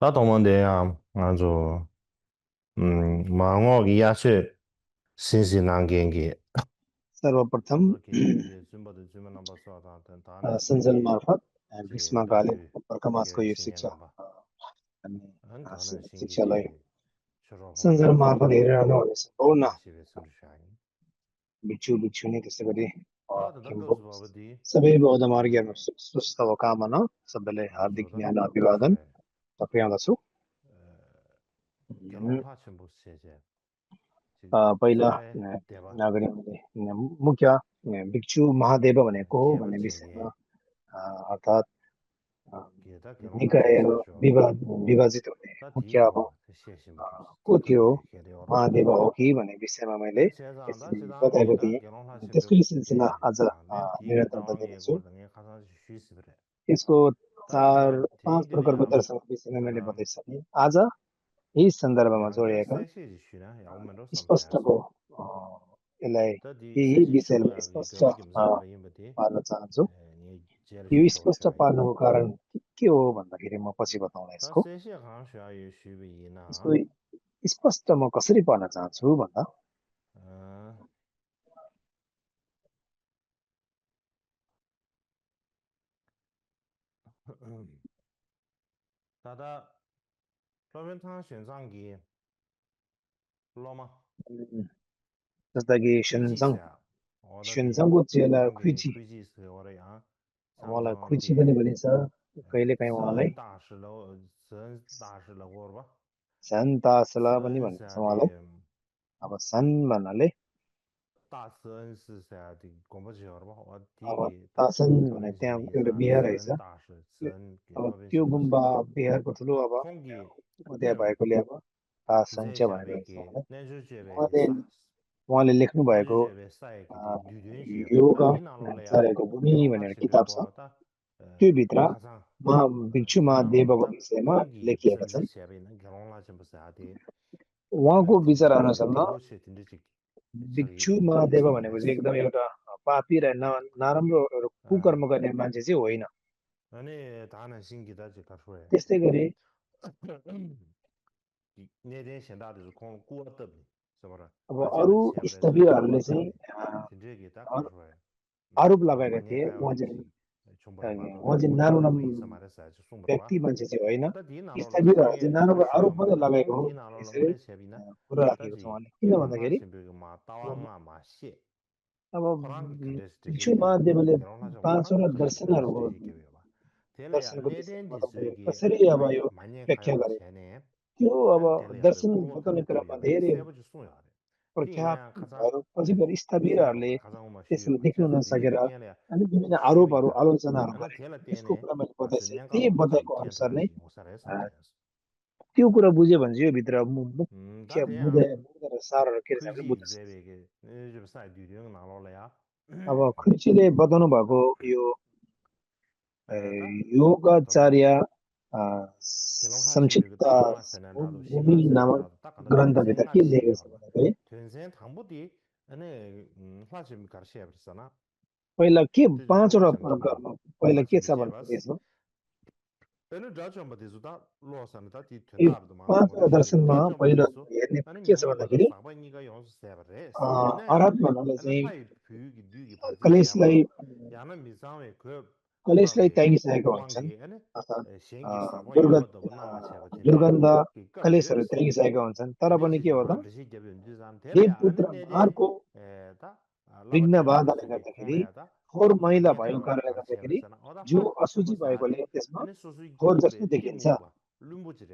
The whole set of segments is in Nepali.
나 동문대야 아주 망어기 야채 신신한 게 सर्वप्रथम 그렇게 이제 준비도 주문 नंबर 14 다는 संजल 신기 मार्फत 제 ग्रीष्मकालीन 더주 प्रकाशको 게 यो शिक्षा 신년 봐. अनि 한 다는 신기 शिक्षालाई 제 저러 संजल 홈 मार्फत हेरिरहनु भनेको सम्पूर्ण 예시에 숨쉬어요. भिक्षु भिक्षुनी त्यसै गरी 나도 किम्बु 던더스 바버디 सबै बौद्ध मार्गीहरू स्वस्थ कामना सबैलाई हार्दिक 아주다 न्यानो अभिवादन 가르쳐요. टक्र्याउँदछु 결혼파 첨부 세제. पहिला 사회 대바 नागरिकले मुख्य भिक्षु महादेव भनेको हो भन्ने विषयमा 개발체계 अर्थात् 게다 결혼파 निकायहरू 세죠. विभाजित हुने 다 मुख्य अब 뒤고 세신 부터 को थियो 뒤에 개려로 महादेव हो कि भन्ने विषयमा मैले 다 제자한다 यसरी 지당에 बताएको 다 थिएँ 결혼파 त्यसको 첨부 सिलसिला 게 आज 내 뒤에 निरन्तरता 다음에 दिनेछु 고등에 가서 쉬스 그래. यसको 다데 पाँच 대기네 प्रकारको दर्शनको विषयमा मैले बताइसकेँ आज यही सन्दर्भमा 양자 जोडिएका 세시 쉬나 야오면로 स्पष्टको 섬세하지. अ, यसलाई 다디 यही 세시 विषयलाई 쇼야 स्पष्ट 거미 김서 바임버디 पार्न चाहन्छु 니 제일 यो स्पष्ट 쇼쇼야. पार्नुको कारण के हो भन्दाखेरि म पछि बताउँला 다 यसको 세시 강셔야 유슈비나 यसको स्पष्ट म कसरी पार्न चाहन्छु भन्दा 아 다다 प्रबन्धन 选上기 로마 जस्ता कि खुइजिस्या 어디 सुनसङको चेला 당기 खुइची खुइजि스 어래야 उहाँलाई खुइची 상상한테 पनि भनिन्छ कहिलेकाहीँ उहाँलाई 神大师了神大师了我吧 सन तासला पनि भनिन्छ उहाँलाई 神下的 अब सन भन्नाले 大慈恩师下的广播剧吧 अब 어디게 다 तासन भने त्यहाँ एउटा 당신이사 बिहा रहेछ 神大师神给 अब 特别 त्यो 是不是 गुम्बा बिहारको ठुलो अब 공기 त्यहाँ भएकोले अब तासञ्च भनेको रहेछ 제샤베게 उहाँलाई 내주제베게 उहाँले 사 उहाँले लेख्नु भएको 내주제베 사이게 뉴든시에 योग 다디나로래야 आचार्यको भूमि भनेर 결혼하신 किताब छ 배고다 त्योभित्र 가장 भिक्षु महादेवको 디나로다 विषयमा 공기 लेखिएका छन् 선지시에는 결혼하신 भसादे उहाँको विचार अनुसारमा 디보시 딘디직 저기 भिक्षु महादेव भनेको चाहिँ 소마레스 एकदम एउटा पापी र नराम्रो एउटा कुकर्म गर्ने मान्छे चाहिँ होइन 아니 다는 신기다 지가소에 त्यस्तै गरी 내내 현다도 공 꾸었더니 저거라 अब अरू 어제는 시합에서 स्थवीयहरूले चाहिँ 진짜게 딱 가서에 आरोप लगाएका 많이 थिए 가요 정보를 봐도 उहाँ चाहिँ नारो 뭐 있어 말했어요 송부터 봐 व्यक्ति मान्छे चाहिँ होइन 다 디나로라 स्थवीयहरूले चाहिँ 상에 नारो आरोप 슈슈 मात्रै 말도 लगाएको 공 हो 디나로라 यसरी 말에 쉐비나 कुरा राखेको छ 다지 उहाँले किन भन्दाखेरि 결혼하신 그 마따왕마 마시 अब 프랑 भिक्षु 컨데스트게 महादेवले 결혼하신 पाँचवटा 프랑 दर्शनहरूको 컨데스트게 봐 텔레야 दर्शनको विषयमा 내된 बताउँदाखेरि 디스게 कसरी अब 많이 यो 많이 व्याख्या 가요 गरे 쟤네 त्यो अब 한 텔레야 दर्शन 공부 बताउने 컨데스트 क्रममा 봐 धेरै 세버지 सुया प्रख्यात 티나 가장 भएर पछि गएर स्थवीयहरूले 세버가 가장 뭐 त्यसलाई 쉬어 देख्न 제가 नसकेर 디디게래 अनि विभिन्न आरोपहरू 쉬비다 आलोचनाहरू 하나 गरे 텔라 त्यसको 때네 कुरा मैले 아스 बताएँ त्यही 년가로 बताएको 지 अनुसार नै 텐타지 오사레 삼자였어 त्यो कुरा बुझ्यो भने चाहिँ यो भित्र मुख्य 다대야 र सारहरू के रहेछ भने 크지 बुझ्न सकिन्छ 제베게 좀 사이 뒤령 나로래야 अब खुर्चीले बताउनु भएको यो 다 더더 योगाचार्य 결혼하신 그 संक्षिप्त 따왕마세는 나도 भूमि नामक 시간세는 나도 딱 간다 ग्रन्थभित्र 된생 के लेखेको छ 아시죠 भन्दाखेरि 된생 당부디 안에 화심 가르쳐야 버렸잖아 पहिला के 되죠 पाँचवटा 화심 당부 प्रकारमा पहिला के 화심 छ 비제 भन्दाखेरि बस यसमा 얘는 다좀 버티주다 로산다 디 यो 된다도 마 पाँचवटा 어디 दर्शनमा 다좀 पहिलो 버티주 हेर्ने 아니 के छ 미모보다 भन्दाखेरि 사바니가 연수 세버레스 안에 आराध भन्नाले 안에 चाहिँ 타이 büyük düğü parti कलेशलाई 세바 야는 미상에 그 कलेशलाई 프랑게 त्यागिसकेका हुन्छन् 왕게 안에 अर्थात् 생기 사바 दुर्गन्ध 야버도 나마 세바 된대 दुर्गन्ध 그 कलेशहरू 깜지레스 त्यागिसकेका हुन्छन् तर पनि के 근데지 हो त 마음듯이 개변 주산 텔레 देवपुत्र 안에 내대 मारको 에다 विघ्न 라바템 बाधाले 디스게 गर्दाखेरि 콩레야다 फोहोर मैला 많이 भएको कारणले 가르쳐 गर्दाखेरि 버렸잖아 어다 जिउ 파 अशुचि 첨부 भएकोले 사대 त्यसमा 안에 소수 फोहोर जस्तो 기부레 देखिन्छ 티무바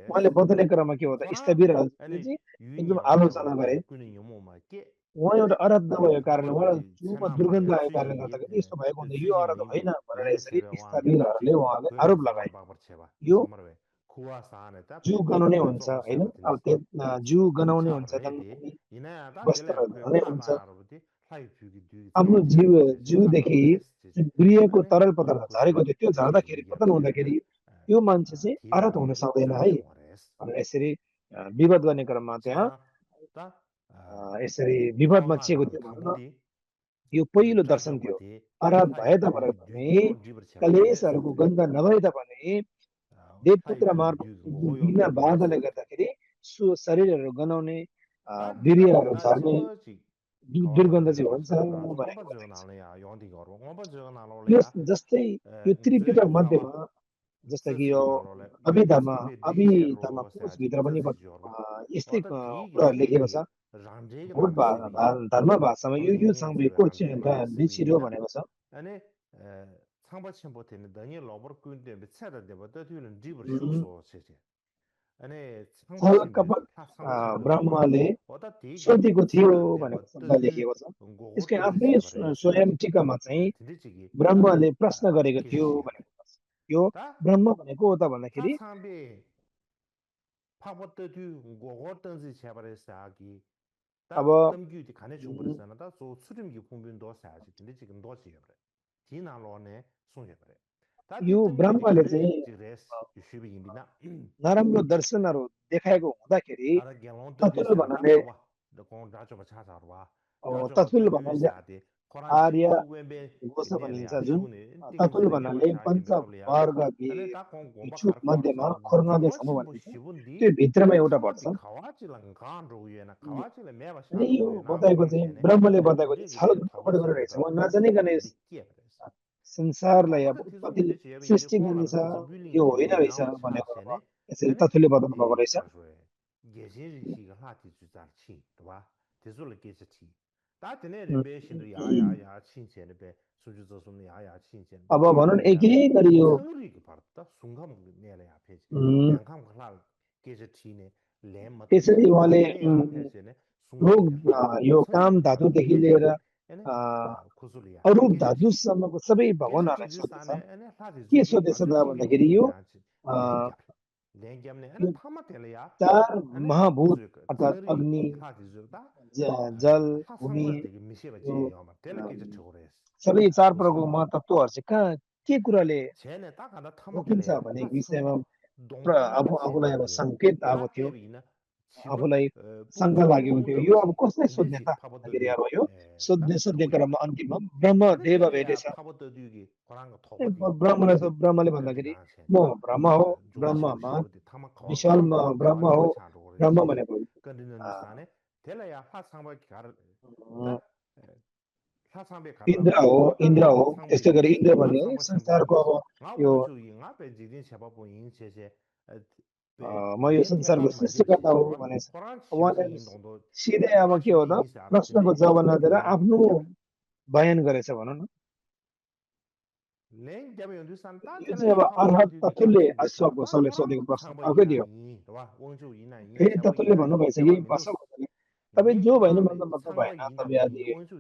उहाँले 룸부지레스 बताउने क्रममा के हो त 토라 स्थविरहरूले 안에 चाहिँ एकदम 유인이야 आलोचना गरे 셔버다 꾸는 요모마께 उहाँ एउटा 안에 अरध नभएको कारणले उहाँलाई 바바버디 जिउमा 세나 दुर्गन्ध 마야 आएको कारणले 수이기 गर्दाखेरि यस्तो भएको हुँदा यो 수이기 अरध होइन 민비 भनेर 레네 यसरी 세베 왕게 स्थविरहरूले उहाँलाई 그래 आरोप 사마 लगाए 바버체바 यो 소마르베 कुवासानेता जिउ गनाउने हुन्छ 던져 होइन अब 세버데스 जिउ गनाउने हुन्छ 차브레디 पनि 이나야다 텔레야 वस्त्रहरू 그 धुने हुन्छ 파다라버디 하이 뷰기 듀기 आफ्नो 자마 제베레스 जिउदेखि 차브레스 जुन गृहको 아니 तरल पदार्थ झरेको 고시 थियो त्यो 고시 झर्दाखेरि पतन 이겨버세베 हुँदाखेरि यो मान्छे चाहिँ अरहत हुन 디나로기 सक्दैन है 참수어레스 भनेर यसरी विवाद गर्ने क्रममा त्यहाँ 차다 यसरी विवादमा के को 따왕마당 थियो भन्न 당부디 यो पहिलो दर्शन थियो 저점버디 अरहत 하이 भए 뷰기 तापनि 듀기로 कलेशहरूको गन्ध नभए तापनि देवपुत्र मार्फत बिना बाधाले गर्दाखेरि शरीरहरू गनाउने वीर्यहरू झर्ने दुर्गन्ध चाहिँ हुन्छ भनेको बताइन्छ। यो जस्तै यो त्रिपिटक मध्येमा जस्तो कि यो अभिधर्म कोशभित्र पनि यस्तै कुराहरू लेखेको छ। बौद्ध धर्म भाषामा यो सँगै को निचिरो भनेको छ। कपट ब्रह्मले सोधेको थियो भनेको शब्द लेखिएको छ। यसकै आफ्नै स्वयं टीकामा चाहिँ ब्रह्मले प्रश्न गरेको थियो भनेको छ। यो ब्रह्म भनेको हो त भन्दाखेरि अब यो ब्रह्मले चाहिँ नराम्रो दर्शनहरू देखाएको हुँदाखेरि तत्ल भन्नाले आर्य घोष भनिन्छ जुन तत्ल भन्नाले पञ्च वर्ग इच्छुक मध्यमा खोर्नाले समूह भनिन्छ। त्यो भित्रमा एउटा पर्छ। अनि यो बताएको चाहिँ ब्रह्मले बताएको चाहिँ छल कपट गरेर रहेछ। उहाँ नजानिकन संसारलाई अब उत्पत्ति सृष्टि गर्ने छ यो होइन रहेछ भनेको यसरी तथ्यले बताउनु भएको रहेछ। अब भनौँ एकै गरी यो त्यसरी उहाँले यो काम धातुदेखि लिएर अरूप धातुसम्मको सबै भगवानहरूलाई सोध्छ। के सोधेछ त भन्दाखेरि यो चार महाभूत अर्थात् अग्नि जल भूमि सबै चार प्रकारको महातत्त्वहरू चाहिँ कहाँ के कुराले रोकिन्छ भन्ने विषयमा आफूलाई अब सङ्केत आएको थियो, आफूलाई शङ्का लागेको थियो। यो अब कसलाई सोध्ने त भन्दाखेरि अब यो सोध्ने क्रममा अन्तिममा ब्रह्मदेव भेटेछ। ब्रह्मले भन्दाखेरि म ब्रह्म हो, ब्रह्ममा विशाल ब्रह्म हो। ब्रह्म भनेको इन्द्र हो। त्यस्तै गरी इन्द्र भने संसारको अब यो म यो संसारको सृष्टिकर्ता हो भनेछ। उहाँले सिधै अब के हो त प्रश्नको जवाब नदिएर आफ्नो बयान गरेछ भनौँ न। यो चाहिँ अब अर्हत तत्त्वले अश्वघोषले सोधेको प्रश्न अर्कै थियो। फेरि तत्त्वले भन्नुभएछ कि तपाईँ जो भएन मतलब भएन। तपाईँ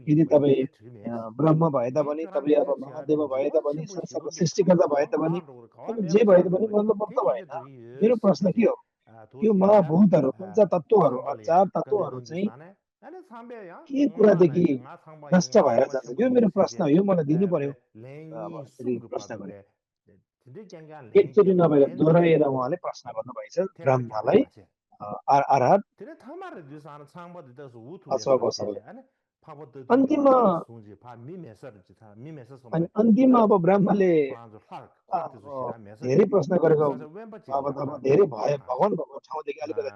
यदि तपाईँ ब्रह्म भए तापनि, तपाईँ अब महादेव भए तापनि, संसारको सृष्टिकर्ता भए तापनि, तपाईँ जे भए तापनि मतलब भएन। मेरो प्रश्न के हो, यो महाभूतहरू पञ्चतत्त्वहरू चार तत्त्वहरू चाहिँ के कुरादेखि नष्ट भएर जान्छ? यो मेरो प्रश्न हो, यो मलाई दिनु पर्यो प्रश्न गरे। एकचोटि नभएर दोहोऱ्याएर उहाँले प्रश्न गर्नुभएछ ब्रह्मलाई अर्हत अश्वघोषले। अन्तिममा अब ब्रह्मले धेरै प्रश्न गरेको अब धेरै भए भगवान भएको ठाउँदेखि अलिकति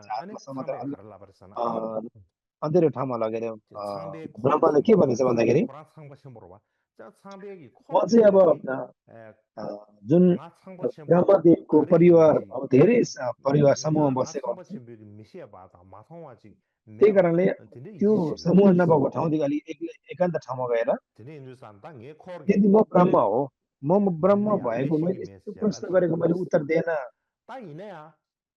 अँधेरो ठाउँमा लगेर ब्रह्मले के भनेछ भन्दाखेरि म चाहिँ अब जुन ब्रह्मदेवको परिवार अब धेरै परिवार समूहमा बसेको हुन्छ। त्यही कारणले त्यो समूह नभएको ठाउँदेखि अलि एकान्त ठाउँमा गएर यदि म ब्रह्म हो, म ब्रह्म भएको मैले यस्तो प्रश्न गरेको मैले उत्तर दिएन,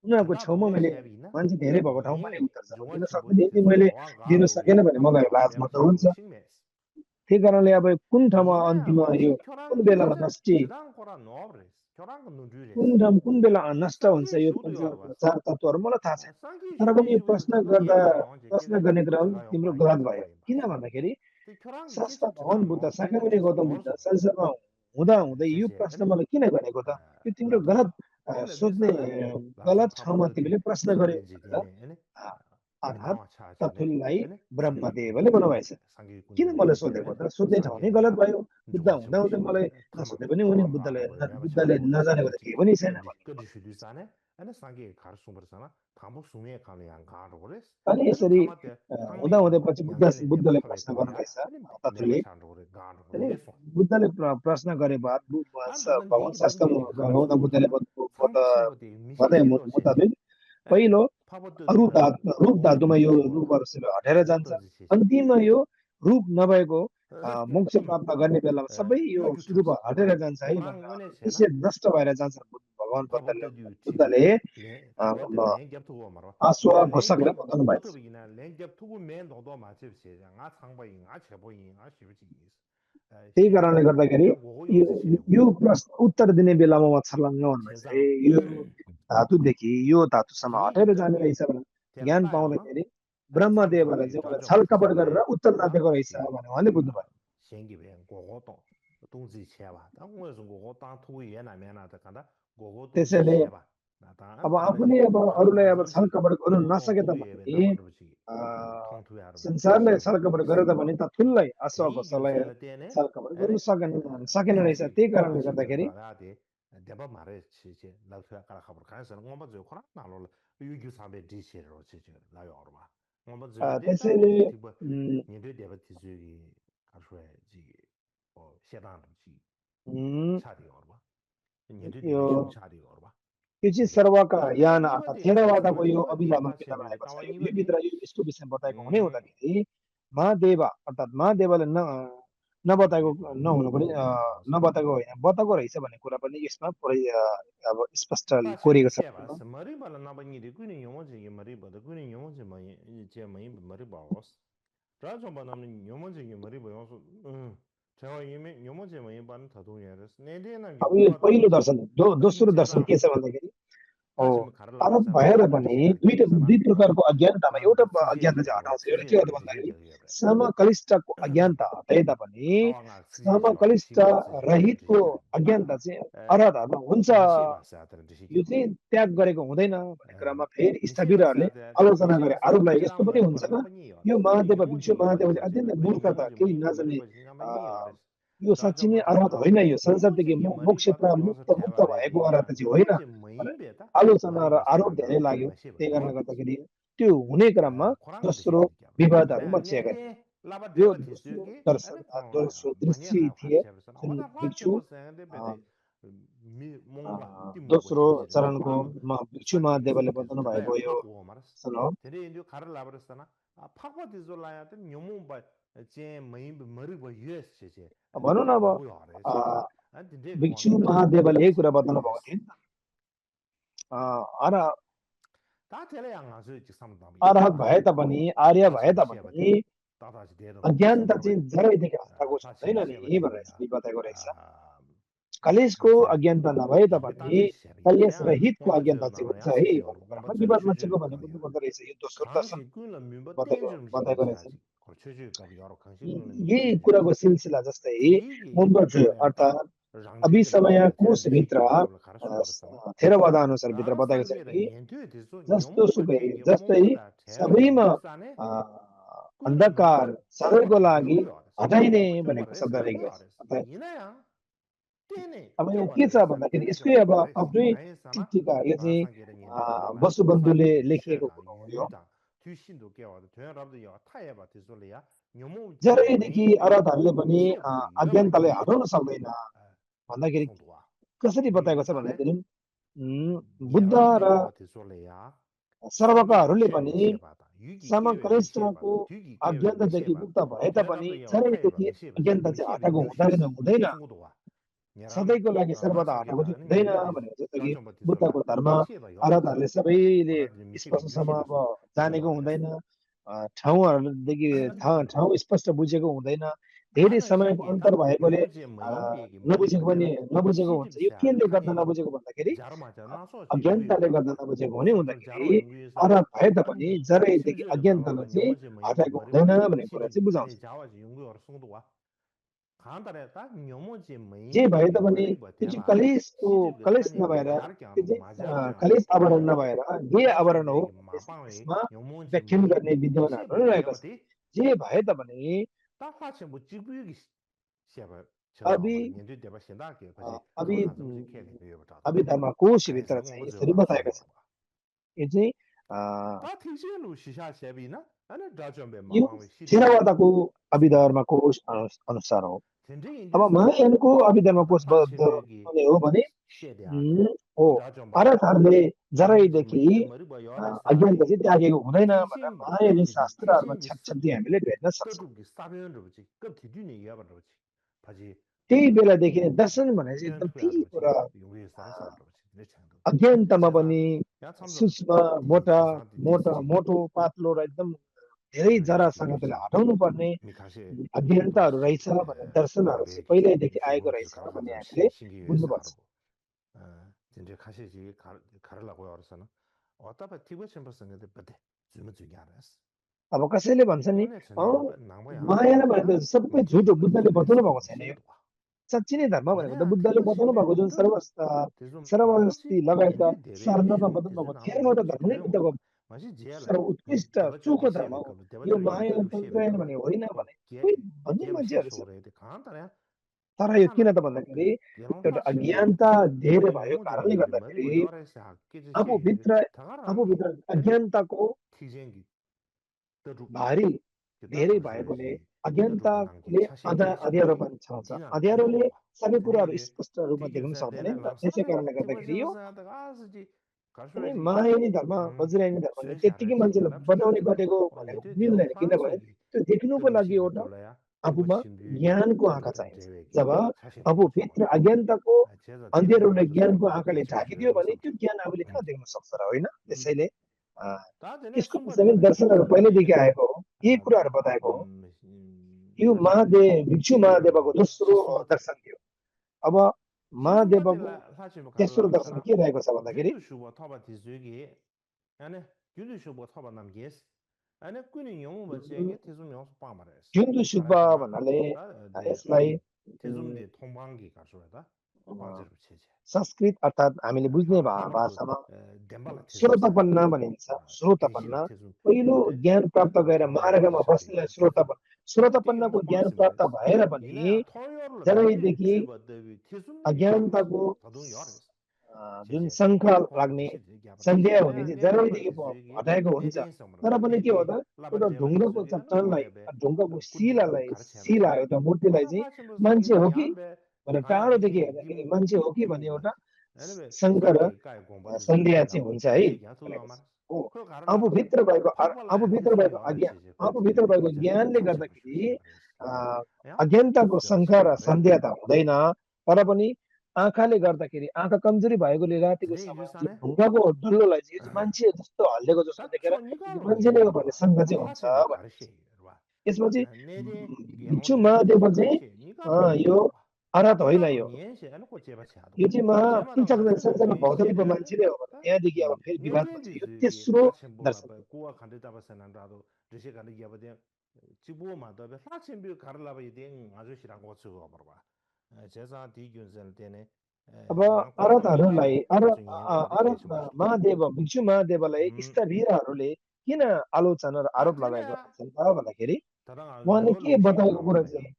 उनीहरूको छेउमा मैले मान्छे धेरै भएको ठाउँमा मैले उत्तर दिन सक्दैन। यदि मैले दिन सकेन भने मलाई लाजमा त हुन्छ। त्यही कारणले अब कुन ठाउँमा अन्तिममा यो कुन बेलामा कुन बेला नष्ट हुन्छ यो चार तत्त्वहरू मलाई थाहा छैन। तर पनि यो प्रश्न गर्ने क्रम तिम्रो गलत भयो। किन भन्दाखेरि शास्त्र भगवान बुद्ध शाक्यमुनि गौतम बुद्ध संसारमा हुँदै यो प्रश्न मलाई किन गरेको त? यो तिम्रो गलत सोध्ने गलत ठाउँमा तिमीले प्रश्न गर्यो। अर्थात् 차차네 तथुल्लाई 되네 ब्रह्मदेवले भन्नुभएछ 상기 किन 군주네 मलाई सोधेको 되네 त सोध्ने ठाउँ नै 상계가 गलत भयो बुद्ध जो가 हुँदा हुँदै 접시 मलाई नसोधे 타마도 पनि उनी 파워 बुद्धले 가는 거예요. 매바 बुद्धले 차고 नजानेको त 그지 केही पनि छैन 근데 भने 그지 수리사네 아니 상계 가르쳐 버렸잖아 당복 숭에 가는 양 가로 그래 अनि 아니 यसरी 타마때 हुँदा 상매기 हुँदै पछि 양견에 대바 बुद्धले 타베 प्रश्न 거야 गर्नुभएछ 아니 매바 तथुलले 차로 그래 가로 अनि 그래 소 बुद्धले प्रश्न गरे बाद 아 나는 भगवान 이 शास्त्र 던지기 गौतम 가르쳐 बुद्धले 보잖아 상계 신고대 बताए 미시시로 세제 मुताबिक 아니 पहिलो 파버도 रूप 되는 धातुमा यो 오도지 रूपहरू सबै हटेर जान्छ 오도지 세제 अन्तिममा यो रूप नभएको मोक्ष प्राप्त गर्ने बेलामा सबै यो 요주 स्वरूप 탑스 हटेर जान्छ है कुरान भनेर 원에 त्यसै 세나 नष्ट भएर जान्छ भगवान 파버도 지기 बुद्धले 레 타버도 랭겹 두고 말아 आश्व 내 घोषकलाई 랭겹 बताउनु भएको छ 어떻게나 랭겹 두고 맨 너도 맞지 세자 나 상바이 나 제보이 나 시비지 त्यही 셴게 कारणले गर्दाखेरि 야 고고 요지 यो 시고 प्रश्न उत्तर दिने बेलामा उहाँ छर्लङ्ग भन्नुभएछ ए 제장 यो धातुदेखि यो धातुसम्म 이 हटेर जाने 인터뷰 रहेछ भने ज्ञान 될까요? पाउँदाखेरि 아니 참 ब्रह्मदेवले 저기 चाहिँ मलाई 저좀 छल कपट गरेर 티졸래 उत्तर नदिएको रहेछ 아지 भने उहाँले बुझ्नुभयो 생기베 고고도 동지 쳐봐 당고에서 고고 땅 투고 얘나 면하다 간다 고고 동지 त्यसैले 쳐봐 나다 अब 다음에 आफूले अब अरूलाई अब 강강선 छलकपट गर्नु 고고 नसके 동투고 얘베 तापनि 나버르지 통투야 하르베 संसारलाई छलकपट गरेर त भने त ठुलै 대이 अश्वघोषलाई 교수야 때네 छलकपट गर्नु 아니 सकेन रहेछ 아지 त्यही कारणले 아시게 गर्दाखेरि 바가데 대바 말에 치제 나투야 까라 가버 간선 뭐버저 코라 나로 유규 사베 디시로 치제 나요 얼마 뭐버저 데이터 त्यसैले 티버 니베 데바 티즈기 아슈에 지 세단 지 उम्, 차디 얼마 니베 यो 디베 슝 차디 얼마 यो चाहिँ 그지 सर्वका यान अर्थात् 니버데 थेरवादको यो 니버데 अभिधानमा भित्र 파세베 रहेको छ तावा यो 니버데 भित्र यो यसको विषयमा बताएको हुने हुँदाखेरि महादेव अर्थात् महादेवले नबताएको नहुनु पनि नबताएको होइन बताएको रहेछ भन्ने कुरा पनि यसमा पुरै अब स्पष्ट 사실 कोरिएको छ 시에바 머리 발라 나바니데 꾸니 용어지 머리 바다 꾸니 용어지 많이 이제 많이 머리 바오스 라좀 바나는 용어지 머리 바오스 제가 이미 용어지 많이 바는 다동이야스 내대나 अब यो 미고바다 पहिलो दर्शन 아니 दोस्रो दर्शन 제가 के छ भन्दाखेरि 다시 가르 अरब 라바잖아 भएर 파버티 पनि 시베 दुई 되잖아 प्रकारको अज्ञानतामा 아 एउटा अज्ञानता चाहिँ 스제디오로 हटाउँछ एउटा के हो त 스제디오로 भन्दाखेरि 스제디오로 समकलिष्ठको अज्ञानता हटाए तापनि 아와가 스제디오로 समकलिष्ठ 시바 스제디오로 रहितको 스제디오로 अज्ञानता चाहिँ अरहतमा हुन्छ 미시바 사드는 यो 뜻이기요 चाहिँ त्याग गरेको हुँदैन भन्ने कुरामा फेरि 미시바 स्थविरहरूले 사드 आलोचना गरे 미시바 अरूलाई 사드 यस्तो 지랑 पनि 머리 हुन्छ 벌 र 나빠니요 यो 꾸니 महादेव भिक्षु 용어지 머리 महादेवले 벌지베 अत्यन्त 꾸니 मूर्खता 용어지 केही 뭐인 머리 नजाने 벌지 나빠니요 यो साँच्ची नै अर्हत होइन यो संसारदेखि 용어지 머리 मोक्ष 받아 용서 मुक्त भएको अर्हत 태바레리야 चाहिँ होइन 용어지 भने 뭐인 베다 आलोचना 머리 र 벌지 आरोप धेरै 나가 लाग्यो 마시바 त्यही कारणले 고 गर्दाखेरि त्यो हुने क्रममा 코랑 दोस्रो 드시기 विवादहरू 아니 मचिएका थिए 내대 라바 यो 데바 दोस्रो 티스기 दर्शन 아니 코랑 दोस्रो 많이 दृश्य 하 थिए 하체버선 जुन 어다 भिक्षु 화체 버선데 अ, 베데 미 뭔가 띠무고 दोस्रो 시비지를 चरणको 코랑 भिक्षु 상계 महादेवले 신데 बताउनु 들어야 भएको यो 파고 말았어 सन हो 되게 이제 가를 라버스나 아 파고 디졸라야 된 요모 제 머리 머리 뭐 유에스 제제 भनौँ न अब 고고요 अ, 알았어 아니 근데 भिक्षु 그거는 महादेवले यही कुरा बताउनु भएको 예스 थियो नि त अर 다 텔레양아서 직삼다 अर्हत भए 이야기하다 तापनि आर्य भए 다시 तापनि 시에버데 다다지 대로 अज्ञानता 상계 चाहिँ जरैदेखि हटाएको 다시 हुँदैन नि भनेर 시에버데 चाहिँ बताएको रहेछ 아 कलेजको 다시 अज्ञानता नभए 이게 तापनि 다시 कलेज 시에버야 रहितको 공부저 अज्ञानता चाहिँ 나로 हुन्छ है 야시시 भन्ने 어로 कुरामा 공부저 विवादमा 추주 चाहिँ भन्ने 가비야 बुझ्नुपर्दो रहेछ यो दोस्रो दर्शन 강시 꿀은 민버 बताएको 땡좀 बताएको रहेछ 시비지야지 그 추주 가비 여러 강시 꿀은 민버 यही 땡좀 कुराको सिलसिला जस्तै 지기 मुम्बज 랑야다 अर्थात् 랑제데 अभिसमय 바바데 테라데 कोषभित्र 시기요로 가르쳐 버렸잖아 थेरवाद अनुसार भित्र 나라 बताएको छ 상계라 कि 년도에 대해서 जस्तो 녀몽바 सुकै 제게 जस्तै 몽바다 제바 सबैमा 유산에 अ, 꿀은 अन्धकार 민버 सबैको 땡좀 लागि 머리고요 알았어 हटाइने भनेको 껴버렸어 शब्द रहेको 껴버렸어 छ अर्थात् 이나야 떼네 अब यो के छ 껴버렸어 भन्दाखेरि 떼네 यसकै अब 껴버렸어 आफ्नै 아이사나 टिका यो 나 चाहिँ 상계라 년도 되나 वसुबन्धुले 사디 लेखिएको 쉐다 कुरो हो यो 유다 뒤신도 깨와도 되나라도 여 타야바 되솔이야 녀몽 제 जरैदेखि 메인베 अरहतहरूले पनि 시에버데 유야바 अज्ञानतालाई 이 हटाउन सक्दैन भन्दाखेरि 송도와 कसरी बताएको छ 미사네 भन्दाखेरि बुद्ध 예바 र 깨야바 되솔이야 상계 सर्वकाहरूले 쉐바 पनि 시에바다 유기 깨야 समकनिष्ठको 미시에바다 뒤기 깨야 अज्ञानतादेखि 미시에바 मुक्त भए तापनि 되나라도 여 타야바 जरैदेखि 미시에바 अज्ञानता चाहिँ 미시에바 हटाएको हुँदैन 유시스 हुँदैन 송도와 녀람 सधैँको लागि सर्वदा हटाएको चाहिँ 나사게라 हुँदैन 니베데 भनेको जस्तो कि 장점바 되솔라 बुद्धको धर्म 미시에바 요라스 अरहतहरूले सबैले 어라드 미시에바 स्पष्टसम्म अब 유시베스 जानेको 송도와레스 हुँदैन ठाउँहरूदेखि ठाउँ स्पष्ट बुझेको हुँदैन धेरै 다는 समयको 상계다 अन्तर भएकोले 요모제 뭐인베기 नबुझेको पनि 머리버데나 नबुझेको हुन्छ यो 시집사 केले गर्दा 칸이 नबुझेको भन्दाखेरि 자르마자 나서 제 अज्ञानताले 유유바 गर्दा नबुझेको हुने 송도 हुँदाखेरि 자르마 연구에서 अरहत भए तापनि 아니 जरैदेखि 실제로 अज्ञानतालाई 나로는 चाहिँ 요모제 뭐인베 हटाएको हुँदैन 머리버데 भन्ने कुरा चाहिँ 시집이 बुझाउँछ 아니 자와지 연구여러 송도와 간다래 딱 녀모지 जे 메인 भए तापनि 머리버 त्यो चाहिँ 대바 시집의 कलेश 타니가 नभएर 자르게 त्यो चाहिँ 맞아 कलेश आवरण नभएर गे आवरण हो 라존베기 भन्ने 마방의 यसमा 녀모지 व्याख्यान 메인 गर्ने विद्वानहरू 시부 रहेका छन् 예버디 जे भए तापनि 딱 하체 뭐 지부기 시바 अभी 저거 년도 대바 신다게 그지 अभी 그거 हाजम चाहिँ खेले यो बताउँदा अभी धर्मकोशभित्र खाइसको चाहिँ म यसरी जवाब बताएका सुन्नु छन् यो चाहिँ ता थिसेलु सिसा सेबिना अनि डाजम्बे यो माबावे सिटिबे थेरवादाको अभिधर्मकोश अनुसार हो 텐데 अब 인데스 महायानको 다 अभिधर्मकोश 하체베기 बन्ने हो भने 셰데아 हो डाजम्बा आरतहरूले 녀모지 जराइदेखि 메인 머리버 अज्ञानता 열에서디 चाहिँ त्यागेको हुँदैन भनेर 티싱기 महायानी 급티디 शास्त्रहरूमा 티싱기 छ्यापछ्याप्दी हामीले भेट्न सक्छौँ 떠두기 싸변으로지 급티디니 야바로지 바지 त्यही बेलादेखि नै दर्शन भने चाहिँ एकदम त्यही 변투야로지 कुरा 용의 사람으로지 내 창도 अज्ञानतामा 제가 पनि 야 참좀 सूक्ष्म 디 मोटा 제사디 मोटा 디지 मोटो पातलो र एकदम धेरै जरासँग त्यसलाई हटाउनु पर्ने 미카시 अज्ञानताहरू रहेछ भनेर दर्शनहरू चाहिँ 남베기 पहिल्यैदेखि आएको 쇼주 रहेछ भन्ने 가라가도 हामीले 신기해서 बुझ्नुपर्छ 알고 이제 카시지 가르라고 알았잖아 어따바 티브 챔버스인데 버데 좀 주기 알았어 अब कसैले भन्छ नि 오늘 저녁 낭보야 मायालाई भने त सबै झुटो बुद्धले बताउनु भएको छैन यो 신도와 साँच्ची नै धर्म भनेको त 뭐냐 बुद्धले 티브 बताउनु भएको जुन 챔버도 대좀 सर्वस्ति 뭐지 लगायत 년대 대베기 सारनाथमा 뭐 बताउनु भएको 대전 नाम तेह्रवटा 뭐 धर्म नै 지도요 뭐 बुद्धको 맛이 제라 सर्वोत्कृष्ट 대바적이 चोखो धर्म हो 쉐베 यो 대바적이 मायाले 쉐베 तन्त्राएन भने होइन 뭐 भने कोही भन्ने 게임시 मान्छेहरू छ 쇼레데 강한다네 तर यो किन 타나 त भन्दाखेरि 그 एउटा 게론타 छिबु अज्ञानता धेरै कुनै भएको 녀모지 कारणले 머리 뭐 गर्दाखेरि 열에서 학기지 쉐 타가랑 आफूभित्र 아니 अज्ञानताको 티쟁기 떠루 भारी 기타 धेरै भएकोले 가르쳐야지 떠루랑 अज्ञानताले 차시 제시바 अँध्यारोपन छाउँछ 지나 अँध्यारोले 디노와 सबै कुराहरू 드니 स्पष्ट रूपमा देख्न 디규사 सक्दैन 데나 नि त त्यसै 람사베 कारणले गर्दाखेरि यो 티버셔서 가서지 अनि 가셔야지 मायानी धर्म बज्रायनी धर्मले त्यत्तिकै 쉐샤레스 मान्छेलाई 랍시다 बताउने गरेको 어 भनेको 니데 मिल्दैन 대원 किनभने 파르소기 त्यो देख्नुको लागि 뜨두시베 एउटा 돌아야 티버 आफूमा 신비기 ज्ञानको आँखा 뜨두 चाहिन्छ 대외기 जब 사실 आफूभित्र 소마도 अज्ञानताको 제가 अन्धेरोले 티베셔서 ज्ञानको आँखाले 쉐베 ढाकिदियो भने 쉐베 त्यो ज्ञान आफूले कहाँ देख्न सक्छ र होइन त्यसैले अ, 다 되네 यसको 숨버려 विषयमा 버려 दर्शनहरू पहिल्यैदेखि 숨버리네 आएको हो यही कुराहरू 다 बताएको हो यो 다시 महादेव भिक्षु महादेवको दोस्रो 시스템 दर्शन थियो अब महादेवको 시스템한테라 사실 뭐 तेस्रो 가르라고 दर्शन 하잖아 के रहेको छ भन्दाखेरि 균도 슈버 터바 디즈기 아니 균도 슈버 터바 남게스 아니 꾸니 영웅 버지에게 대좀 영수 빵 말했어 जुन्दु सुब्बा 알았잖아 भन्नाले 다 यसलाई 대좀데 통방기 가서다 방지로 체제 संस्कृत अर्थात् हामीले बुझ्ने 타마도 भाषामा 덴발라 대좀사 श्रोतापन्न भनिन्छ 대신 श्रोतापन्न 대좀 पहिलो ज्ञान प्राप्त गरेर 타마도 मार्गमा 디지시비 बस्नेलाई श्रोतापन्न 되게 श्रोतापन्नको 뭐 ज्ञान 방지 प्राप्त 말했어 भएर पनि 니네 토요일로 미리 जराइदेखि 취버더비 대좀이 야버스 अज्ञानताको 더동 열었어 जुन 제제 शङ्ख 통 लाग्ने 디시드 야버 सन्ध्या हुने 내가 चाहिँ 내 터바 जराइदेखि 디즈기 हटाएको हुन्छ 내대 성으로 तर पनि के हो 내대 त 라바 एउटा 제바 ढुङ्गाको 디즈기 아니 चट्टानलाई 고레베 ढुङ्गाको कुण्डे 가르쳐야지 शिला एउटा मूर्तिलाई 다 चाहिँ 하시면 मान्छे हो कि 야베 भनेर 가야 टाढोदेखि 미팅기 हेर्दाखेरि 김 मान्छे हो कि भन्ने 김고바 एउटा 아니면 शङ्ख र 상기 가야 공부도 좀 सन्ध्या चाहिँ 나고 हुन्छ है 디시 야소도 भनेको 아마 छ हो 그 가르라고 탁발라 आफूभित्र 태좀 भएको 열어 अज्ञान 제제 आफूभित्र 버티디 भएको 버티디 ज्ञानले 사실 गर्दाखेरि 버티시 말했어 야 अज्ञानताको शङ्ख 저시 र 말해 सन्ध्या त हुँदैन तर पनि आँखाले गर्दाखेरि आँखा कमजोरी भएकोले रातिको 드네 समयमा जुन 유산에 ढुङ्गाको डल्लोलाई चाहिँ यो चाहिँ मान्छे जस्तो हल्लेको जस्तो 딱 देखेर यो 초니가로 मान्छेले 이해가 भन्ने 봐. शङ्का 다 चाहिँ हुन्छ 하시면 भनेको छ 가르치 봐. यसमा चाहिँ 내리 भिक्षु गेलोन महादेव 대바지 चाहिँ 가르치. 니가로 यो 이해가 봐. आराध होइन 니가로 यो 니엔시 해놓고 제바 치하도. यो चाहिँ महा 제마도 किचक 가르치는 संसारमा भौतिक 니엔시에 मान्छे नै हो भने त्यहाँदेखि अब फेरि विवाद 내대 हुन्छ यो 지수기 तेस्रो 사천 뭐가 दर्शन 봐. 고아 간데다바 세난다도 르시 간데 야바데 지부마도 사천 비 가르라바 이된 아저씨랑 고쳐 봐. 제사 디균선 때네 अब 양코노 आराधहरूलाई 니가로 좀 이해가 돼 आराध 계속 महादेव भिक्षु महादेवलाई 음 स्थवीरहरूले किन आलोचना र आरोप लगाएको 다테냐 रहेछन् त भन्दाखेरि 다랑 उहाँले 듀얼 के 웅식이 बताएको कुरा 나와봐요. चाहिँ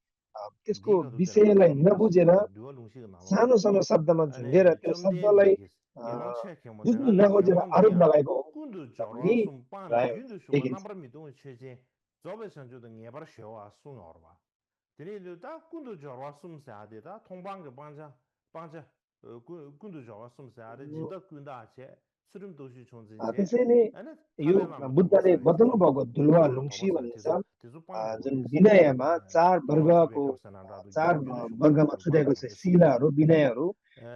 त्यसको 네가 그때는 विषयलाई 무슨 नबुझेर 말씀이야? 듀얼 웅식이 सानो 나와봐. सानो शब्दमा झुन्डेर 아니 त्यो 좀 शब्दलाई 내비기 게런 체크 뭐 बुझ्नु 내가는 नखोजेर आरोप 영어미야 लगाएको हो 군도 भन्ने 저러 숨 빠네 राय 균도 쇼가 देखिन्छ 남버 미동 체제 저베선 주던 예바르 쇼와 수노르 봐. 드니도 다 군도 저러 숨 사데다 통방게 방자 군도 저러 숨 사데 진짜 군다 아체 수름 도시 존재제 त्यसैले 아니 यो 칼레나마 बुद्धले 도바사 बताउनु 이제 भएको दुलवा 듀얼 लुङ्सी 도바사 भनिन्छ 대조 대조 빵 जुन 버렸어. विनयमा चार 토마티베 वर्गको 값산한다도 चार 균도 쇼가 वर्गमा छुट्याएको छ 통방게 शिलाहरू विनयहरू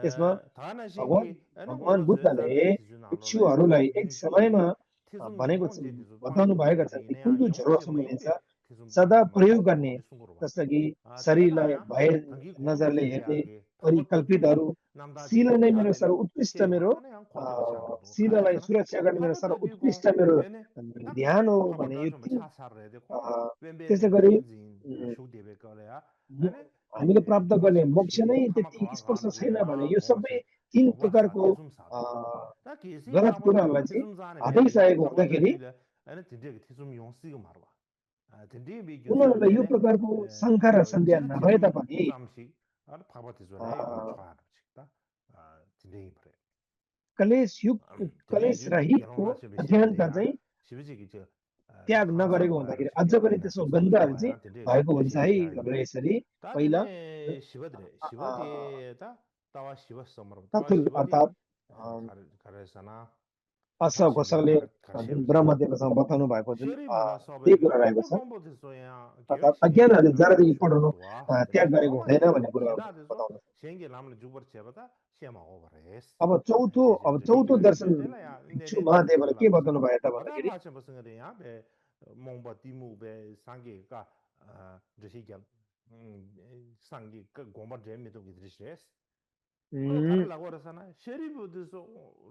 त्यसमा 다나 भगवान 신기 아니 भगवान 뭐로 बुद्धले 저자데 디준 알로레 भिक्षुहरूलाई एक 윤슈기 समयमा 티좀 भनेको 영혼제 디주 बताउनु 빵기 भएका छन् ती 버리네 कुन 아 झोडो 영혼제 भनिन्छ 뭐인데 티좀 सदा 빵기 प्रयोग 말했어 गर्ने 어디 순고로 봐. जस्तो कि शरीरलाई 되나야 भय 당기 नजरले 공부지 हेर्ने 제하게 परिकल्पितहरू 파버터디 남다디 शिला नै मेरो 야베 सर्वोत्कृष्ट 세바 मेरो 아니 양 콘데 비상도 शिलालाई 가르잖아. सुरक्षा गर्ने मेरो 파버터디 공 सर्वोत्कृष्ट मेरो 에네 딱 ध्यान हो भने 파버터 यो 좀 तिन 차사르야 되고 त्यसै 웬베네 गरी 벤진 쇼데베 거래야 아니 हामीले प्राप्त गर्ने मोक्ष नै त्यति स्पष्ट छैन भने यो सबै तीन प्रकारको अ, गलत कुराहरूलाई चाहिँ हटाइसकेको हुँदाखेरि उनीहरूलाई यो प्रकारको शङ्का र सन्देह नभए तापनि अ, कलेश रहितको अज्ञानता चाहिँ त्याग नगरेको हुँदाखेरि अझ पनि त्यसको गन्धहरू चाहिँ भएको हुन्छ है भनेर यसरी पहिला 다음에 시버드래. 시버디에다 따와 시버섬으로 따와 तथुल 시버디 अर्थात् 가르사나 अश्व घोषकले जुन ब्रह्मदेवसँग बताउनु भएको जुन शरीबला त्यही सबैले कुरा रहेको छ 몽봉보드소야 अर्थात् अज्ञानहरूले जरादेखि पढाउनु त्याग गरेको हुँदैन भन्ने कुरा 지다데서 बताउनु 생게 남을 주버체보다 시험하 오버레스 अब चौथो दर्शन भिक्षु महादेवले के बताउनु भयो त भन्दाखेरि भाषा बसंगरे यहाँ पे 몽바 디무베 상게가 저시게 상게 그 고마 제미도 기드리스 उम्, लागो रसना शरीब दिसो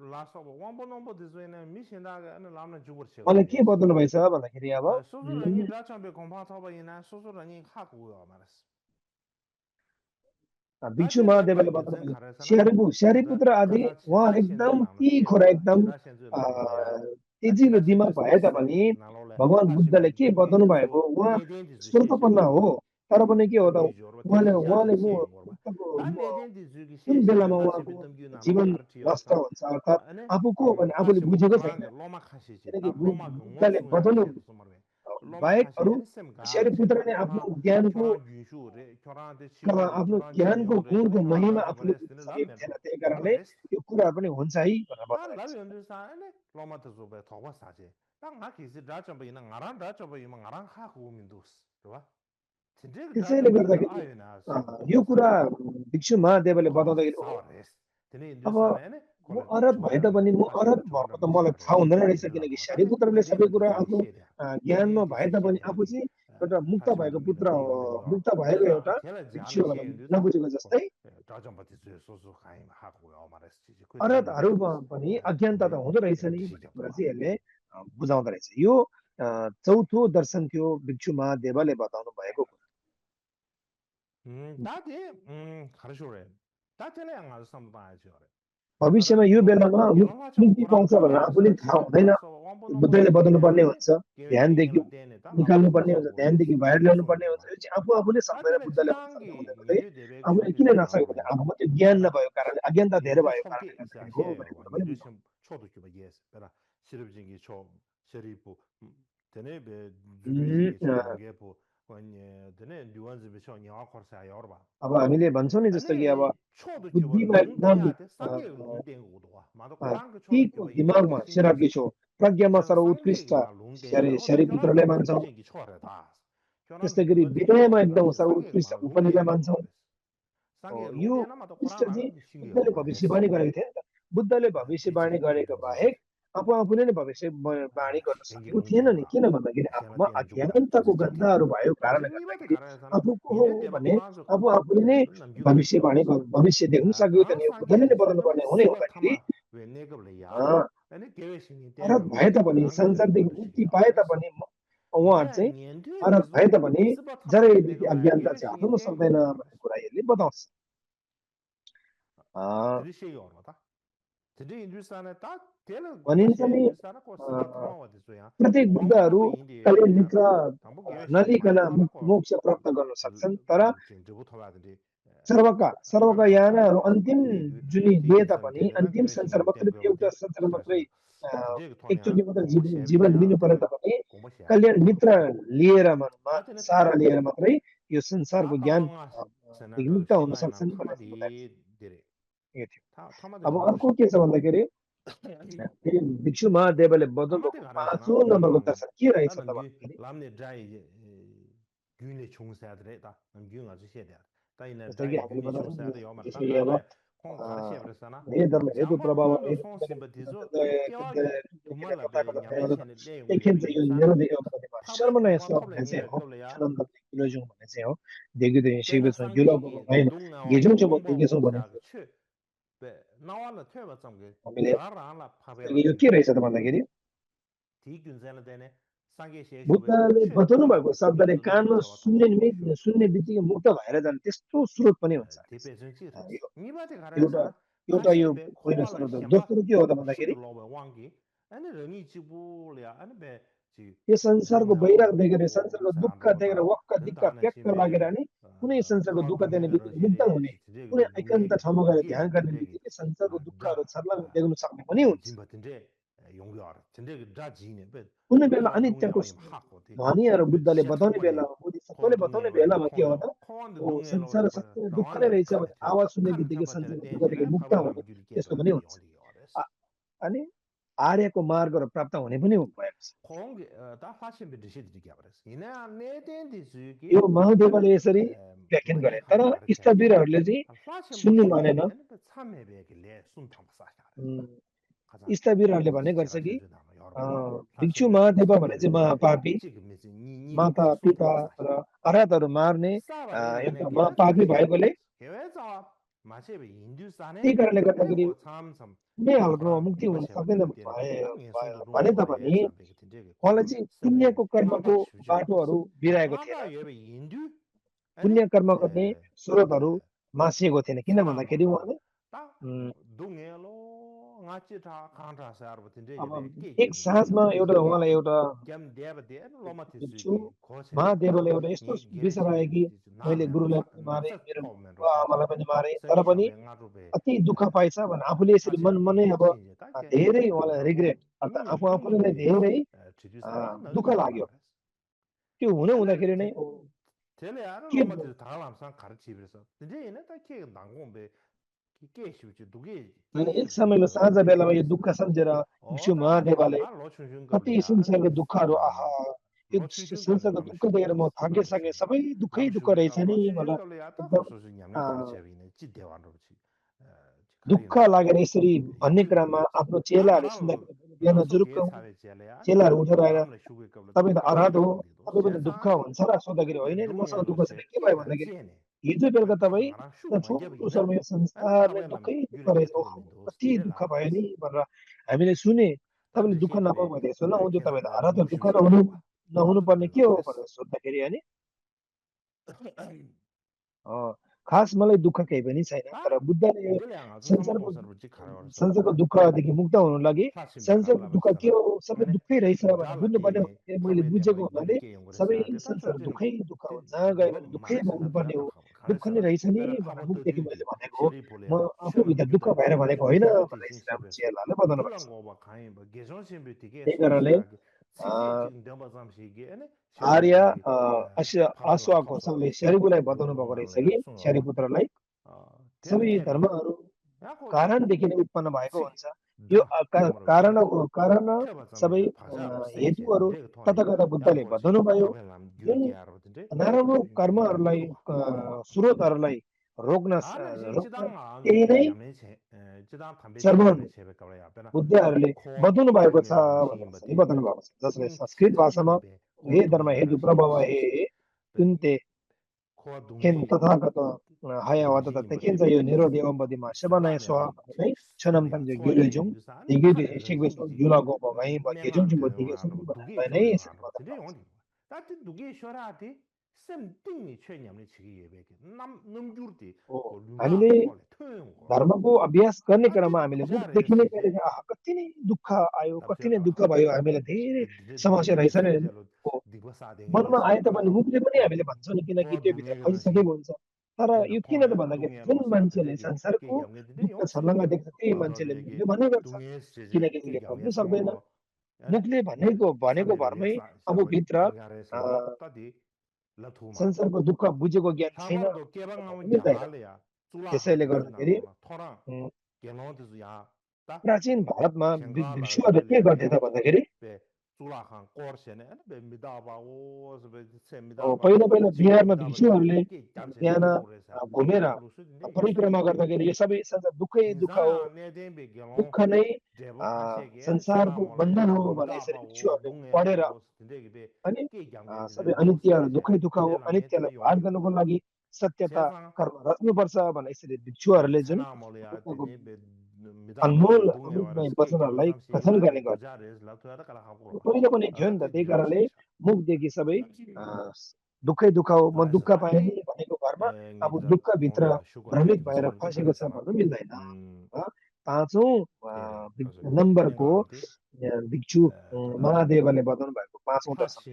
लास्ट अब वन बन नम्बर दिसो एने मिशन दागा एने लामना जुबर छे मलाई के बताउनु भएछ भन्दाखेरि अब सोसो रनि राचा बे कोम्पा थबा इना सोसो रनि खाको मारस भिक्षु महादेवले बताउनु भयो स्याहारीपुत्र आदि उहाँ एकदम तीखो र एकदम अ, तेजिलो दिमाग भए तापनि भगवान बुद्धले के बताउनु भएको उहाँ स्वतपन्न हो तर पनि के हो त उहाँले उहाँले कुन बेलामा उहाँको जीवन नष्ट हुन्छ अर्थात् आफू को हो भने आफूले बुझेको छैन किनकि बुद्धले बताउनु बाहेक अरू स्याहारीपुत्र नै आफ्नो ज्ञानको अथवा आफ्नो ज्ञानको गुणको महिमा आफूले बुझ्न सकेको थिएन त्यही कारणले यो कुराहरू पनि हुन्छ है भनेर बताएको छ लोमा त जो बे थवा साजे ता nga kisi racha ba ina ngaran racha ba ima ngaran kha ko mindus ro त्यसैले गर्दाखेरि यो कुरा भिक्षु महादेवले बताउँदाखेरि अब म अरहत भए तापनि म अरहत भएको त मलाई थाहा हुँदैन रहेछ किनकि स्याहारीपुत्रले सबै कुरा आफ्नो ज्ञानमा भए तापनि आफू चाहिँ एउटा मुक्त भएको पुत्र हो मुक्त भएको एउटा भिक्षु भनेर नबुझेको जस्तै अरहतहरूमा पनि अज्ञानता त हुँदो रहेछ नि भन्ने कुरा चाहिँ यसले बुझाउँदो रहेछ यो चौथो दर्शन थियो भिक्षु महादेवले बताउनु भएको कुरा 다데 가르쇼래 다테네 안 가서 삼바야지 그래 भविष्यमा यो बेलामा मुक्ति पाउँछ भनेर आफूले थाहा हुँदैन बुद्धले बताउनु पर्ने हुन्छ ध्यानदेखि निकाल्नु पर्ने हुन्छ ध्यानदेखि बाहिर ल्याउनु पर्ने हुन्छ यो चाहिँ आफू आफूले सक्दैन बुद्धले आफूले किन नसक्यो भने आफूमा त्यो ज्ञान नभएको कारणले अज्ञानता धेरै भएको कारणले गर्दाखेरि हो भन्ने कुरा पनि बुझाउँछ। 초도 기바 예스 베라 시럽진기 초 शरीफ तेने बे उम्, जुबेजी छगे पो अनि तेने दुवान्ज बे छ न्या खर्सा यारबा अब हामीले भन्छौँ नि जस्तो कि अब 초도 बुद्धिमा एकदम 상게 운된 거도와 마도 꽝그 तीको दिमागमा शराबी छौ प्रज्ञामा सर्वोत्कृष्ट शरीपुत्रले मान्छौँ त्यस्तै गरी विनयमा एकदम सर्वोत्कृष्ट उपनिले मान्छौँ यो उत्कृष्ट चाहिँ बुद्धले भविष्यवाणी गरेको थियो नि त बुद्धले भविष्यवाणी गरेको बाहेक आफू आफूले नै भविष्यवाणी गर्न सकेको थिएन नि किन भन्दाखेरि आफूमा अज्ञानताको गन्धहरू भएको कारणले गर्दाखेरि आफू को हो भने आफू आफूले नै भविष्य देख्न सकेको थिएन यो बुद्धले नै बताउनु पर्ने हुने हुँदाखेरि अरहत भए तापनि संसारदेखि मुक्ति पाए तापनि उहाँहरू चाहिँ अरहत भए तापनि जरादेखि अज्ञानता चाहिँ हटाउन सक्दैन भन्ने कुरा यसले बताउँछ भनिन्छ नि प्रत्येक बुद्धहरू कहिले निद्रा नलिकन मोक्ष प्राप्त गर्न सक्छन् तर सर्वका यानाहरू अन्तिम जुनी दिए तापनि अन्तिम संसार मात्रै एउटा संसार मात्रै एकचोटि मात्रै जीवन लिनु परे तापनि कल्याण मित्र लिएर मनमा सारा लिएर मात्रै यो संसारको ज्ञान मुक्त हुन सक्छन् भन्ने यो थियो अब अर्को के छ भन्दाखेरि भिक्षु महादेवले बताउनु पाँचौँ नम्बरको दर्शन के रहेछ त भन्दाखेरि जस्तै कि हामीले बताउँछौँ जस्तै कि अब हेतु प्रभाव देखिन्छ यो निरोधेय शर्मनय सब भन्ने चाहिँ हो आनन्द किलोजुङ भन्ने चाहिँ हो देख्दै सिकेछौँ युलो होइन गेजुङ चाहिँ देखेछौँ भने हामीले यो के रहेछ त भन्दाखेरि बुद्धले बताउनु भएको शब्दले कानमा सुन्ने बित्तिकै मुक्त भएर जाने त्यस्तो स्रोत पनि हुन्छ यो एउटा एउटा यो पहिलो स्रोत हो दोस्रो के हो त भन्दाखेरि यो संसारको वैराग देखेर संसारको दुःख देखेर वक्क दिक्क प्याक्क लागेर नि कुनै संसारको दुःख देख्ने बित्तिकै मुक्त हुने कुनै एकान्त ठाउँमा गएर ध्यान गर्ने बित्तिकै संसारको दुःखहरू छर्लङ देख्न सक्ने पनि हुन्छ कुनै बेला अनित्यको ध्वनिहरू बुद्धले बताउने बेलामा बुद्धिसत्वले बताउने बेलामा के हो त संसार सत्य दुःख नै रहेछ भने आवाज सुन्ने बित्तिकै संसारको दुःखदेखि मुक्त हुने त्यस्तो पनि हुन्छ अनि आर्यको मार्गहरू प्राप्त हुने पनि भएको छ यो महादेवले यसरी व्याख्यान गरे तर इष्टवीरहरूले चाहिँ सुन्नु मानेन इष्टवीरहरूले भन्ने गर्छ कि भिक्षु महादेव भने चाहिँ महापापी माता पिता र अराधहरू मार्ने एउटा महापापी भएकोले त्यही कारणले गर्दाखेरि कुनै खालको मुक्ति हुन सक्दैन भने तापनि उहाँलाई चाहिँ पुण्यको कर्मको बाटोहरू बिराएको थिएन पुण्य कर्म गर्ने स्रोतहरू मासिएको थिएन किन भन्दाखेरि उहाँले एक साँझमा एउटा उहाँलाई एउटा महादेवले एउटा यस्तो विचार आयो कि मैले गुरुलाई पनि मारे मेरो आमालाई पनि मारे तर पनि अति दुःख पाएछ भने आफूले यसरी मनै अब धेरै उहाँलाई रिग्रेट अर्थात् आफूले धेरै दुःख लाग्यो त्यो हुँदाखेरि नै एक समयमा साँझ बेलामा यो दुःख सम्झेर भिक्षु महादेवले कति संसारको दुःखहरू आहा यो संसारको दुःख देखेर म थाकिसकेँ सबै दुःखै दुःख रहेछ नि भनेर दुःख लागेर यसरी भन्ने क्रममा आफ्नो चेलाहरूले सुन्दाखेरि बिहान जुरुक्क चेलाहरू उठेर आएर तपाईँ त अराध हो तपाईँ पनि दुःख हुन्छ र सोद्धाखेरि होइन मसँग दुःख छैन के भयो भन्दाखेरि हिजो बेलुका तपाईँ ठुलो समय संसारले दुःखै दुःख रहेछ ओहो कति दुःख भयो नि भनेर हामीले सुने तपाईँले दुःख नपाउनु भएको यसो नहुन्थ्यो तपाईँ त अराध दुःख नहुनु पर्ने के हो भनेर सोद्धाखेरि होइन खास मलाई दुःख केही पनि छैन तर बुद्धले संसारको दुःखदेखि मुक्त हुनु लागि संसारको दुःख के हो सबै दुःखै रहेछ भनेर बुझ्नुपर्ने मैले बुझेको हुनाले सबै संसार दुःखै दुःख हो जहाँ गयो भने दुःखै भोग्नुपर्ने हो दुःख नै रहेछ नि भनेर मुखदेखि मैले भनेको हो म आफूभित्र दुःख भएर भनेको होइन भनेर इस्लाम चेलाले बताउनु भएको छ त्यही कारणले आर्य अश्वको सबले शरीरलाई बताउनु भएको रहेछ कि शरीपुत्रलाई सबै धर्महरू कारणदेखि नै उत्पन्न भएको हुन्छ यो कारण सबै हेतुहरू तथागत बुद्धले बताउनु भयो जुन नराम्रो कर्महरूलाई स्रोतहरूलाई रोक्न त्यही नै बुद्धहरूले बताउनु भएको छ भनेर बताउनु भएको छ जसले संस्कृत भाषामा हे धर्म हेतु प्रभाव हे कुन्ते केन तथागत हायावत तकेन यो निरोध एवंबदिमा सेबनाय स्व नै छनम तंज गिलेजुम दिगे शिगवेस जुलागो बगाई बकेजुम जुम दिगे सुन नै हामीले धर्मको अभ्यास गर्ने क्रममा हामीले मुखदेखि नै कति नै दुःख आयो कति नै दुःख भयो हामीलाई धेरै समस्या रहेछ नि मनमा आए तापनि मुखले पनि हामीले भन्छौँ नि किनकि त्यो भित्र फसिसकेको हुन्छ तर यो किन त भन्दाखेरि जुन मान्छेले संसारको दुःख छर्लङ्ग देख्छ त्यही मान्छेले मुखले भन्ने गर्छ किनकि उसले भन्नु सक्दैन मुखले भनेको भरमै आफूभित्र संसारको दुःख बुझेको ज्ञान छैन त्यसैले गर्दाखेरि प्राचीन भारतमा भिक्षुहरूले के गर्थे त भन्दाखेरि पहिला बिहारमा भिक्षुहरूले बिहान घुमेर परिक्रमा गर्दाखेरि यो सबै संसार दुःखै दुःख हो दुःख नै संसारको बन्धन हो भनेर यसरी भिक्षुहरूले पढेर अनि सबै अनित्यहरू दुःखै दुःख हो अनित्यलाई पार गर्नको लागि सत्यता कर्म रच्नुपर्छ भनेर यसरी भिक्षुहरूले जुन अनमोल अमृतमय वचनहरूलाई कथन गर्ने गर्छ पहिले पनि थियो नि त त्यही कारणले मुखदेखि सबै दुःखै दुःख हो म दुःख पाएँ नि भनेको घरमा अब दुःखभित्र भ्रमित भएर फसेको छ भन्नु मिल्दैन पाँचौँ नम्बरको भिक्षु महादेवले बताउनु भएको पाँचौँ दर्शन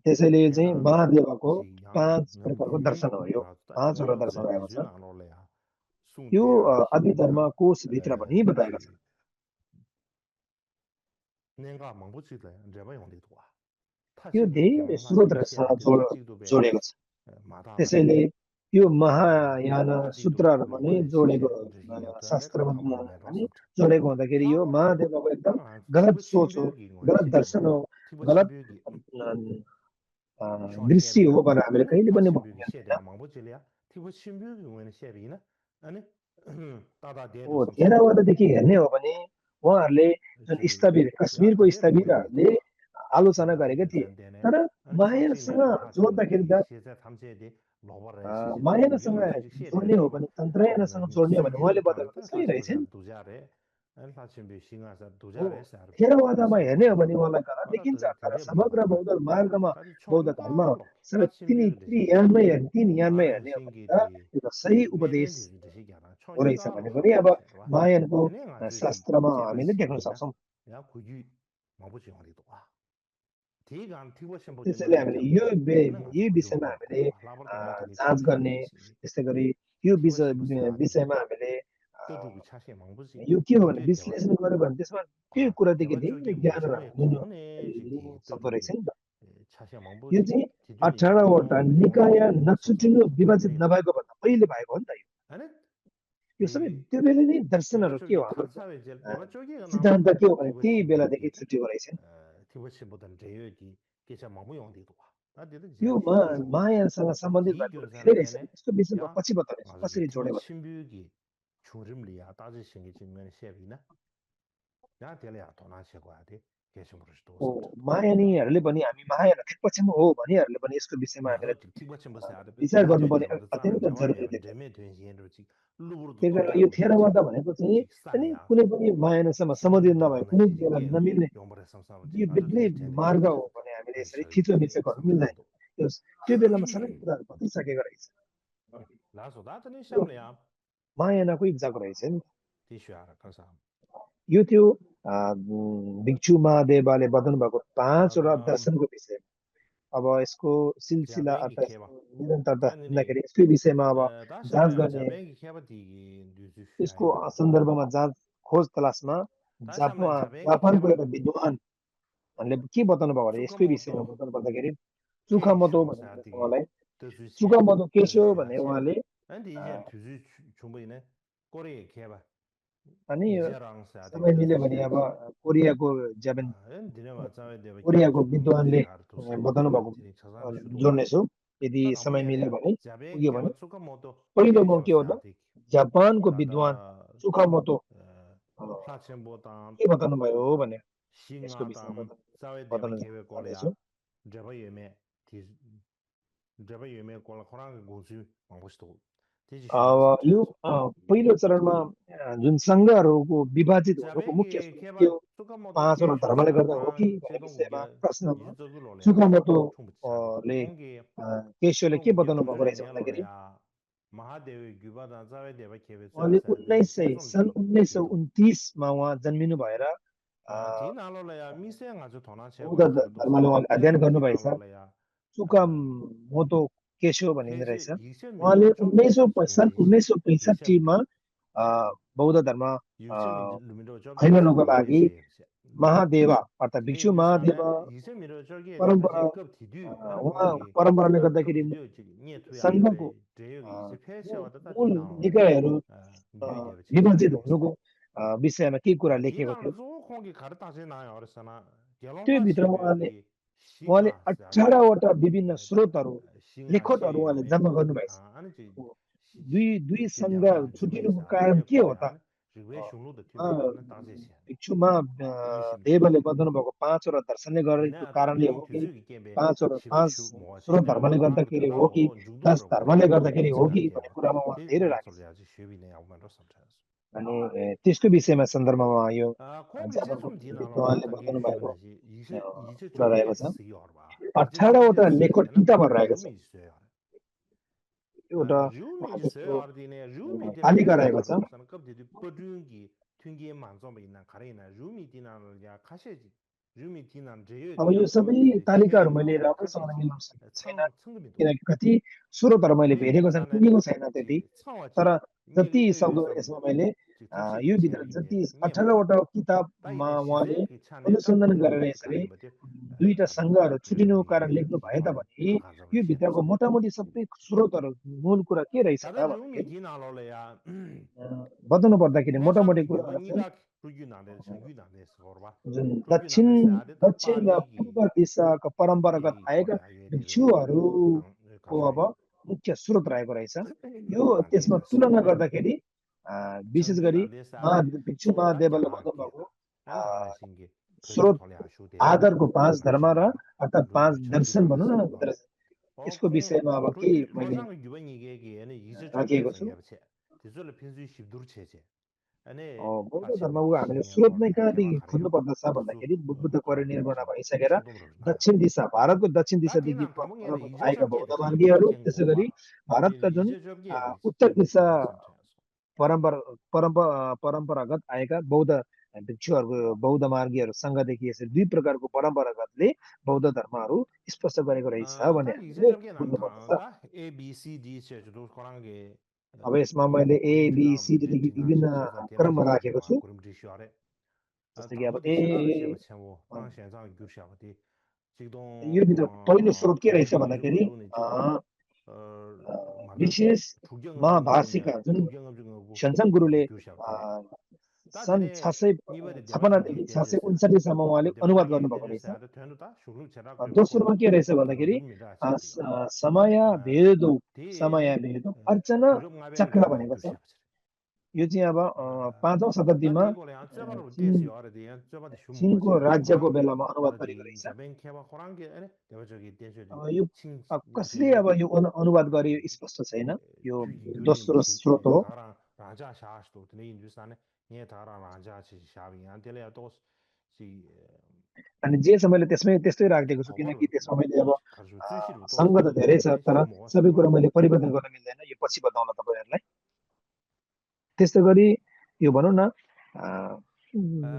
त्यसैले चाहिँ महादेवको 5 प्रकारको दर्शन हो यो 5 वटा दर्शन भएको छ यो आदि धर्म कोशभित्र पनि बताएको छ यो धेरै स्रोतहरूसँग जोडेको छ त्यसैले यो महायान सूत्रहरू पनि जोडेको शास्त्रमा पनि जोडेको हुँदाखेरि यो महादेवको एकदम गलत सोच हो गलत दर्शन हो गलत दृश्य हो भनेर हामीले कहिले पनि थेरावाददेखि हेर्ने हो भने उहाँहरूले जुन स्थविर कश्मीरको स्थविरहरूले आलोचना गरेका थिए तर मायासँग जोड्दाखेरि त मायासँग जोड्ने हो भने तन्त्रयानसँग जोड्ने हो भने उहाँले बताएको सही रहेछ नि थेरवादमा हेर्ने हो भने उहाँलाई गलत देखिन्छ तर समग्र बौद्ध मार्गमा बौद्ध धर्म सबै तीन यानमै हेर्ने हो भने यो त सही उपदेश हो रहेछ भने पनि अब मायानको शास्त्रमा हामीले देख्न सक्छौँ त्यसैले हामीले यो विषयमा हामीले जाँच गर्ने त्यस्तै गरी यो विषयमा हामीले यो के हो भने विश्लेषण गर्यो भने त्यसमा त्यो कुरादेखि धेरै ज्ञानहरू लिनु सक्दो रहेछ नि त यो चाहिँ 18 वटा निकाय नछुटिनु विभाजित नभएको भन्दा पहिले भएको हो नि त यो सबै त्यो बेला नै दर्शनहरू के हो हाम्रो सिद्धान्त के हो भने त्यही बेलादेखि छुटेको रहेछ यो मायासँग सम्बन्धित भएको धेरै रहेछ यसको विषयमा पछि बताउनेछु कसरी जोडेको मायानीहरूले पनि हामी मायान ठिक पक्षमा हो भनेहरूले पनि यसको विषयमा हामीलाई विचार गर्नुपर्ने अत्यन्त जरुरी देखिन्छ त्यही कारण यो थेरवाद भनेको चाहिँ कुनै पनि मायानसँग सम्बन्धित नभए कुनै बेला नमिल्ने यो बेग्लै मार्ग हो भने हामीले यसरी थिचो मिचो गर्नु मिल्दैन त्यो बेलामा सबै कुराहरू बतिसकेको रहेछ मायानाको इज्जाको रहेछ नि यो थियो भिक्षु महादेवले बताउनु भएको 5 वटा दर्शनको विषय अब यसको सिलसिला अर्थात् निरन्तरता भन्दाखेरि यसको विषयमा अब जाँच गर्ने यसको सन्दर्भमा जाँच खोज तलासमा जापानको एउटा विद्वानले के बताउनु भयो भने यसकै विषयमा बताउनु पर्दाखेरि चुखामतो भन्ने उहाँलाई चुखामतो के हो भने उहाँले अनि समय मिल्यो भने अब कोरियाको विद्वानले बताउनु भएको जोड्नेछु यदि समय मिल्यो भने पुग्यो भने पहिलो म के हो त जापानको विद्वान चुखामतो के बताउनु भयो भने यसको विषयमा बताउनु पर्नेछु अब यो पहिलो चरणमा जुन सङ्घहरूको विभाजित हुनुको मुख्य के हो 5 वटा धर्मले गर्दा हो कि भन्ने विषयमा प्रश्नमा चुखामतोले केशवले के बताउनु भएको रहेछ भन्दाखेरि उहाँले सन् 1929 मा उहाँ जन्मिनु भएर बौद्ध धर्मले उहाँले अध्ययन गर्नुभएछ चुखामतो केशव भनिने रहेछ उहाँले सन् 1965 मा बौद्ध धर्म फैलाउनको लागि महादेव अर्थात् भिक्षु महादेव परम्पराले गर्दाखेरि सङ्घको मूल निकायहरू विभाजित हुनुको विषयमा के कुरा लेखेको थियो त्यो भित्र उहाँले 18 वटा विभिन्न स्रोतहरू लेखतहरू उहाँले जम्मा गर्नुभएछ दुई सङ्घ छुटिनुको कारण के हो त रिवे शोंगलो द मा ट्युबे बान ताजे छे भिक्षुमा युसिम देवले बताउनु भएको पाँचवटा दर्शनले इना गरेको ता कारणले पेन हो कि तुजु केबे पाँचवटा शिव पाँच छु मो छे स्रोत ने धर्मले कोरांग गर्दाखेरि ददा हो कि हो जुगदो 10 रो कोले धर्मले जुगदो गर्दाखेरि हो छिरा कि के भन्ने कुरामा उहाँ ते धेरै मा राखेको सोले आज शिवि ने आउमा रो सम्झास छ अनि त्यसको विषयमा सन्दर्भमा यो कोम जापानको जेसम दिन आलो ला विद्वानले तंगे बताउनु भएको शिवन जी इसे कुरा जोगे रहेको छ सी हरबा इसे जोगे 18वटा सी लेखोट हैन किताबहरू कोम रहेको छ रुमी से एउटा रुमी उहाँ से जस्तो अर्दिने रुमी दिन तालिका पेन रहेको छ खरो सन कब दि पजुंगी थुंगे मानसो बिना खरेना रुमी दिन या खासेजी रुमी दिन जेयो अब दिन यो कब सबै दि तालिकाहरू छेयो मैले दिन राम्रोसँग खासेजी मिलाउन सकेको छैन छङ छङ बिदो किनकि कति स्रोतहरू मैले रि भेटेको छैन साना पुगेको छैन 지 त्यति तर छावा 지 जति 녜게 सक्दो 요섬 यसमा मैले 지 탑시 यो भित्र 쳔비네 जति 녜마 18वटा किताबमा ताइने उहाँले 시제 기 차네 딱 अनुसन्धान गरेर 좀 यसरी 가랭버데 दुईटा 다다 सङ्घहरू छुटिनुको कारण 그리게 लेख्नु भए 기도네 तापनि 가자버 यो भित्रको 시야스 मोटामोटी सबै स्रोतहरू मूल कुरा के रहेछ त 다들 루미 भन्दाखेरि 디나로래야 बताउनु पर्दाखेरि मोटामोटी 내삼기 कुराहरू चाहिँ 유니가 रुयुना데 संयुना데 서रबा जुन दक्षिण रुयुना데 सादे ता दक्षिण र पालीगी पूर्व दिशाका परम्परागत 이 आएका 거래 아예리베 भिक्षुहरूको 당 अब 가자베 मुख्य स्रोत रहेको रहेछ यो त्यसमा 당게스 तुलना गर्दाखेरि विशेष गरी संयुना데 सादे भिक्षु 초다 महादेवले बताउनु 갸라기다 भएको 난 당나 신기 거진 स्रोत 털에 아슈데 आधारको पाँच धर्म र 당신자 अर्थात् पाँच 루미 दर्शन 천기나데 भनौँ न 시고 यसको 콩 विषयमा अब के 그렇게 मैले 거상 유번이게는 이제 쪽에 राखिएको छु 생겨버체 뒤절에 핀수 십두르 체제 아니 बौद्ध 파시베 धर्मको हामीले 신경 स्रोत नै 거래 कहाँदेखि 개발 가려 खोज्नु पर्दछ 두수 भन्दाखेरि बुद्ध परिनिर्वाण 저 भइसकेर 충동으로 나야 दक्षिण दिशा भारतको दक्षिण दिशादेखि 다티난 가몽에는 이제 आएका 접게 बौद्ध 되게 मार्गीहरू त्यसै 갱고바 गरी भारतका जुन 이제 접게 उत्तर दिशा 갱고시네 섬차서 परम्परा परम्परागत आएका बौद्ध भिक्षुहरूको बौद्ध मार्गीहरूसँगदेखि यसरी दुई प्रकारको परम्परागतले बौद्ध धर्महरू स्पष्ट गरेको रहेछ भन्ने 딱 이제 हामीले 접게 बुझ्नु पर्दछ 난다 A B C D 제주도 그런 게 अब यसमा मैले एबिसिडीदेखि विभिन्न क्रममा राखेको छु 그럼 지시하래 जस्तो कि अब 당부디 시라도 시에 챵고 그런 현상 규시하고디 지금 यो भित्र पहिलो स्रोत के रहेछ 주경을 भन्दाखेरि 주는 만들 विशेष 주경을 주는 महाभाषिका जुन 주경을 주는 सन्चङ गुरुले 규시하고디 सन् 다전에 600 이번에 छपन्नादेखि 대바탕이 된지스 659 उहाँले अनुवाद 대바탕이 गर्नुभएको रहेछ 된지스 되는다 शुरू 제라 दोस्रोमा के रहेछ 그런 भन्दाखेरि 줍니다 시비요 समय भेदो समय 대에 भेदो अर्चना 주름 가뱅 चक्र 요바 भनेको छ 규시하고 यो चाहिँ अब 5औं शताब्दीमा 다티고래 안쩌바로 चिन 대시 어디 안쩌바데 चिनको 슈모체 राज्यको 코랑게 बेलामा अनुवाद गरेको 어디 रहेछ 자뱅 케바 코랑게 아니 대바 저기 대셔디 यो 칭 कसले अब यो अनुवाद गर्यो यो स्पष्ट छैन यो 주기 दोस्रो 교림치 स्रोत हो 다랑 라자 샤스도 드네 인주산에 예 다랑 라자 치 샤비 안텔레야 또시 अनि जे छ मैले त्यसमै त्यस्तै राखिदिएको छु 어거를 किनकि त्यसमा मैले अब 가지고 주시로 또 सङ्घ त धेरै छ तर 뭐 सबै कुरा मैले परिवर्तन गर्न मिल्दैन यो पछि बताउन तपाईँहरूलाई त्यस्तै गरी यो भनौँ न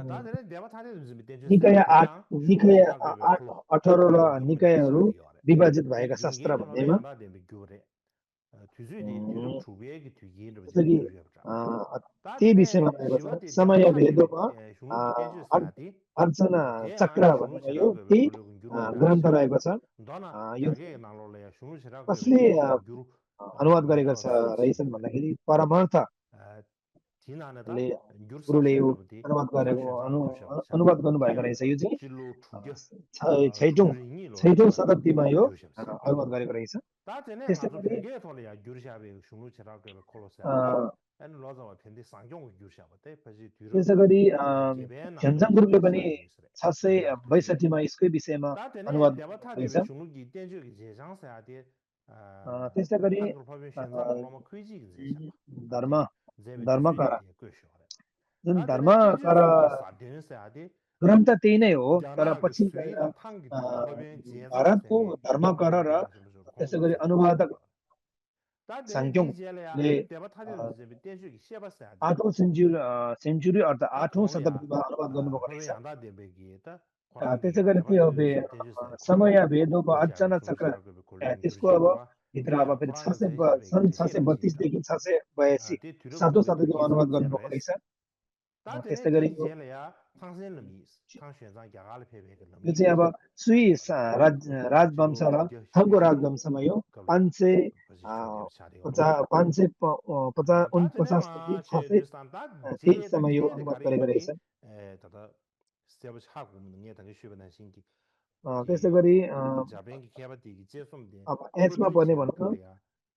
다들 내가 타는 좀 निकाय 된주사 आठ 대양 निकाय 슈루치라 그 आठ 콜로 18 콜로 निकायहरू 시비요래 विभाजित भएका 네 शास्त्र 중계는 भन्नेमा 어디야 되면 교래 주주의 주름 주배의 뒤기를 जस्तै कि 주주였다 त्यही 다전에 विषयमा रहेको छ 시와디 समय 대바타디 भेदोमा 슈루기 된주사디 अर्चना 대양 चक्र भन्नेमा 슈루치라 यो 그 त्यही 콜로 규로 ग्रन्थ 야샤 रहेको छ 너나 यो 자게 나로래 슈루치라 그 कसले 콜로 규로 अनुवाद गरेका 나로 रहेछन् भन्दाखेरि परमार्थले 지나나다 गुरुले यो 귤삽센더부디 अनुवाद गरेको 상신장 교시하고 अनुवाद गर्नुभएको रहेछ यो चाहिँ 진로 두개 छैटौँ 주주인이로 छैटौँ शताब्दीमा यो 교시하고 अनुवाद गरेको रहेछ 다전에 त्यस्तै 가서 गरी 뱅게 돌이야 규르샤베 슈루치라 그 콜로세아디 엔 로자와 펜디 상종 규르샤고 때 પછી 뒤로 त्यसै गरी 개변 झन्झाङ गुरुले पनि 시작이 있어요. 662मा यसकै विषयमा 다전에 अनुवाद 대바타디 गरेछ 슈루기 댄저기 제장사야디 त्यस्तै गरी 한글 법인 현상 올라면 크지 그제샤 धर्म 제베 धर्मकार 주주인데 교시하래 जुन 다전에 धर्मकार 댄저스기 사den사야디 ग्रन्थ त्यही नै हो तर 자라 그 पछि 수위다 탕기 법인 भारतको 제장세 धर्मकार र त्यसै गरी अनुवादक 다전에 디젤이야 साङ्क्योङले 대바타디 제베 댄저기 시아바사야디 8औं सेन्चुरी अर्थात् 다 8औं 콩이야 शताब्दीमा अनुवाद गर्नुभएको 허위 रहेछ 안다 대베기에다 고랑기 त्यसै गरी त्यो अब 대바타디 댄저스 समय भेदको 규시하고 अर्चना चक्र 슈루치라 그 콜링 त्यसको अब 규르샤고바 भित्र अब 대야 फेरि 고랑은 제샤베 सन् 제시라지다 632 देखि 682 티 뒤로 7औं 두개 शताब्दीमा 두기 अनुवाद गर्नुभएको 제레스 रहेछ 다전에 त्यस्तै गरी 디젤이야 탕센름이 탕宣장 야갈 페베게 यो चाहिँ अब सुई राजवंश र थङको 시 राजवंशमा यो 500 549 देखि 623 सम्म यो अनुवाद गरेको रहेछ 다다 스텝을 하고 문에 당게 쉬변한 신기 त्यसै गरी 자뱅기 개바디 제솜데 अब एचमा पर्ने भनेको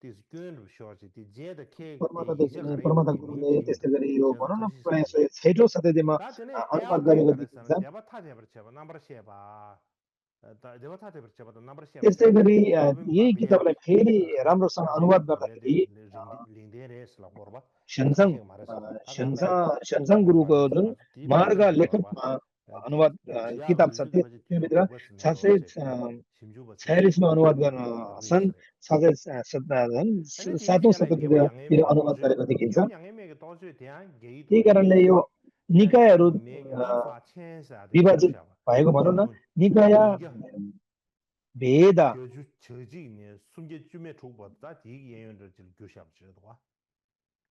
this gun short the j the cake the परमात्मादेखि नै इज परमात्मा खरै गुरुले मिन त्यस्तै गरी यो 제가 भनौँ न 도시 प्रायः 사람이야. छैटौँ शताब्दीमा 다전에 अनुवाद LT गरेको देखिन्छ। 가르스는 내가 타제 버쳐 넘버 쉐바. 내가 타제 버쳐 봐 넘버 쉐바. त्यस्तै गरी 로빈 यही 바비야. किताबलाई फेरि राम्रोसँग अनुवाद 로빈 바비야 गर्दाखेरि 링데레스 라고르바. Shenzhen Shenzhen गुरुको जुन मार्ग लेखकमा अनुवाद किताब छ त्योभित्र 746 मा अनुवाद गर्न सन् 7औं शताब्दीतिर अनुवाद गरेको देखिन्छ। त्यही कारणले यो निकायहरू विभाजित भएको भनौँ न, निकाय भेद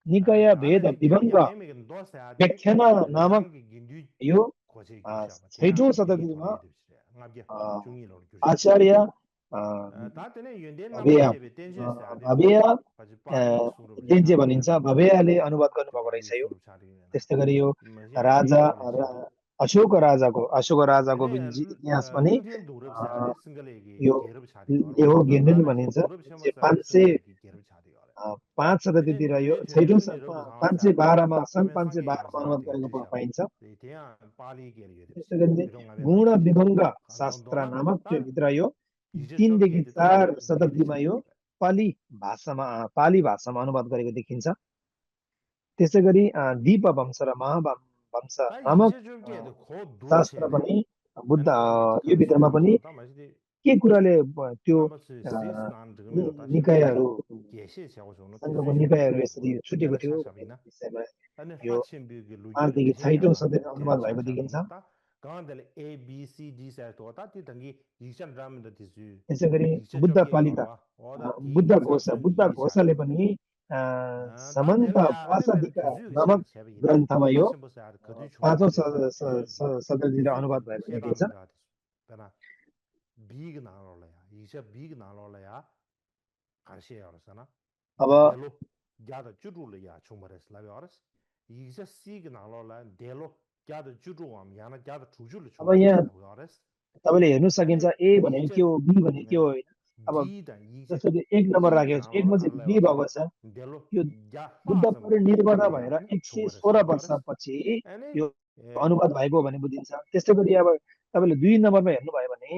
निकाय भेद विभङ्ग व्याख्यान नामक यो 6औं शताब्दीमा आचार्य भव्य डेन्जे भनिन्छ, भव्यले अनुवाद गर्नुभएको रहेछ यो। त्यस्तै गरी यो राजा अशोक राजाको इतिहास पनि यो लेहो गेन्डेन भनिन्छ। 505 शताब्दीतिर यो 512 मा सन् 512 मा अनुवाद गरेको पाइन्छ। त्यसै गरी गुण विभङ्ग शास्त्र नामक त्योभित्र यो 3 देखि 4 शताब्दीमा यो पाली भाषामा अनुवाद गरेको देखिन्छ। त्यसै गरी दीप वंश र महावंश नामक शास्त्र पनि बुद्ध यो भित्रमा पनि के कुराले त्यो निकायहरू संघको निकायहरू यसरी छुटेको थियो भन्ने विषयमा यो 5 देखि 6औं शताब्दीमा अनुवाद भएको देखिन्छ। त्यसै गरी बुद्ध पालिका बुद्ध घोषले पनि समन्त पासादिका नामक ग्रन्थमा यो 5औं शताब्दीतिर अनुवाद भएको देखिन्छ। अब अब यहाँ तपाईले हेर्नु सकिन्छ ए भनेको के हो, बी भनेको के हो हैन। अब जसरी 1 नम्बर राखेको छ, 1 मा चाहिँ बी भएको छ। यो बुद्ध परिनिर्वाण भएर 116 वर्षपछि यो अनुवाद भएको भने बुझिन्छ। त्यस्तै गरी अब तपाईले 2 नम्बरमा हेर्नु भयो भने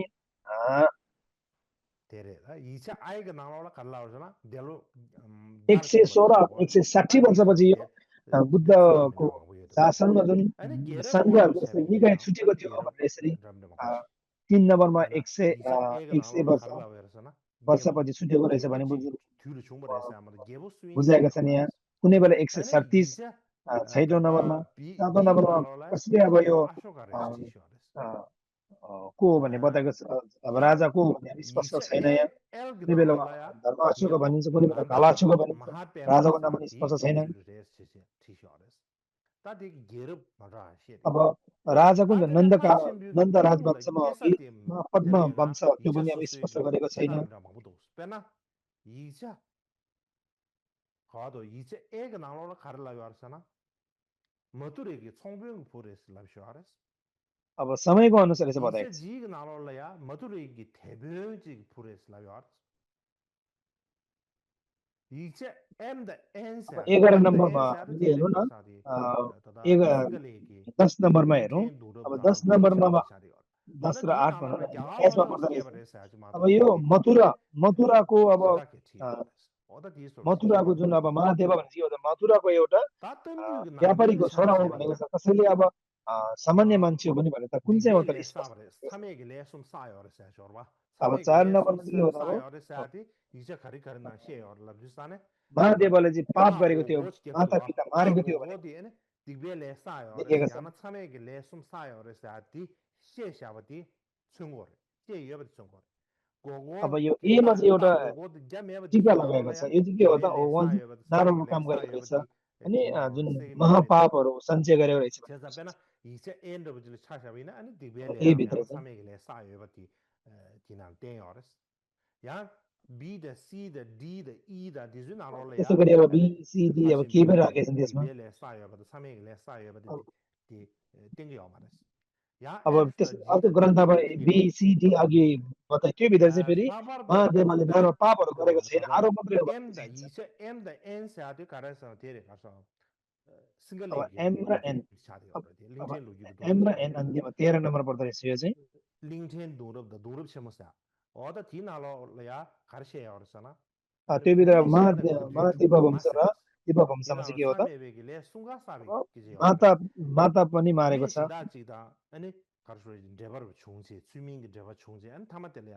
116 160 वर्षपछि यो बुद्धको शासनमा जुन संघहरूको निकाय छुटेको थियो भनेर यसरी 3 नम्बरमा 100 वर्षपछि छुटेको रहेछ भने बुझाएका छन्। यहाँ कुनै बेला 137 छैटौं नम्बरमा 7औं नम्बरमा कसले अब यो को हो भन्ने बताएको छ। अब राजा को हो भन्ने स्पष्ट छैन। यहाँ कुनै बेला धर्म अशोक भनिन्छ, कुनै बेला काला अशोक भनिन्छ, राजाको नाम पनि स्पष्ट छैन। अब राजा कुन नन्द राजवंशमा पद्म वंश त्यो पनि अब स्पष्ट गरेको छैन। अब समयको अनुसार यसो बताएको छ। 11 नम्बरमा हेर्नु न, 10 नम्बरमा हेरौँ। अब 10 नम्बरमा 10 र 8 भनौँ न, एजमा पर्दा अब यो मथुराको अब मथुराको जुन अब महादेव भन्छ के हो त, मथुराको एउटा व्यापारीको छोरा हो भनेको छ। कसैले अब सामान्य मान्छे हो पनि भने त कुन चाहिँ हो त स्पष्ट। अब 4 नम्बरमा के हो त, महादेवले चाहिँ पाप गरेको थियो, माता पिता मारेको थियो भने लेखेका छन्। अब यो एमा चाहिँ एउटा टीका लगाएको छ। यो चाहिँ के हो त, उहाँ नराम्रो काम गरेको रहेछ अनि जुन महापापहरू सञ्चय गरेको रहेछ। यही भित्र त्यसै गरी अब बी सी डी अब के पनि राखेका छन् त्यसमा। अब त्यस अर्को ग्रन्थमा BCD अघि बताए त्यो भित्र चाहिँ फेरि महादेवले नाममा पापहरू गरेको छैन आरोप मात्रै हो M भनेर da देखिन्छ yi M da N sa de karasa tere karsa single अब leg M र N अब अब LinkedIn logi M र N अन्त्यमा 13 नम्बर पर्दो रहेछ यो चाहिँ LinkedIn durab chemasa oda tina lo ya karshe orsana त्यो भित्र महादेव वंश र दिप वंशमा चाहिँ के हो त अब माता माता पनि मारेको छ अनि karso debar chungse swimming debar chungse an tamatele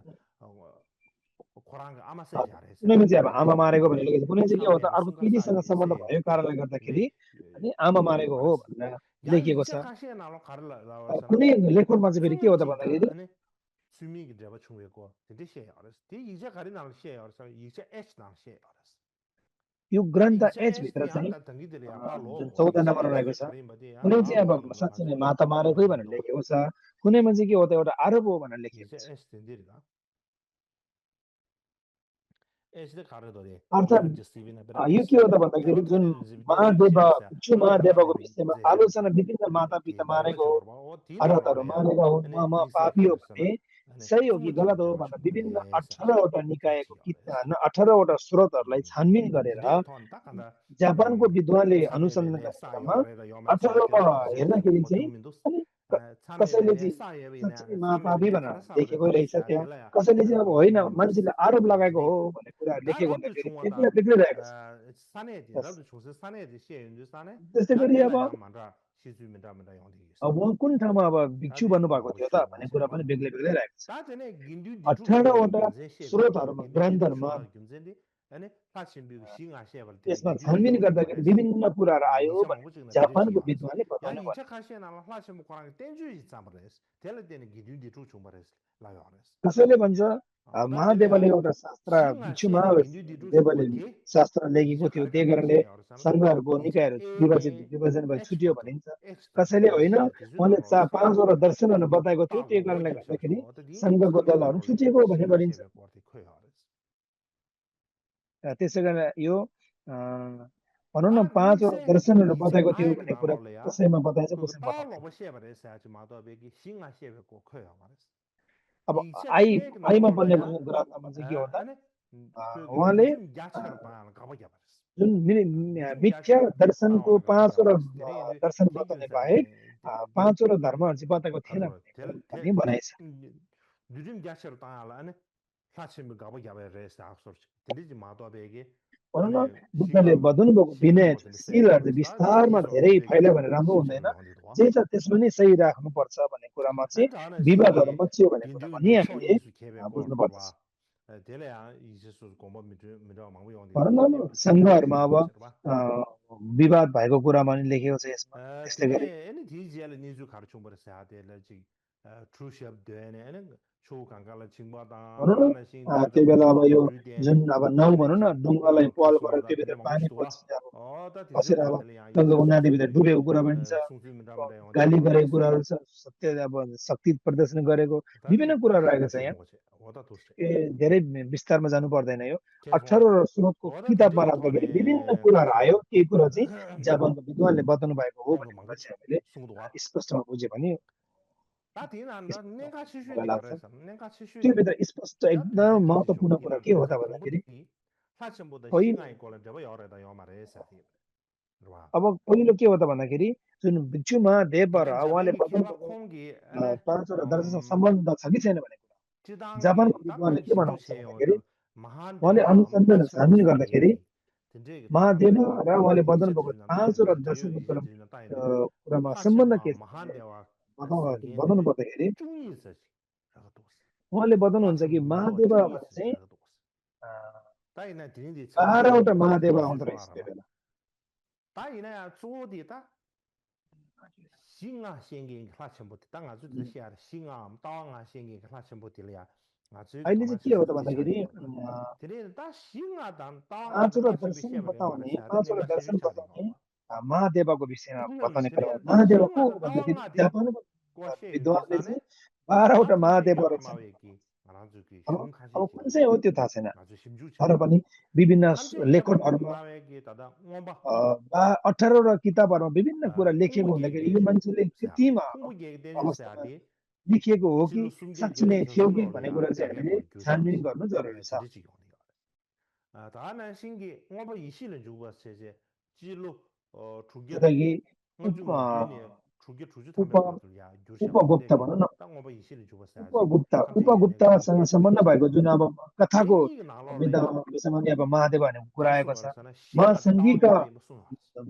खोराङ आमासे झारे कुनैमा चाहिँ अब आमा मारेको भनेर लेखेको छ कुनै चाहिँ के हो त अर्को केटीसँग सम्बन्ध भएको कारणले गर्दाखेरि अनि आमा मारेको हो भनेर लेखिएको छ कुनै लेखनमा चाहिँ फेरि के हो त भन्दाखेरि स्विमिङ जब छुएको त्यति से हरस त्यो इजा गरि नाल से हरस इजा एच नाल से हरस यो ग्रन्थ एच भित्र चाहिँ जुन 14 नम्बर रहेको छ कुनै चाहिँ अब साँच्चै नै माता मारेकै भनेर लेखेको छ कुनैमा चाहिँ के हो त एउटा आरोप हो भनेर लेखिएको छ अर्थात् यो के हो त भन्दाखेरि जुन महादेव भिक्षु महादेवको विषयमा आलोचना विभिन्न माता पिता मारेको अरहतहरू मारेका हुन् म पापी हो भने सही हो कि गलत हो भनेर विभिन्न 18वटा निकायको 18वटा स्रोतहरूलाई छानबिन गरेर जापानको विद्वानले अनुसन्धान गरेकामा 18मा हेर्दाखेरि चाहिँ अनि कसैले चाहिँ साँच्चै महापापी भनेर लेखेको रहेछ त्यहाँ कसैले चाहिँ अब होइन मान्छेले आरोप लगाएको हो भन्ने कुराहरू लेखेको हुँदाखेरि बेग्लै बेग्लै रहेको छ त्यस्तै गरी अब उहाँ कुन ठाउँमा अब भिक्षु बन्नुभएको थियो त भन्ने कुरा पनि बेग्लै बेग्लै रहेको छ 18वटा स्रोतहरूमा ग्रन्थहरूमा त्यसमा छानबिन गर्दाखेरि विभिन्न कुराहरू आयो भने जापानको विद्वानले बताउनु कसैले भन्छ महादेवले एउटा शास्त्र भिक्षु महादेवले शास्त्र लेखेको थियो त्यही कारणले सङ्घहरूको निकायहरू विभाजन भए छुट्यो भनिन्छ कसैले होइन उहाँले 5वटा दर्शनहरू बताएको थियो त्यही कारणले गर्दाखेरि सङ्घको दलहरू छुटिएको भन्ने भनिन्छ त्यसै कारण यो भनौँ न 5वटा दर्शनहरू बताएको थियो भन्ने कुरा कसैमा बताइन्छ कसैमा अब आइमा बन्ने ग्रन्थमा चाहिँ के हो त उहाँले जुन मिथ्या दर्शनको 5वटा दर्शन बताउने बाहेक 5वटा धर्महरू चाहिँ बताएको थिएन भन्ने भनाइ छ भनौँ न बुद्धले बताउनुभएको विनय शिलहरू चाहिँ विस्तारमा धेरै फैला भने राम्रो हुँदैन जे छ त्यसमा नै सही राख्नुपर्छ भन्ने कुरामा चाहिँ विवादहरू मचियो भन्ने कुरा पनि हामीले बुझ्नुपर्छ भनौँ न सङ्घहरूमा अब विवाद भएको कुरामा पनि लेखेको छ यसमा त्यस्तै गरी भनौँ न त्यो बेला अब यो जुन अब नाउ भनौँ न डुङ्गालाई पाल गरेर त्यो भित्र पानी पछि अब खसेर अब गङ्गाको नदीभित्र डुबेको कुरा पनि छ गाली गरेको कुराहरू छ सत्य अब शक्ति प्रदर्शन गरेको विभिन्न कुराहरू आएको छ यहाँ धेरै विस्तारमा जानु पर्दैन यो 18 स्रोतको किताबमा राख्दाखेरि विभिन्न कुराहरू आयो केही कुरा चाहिँ जापानको विद्वानले बताउनु भएको हो भन्ने कुरा चाहिँ हामीले स्पष्टमा बुझ्यो भने त्यो भित्र स्पष्ट एकदम महत्त्वपूर्ण कुरा के हो त भन्दाखेरि अब पहिलो के हो त भन्दाखेरि जुन भिक्षु महादेव र उहाँले बताउनुभएको 5वटा दर्शन सम्बन्ध छ कि छैन भन्ने कुरा जापानको विद्वानले के भन्नुहुन्छ भन्दाखेरि उहाँले अनुसन्धान छानबिन गर्दाखेरि महादेव र उहाँले बताउनुभएको 5वटा दर्शनको कुरामा सम्बन्ध के छ बताउनु पर्दाखेरि उहाँले बताउनुहुन्छ कि महादेव चाहिँ 12वटा महादेव आउँदो रहेछ त्यो बेला अहिले चाहिँ के हो त भन्दाखेरि 5वटा दर्शन बताउने महादेवको विषयमा बताउने कुरा हो महादेव को हो भन्दाखेरि जापानको विद्वानले चाहिँ 12वटा महादेवहरू छन् अब कुन चाहिँ हो त्यो थाहा छैन तर पनि विभिन्न लेखकहरूमा 18 किताबहरुमा विभिन्न कुरा लेखेको 풍부 हुँदाखेरि यो 계획된 मान्छेले 자, कतिमा 풍부 계획된 अवस्थामा 사디 लेखिएको हो कि 진로 숨게 साँच्ची नै 여기 थियो कि भन्ने 저승로래야 कुरा चाहिँ 자기가 हामीले 뭐 छानबिन 교사지 गर्नु जरुरी छ 지리지 요리가 다만 신기 뭐뭐 이실은 주고 세제 지로 주게 जस्तो कि 먼저 उप 뭐 되네 주게 उप 탐에 거들야 교사인데 उपगुप्त भनौँ न 딱 뭐뭐 इसिले जु고 사야지 감정이 उपगुप्तसँग सम्बन्ध भएको जुन अब कथाको 괜히 나로래야 विधामा विषयमा नि अब महादेव भनेको कुरा आएको छ 단순하잖아 시야가 महासङ्घीका 다운이 무슨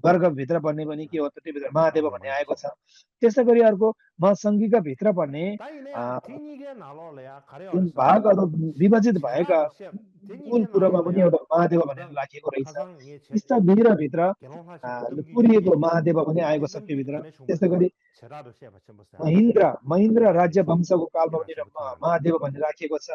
वर्गभित्र पर्ने पनि के हो त त्योभित्र महादेव भन्ने आएको छ त्यस्तै गरी अर्को महासङ्घीका भित्र पर्ने 다이네 디니게 나로래야 जुन 가려서 भागहरू विभाजित भएका 제라도 시야 मूल 디니게 कुरोमा पनि 나로래야 एउटा महादेव भनेर 그다음 राखिएको रहेछ 가상의 यस्ता भित्रभित्र 개론하신 어떤 पुरिएको महादेव पनि आएको छ 땡땡기 त्योभित्र 안에 त्यस्तै 중국에서 गरी 제라도 시야 받침 버스 महेन्द्र राज्य वंशको कालमा पनि महादेव भनेर राखिएको छ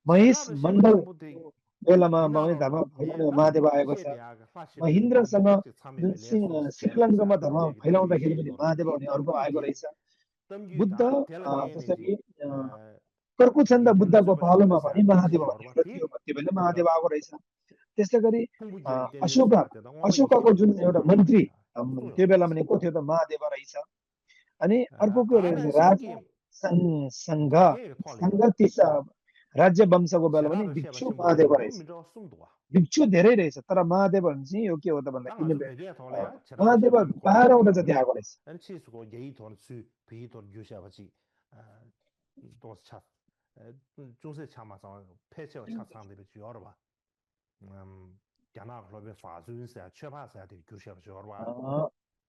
महेश 제라도 시야 मण्डलको 받침부터 बेलामा महादेव 디나로로 महादेव आएको छ 시에리아가 사실 महेन्द्रसँग 참여 जुन श्रीलङ्कामा धर्म फैलाउँदाखेरि पनि महादेव भन्ने अर्को आएको रहेछ बुद्ध जस्तो कि कर्कुचन्द बुद्धको पालोमा पनि महादेव भन्ने एउटा थियो त्यो बेला महादेव आएको रहेछ त्यस्तै गरी अशोकको जुन एउटा मन्त्री त्यो बेलामा नि को थियो त महादेव रहेछ अनि अर्को के रहेछ राजा संघ राज्य वंशको बेला पनि भिक्षु महादेव रहेछ भिक्षु धेरै रहेछ तर महादेव चाहिँ यो के हो त भन्दाखेरि महादेव 12वटा जति आएको रहेछ 중세 참아서 폐쇄와 차상들이 주요로 봐. 야나글로베 파주인세 최파사야 될 교시하고 주요로 봐.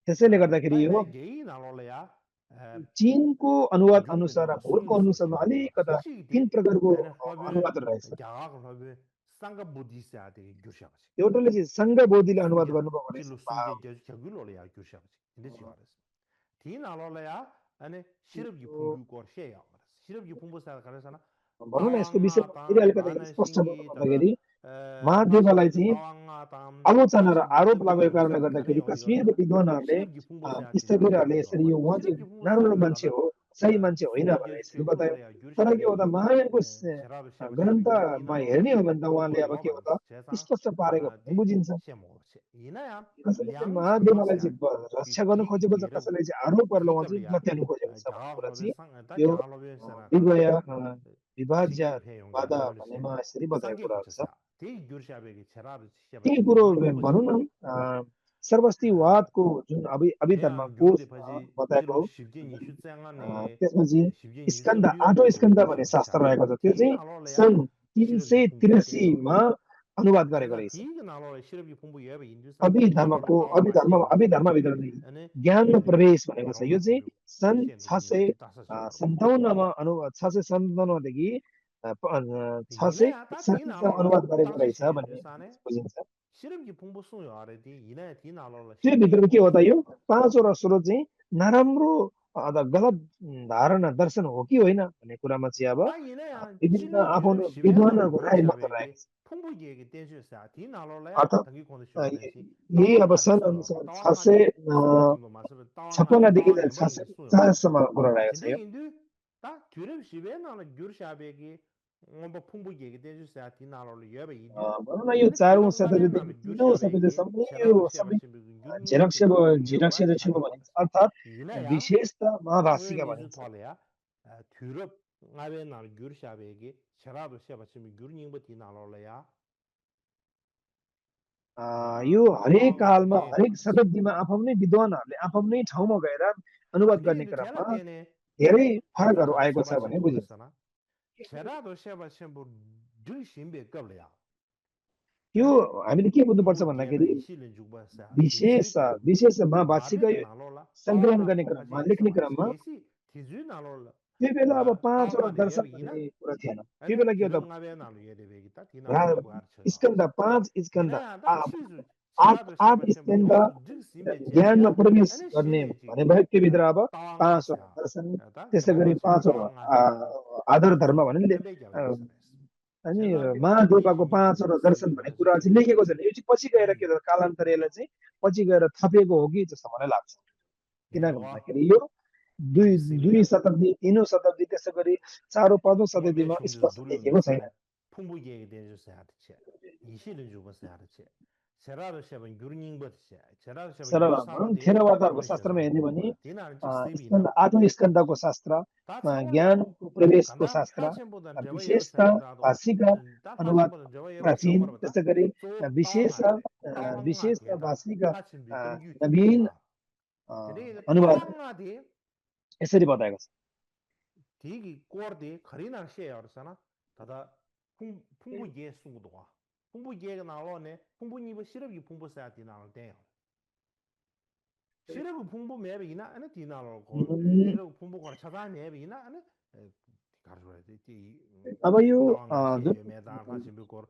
त्यसैले गर्दाखेरि यो गेही नालोलया चीनको अनुवाद अनुसार भोरको अनुसारमा अलिकता 3 प्रकारको अनुवाद रहेछ 야나글로베 상가 बुद्धिस्या 될 교시하고. एउटाले चाहिँ संघ बोधिले अनुवाद गर्नुभयो भने 저글로야 교시하고. 근데 지와레스. 디나로ल야 아니 시럽기 풍부고 셰야. 시럽기 풍부사 가르잖아. भनौँ न यसको विषय फेरि अलिकति स्पष्ट गर्दाखेरि महादेवलाई चाहिँ आलोचना र आरोप लागेको कारणले गर्दाखेरि कश्मीरको विद्वानहरूले स्थलीयहरूले यसरी यो उहाँ चाहिँ नराम्रो मान्छे हो सही मान्छे होइन भनेर यसरी बतायो तर के हो त महायानको ग्रन्थमा हेर्ने हो भने त उहाँले अब के हो त स्पष्ट पारेको बुझिन्छ कसैले चाहिँ महादेवलाई चाहिँ रक्षा गर्नु खोजेको छ कसैले चाहिँ आरोप गरेर उहाँ चाहिँ लत्याउनु खोजेको छ भन्ने कुरा चाहिँ यो विगय विभाज्यवाद भन्नेमा यसरी बताएको कुराहरू छ त्यही कुरो भनौँ न सर्वस्तिवादको जुन अभिधर्म कोष बताएको हो त्यसपछि स्कन्द 8औं स्कन्द भन्ने शास्त्र रहेको छ त्यो चाहिँ सन् 383 मा अनुवाद गरेको रहेछ अभिधर्मभित्र ज्ञानमा प्रवेश भनेको छ यो चाहिँ सन् 657 मा 657 देखि 660 अनुवाद गरेको रहेछ भन्ने बुझिन्छ त्यो भित्र के हो त यो पाँचवटा स्रोत चाहिँ नराम्रो गलत धारणा दर्शन हो कि होइन भन्ने कुरामा चाहिँ अब विभिन्न आफ्नो विद्वानहरूको राय मात्र रहेको छ अर्थात् यही अब सन् अनुसार 656 देखि 650 सम्म कुरा रहेको छ यो भनौँ न यो 4औं शताब्दीदेखि 3औं शताब्दीसम्म यो सबै झिरक्सेर छुको भनिन्छ अर्थात् विशेषतः महाभाषिका भनिन्छ यो हरेक कालमा हरेक शताब्दीमा आफ्नै विद्वानहरूले आफ्नै ठाउँमा गएर अनुवाद गर्ने क्रममा धेरै फरकहरू आएको छ भन्ने बुझिन्छ यो हामीले के बुझ्नुपर्छ भन्दाखेरि विशेष महाभाषिका सङ्कलन गर्ने क्रममा लेख्ने क्रममा त्यो बेला अब 5वटा दर्शन भन्ने कुरा थिएन त्यो बेला के हो त स्कन्द 5 स्कन्द 8 स्कन्द ज्ञानमा प्रवेश गर्ने भने भयो त्यो भित्र अब 5वटा दर्शन त्यसै गरी 5वटा आदर धर्म भन्ने अनि महादेवको 5वटा दर्शन भन्ने कुरा चाहिँ लेखेको छैन यो चाहिँ पछि गएर के हो कालान्तरले चाहिँ पछि गएर थपेको हो कि जस्तो मलाई लाग्छ किनभने भन्दाखेरि यो दुई शताब्दी 3औं शताब्दी त्यसै गरी 4औं 5औं शताब्दीमा स्पष्ट लेखेको छैन 제라르 셰번 유르닝버드세 제라르 셰번 सरल भनौँ 유르사바데 थेरवादहरूको 콩시사 शास्त्रमा हेर्ने भने 디나는 즉 स्कन्द 스비나 आठौँ स्कन्दको शास्त्र 다 차원에 ज्ञानको प्रवेशको 간다 शास्त्र 하천보다 저거 예버 विशेषता 생각라도 भाषिका 다 अनुवाद 하천보다 저거 예버 प्राचीन 생각보다 त्यसै गरी 또 विशेष 따왕아데 따왕아데 다 भाषिका 하천 비듬규 नवीन 아 근데 अनुवाद 따왕아데 यसरी बताएको छ 디기 꼬르데 거리나 셰어르잖아 다다 풍부예 숭도와 풍부예가 나오네 풍부니버 시럽이 풍부사야 디나는데 시럽이 풍부 매비나 아니 디나로고 시럽 풍부가 찾아 매비나 아니 가르쳐야 돼 अब यो जुन तावाङा मैदान हाँसी बिकोर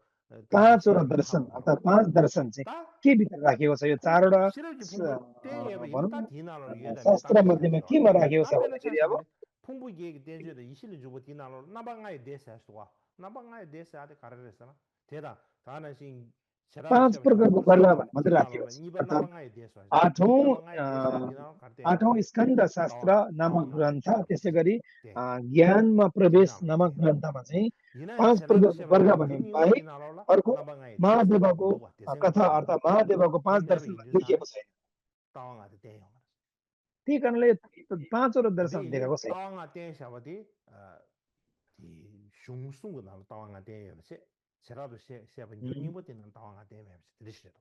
पाँचवटा दर्शन अथवा पाँच दर्शन चाहिँ ता के भित्र राखिएको छ यो चारवटा 시럽지 풍부 때에 भनौँ 다 न 디나로 예다 शास्त्र 메다비 मध्येमा 샤죠 केमा राखेको छ 나베나 भन्दाखेरि अब 차시면 풍부 얘기 대주도 이실을 주고 디나로 나방아에 대해서와 나방아에 대해서 아데 가르쳤잖아 대다 다는 신 पाँच प्रकारको वर्ग भने मात्रै राखिएको छ निबा अर्थात् 나방아에 대해서 आठौँ 나방아에 대해서 디나로 가르ते आठौँ स्कन्द शास्त्र नामक ग्रन्थ त्यसै गरी 때 ज्ञानमा प्रवेश 디나로 नामक ग्रन्थमा चाहिँ 이나 पाँच 세라르 प्रकारको 셰바 वर्ग भने 유닝바 बाहेक 디나로라 अर्को 나방아에 महादेवको 누가 대생 कथा अर्थात् महादेवको पाँच 디나베 दर्शन लेखिएको छैन तावाङा데 대요 त्यही कारणले पाँचवटा दर्शन 근데 देखाएको 이 छैन तावाङ아 대샤바디 이 슝숭고 나 तावाङ아 대요세 제라도 셰바 유닝바 디나 तावाङ아 대메스 드리시도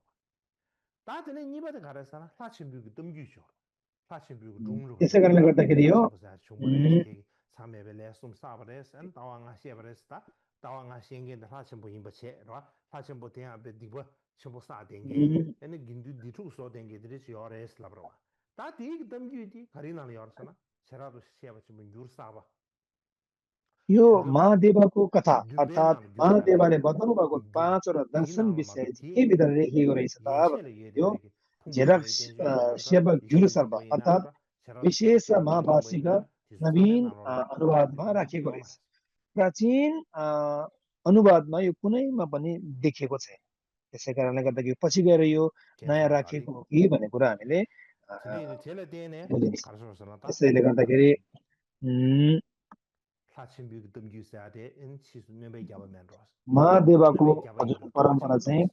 다들 니바데 가르사나 사친비고 덤규죠 사친비고 중루 त्यसै कारणले गर्दाखेरि यो 중물레스 사메벨레 숨 사버레스 안 तावाङा 셰버레스다 तावाङा 셴게다 사친부 임버체 라 사친부 대야베 디버 첨부 사den게 에네 긴두 디투소 den게 드리시 요레스 라브로와 다 디기 덤규디 가리나리 요르사나 제라도 셰바 좀 유르사바 यो महादेवको कथा अर्थात् महादेवले बताउनु भएको पाँचवटा दर्शन विषय चाहिँ के भित्र लेखिएको रहेछ त यो झेरक सेवक गुरु सर्व अर्थात् विशेष महाभाषिक नवीन अनुवादमा राखिएको रहेछ प्राचीन अनुवादमा यो कुनैमा पनि देखिएको छैन त्यसै कारणले गर्दाखेरि पछि गएर यो नयाँ राखिएको हो कि भन्ने कुरा हामीले त्यसैले गर्दाखेरि महादेवको जुन परम्परा चाहिँ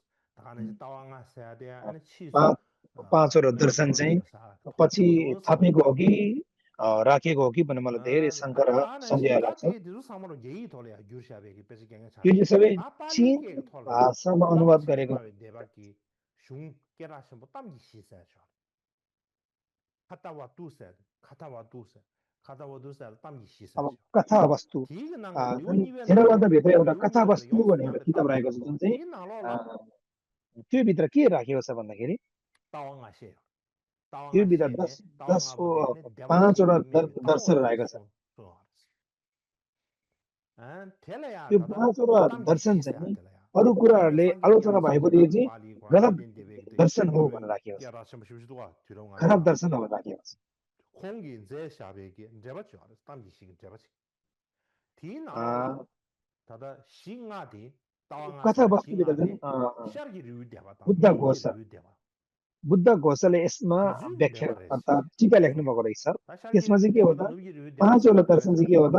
पाँचवटा दर्शन चाहिँ पछि थपेको हो कि राखेको हो कि भन्ने मलाई धेरै शङ्का र सन्देह लाग्छ यो चाहिँ सबै चीन भाषामा अनुवाद गरेको अब कथा वस्तु थेरवादभित्र एउटा कथा वस्तु भन्ने एउटा किताब रहेको छ जुन चाहिँ त्यो भित्र के राखेको छ भन्दाखेरि त्यो भित्र 5वटा दर्शन रहेको छ त्यो 5वटा दर्शन चाहिँ अरू कुराहरूले आलोचना भए पनि यो चाहिँ गलत दर्शन हो भनेर राखेको छ खराब दर्शन हो भनेर राखेको छ कथा वस्तुभित्र जुन बुद्ध घोषले यसमा व्याख्या अर्थात् टिका लेख्नु भएको रहेछ त्यसमा चाहिँ के हो त 5वटा दर्शन चाहिँ के हो त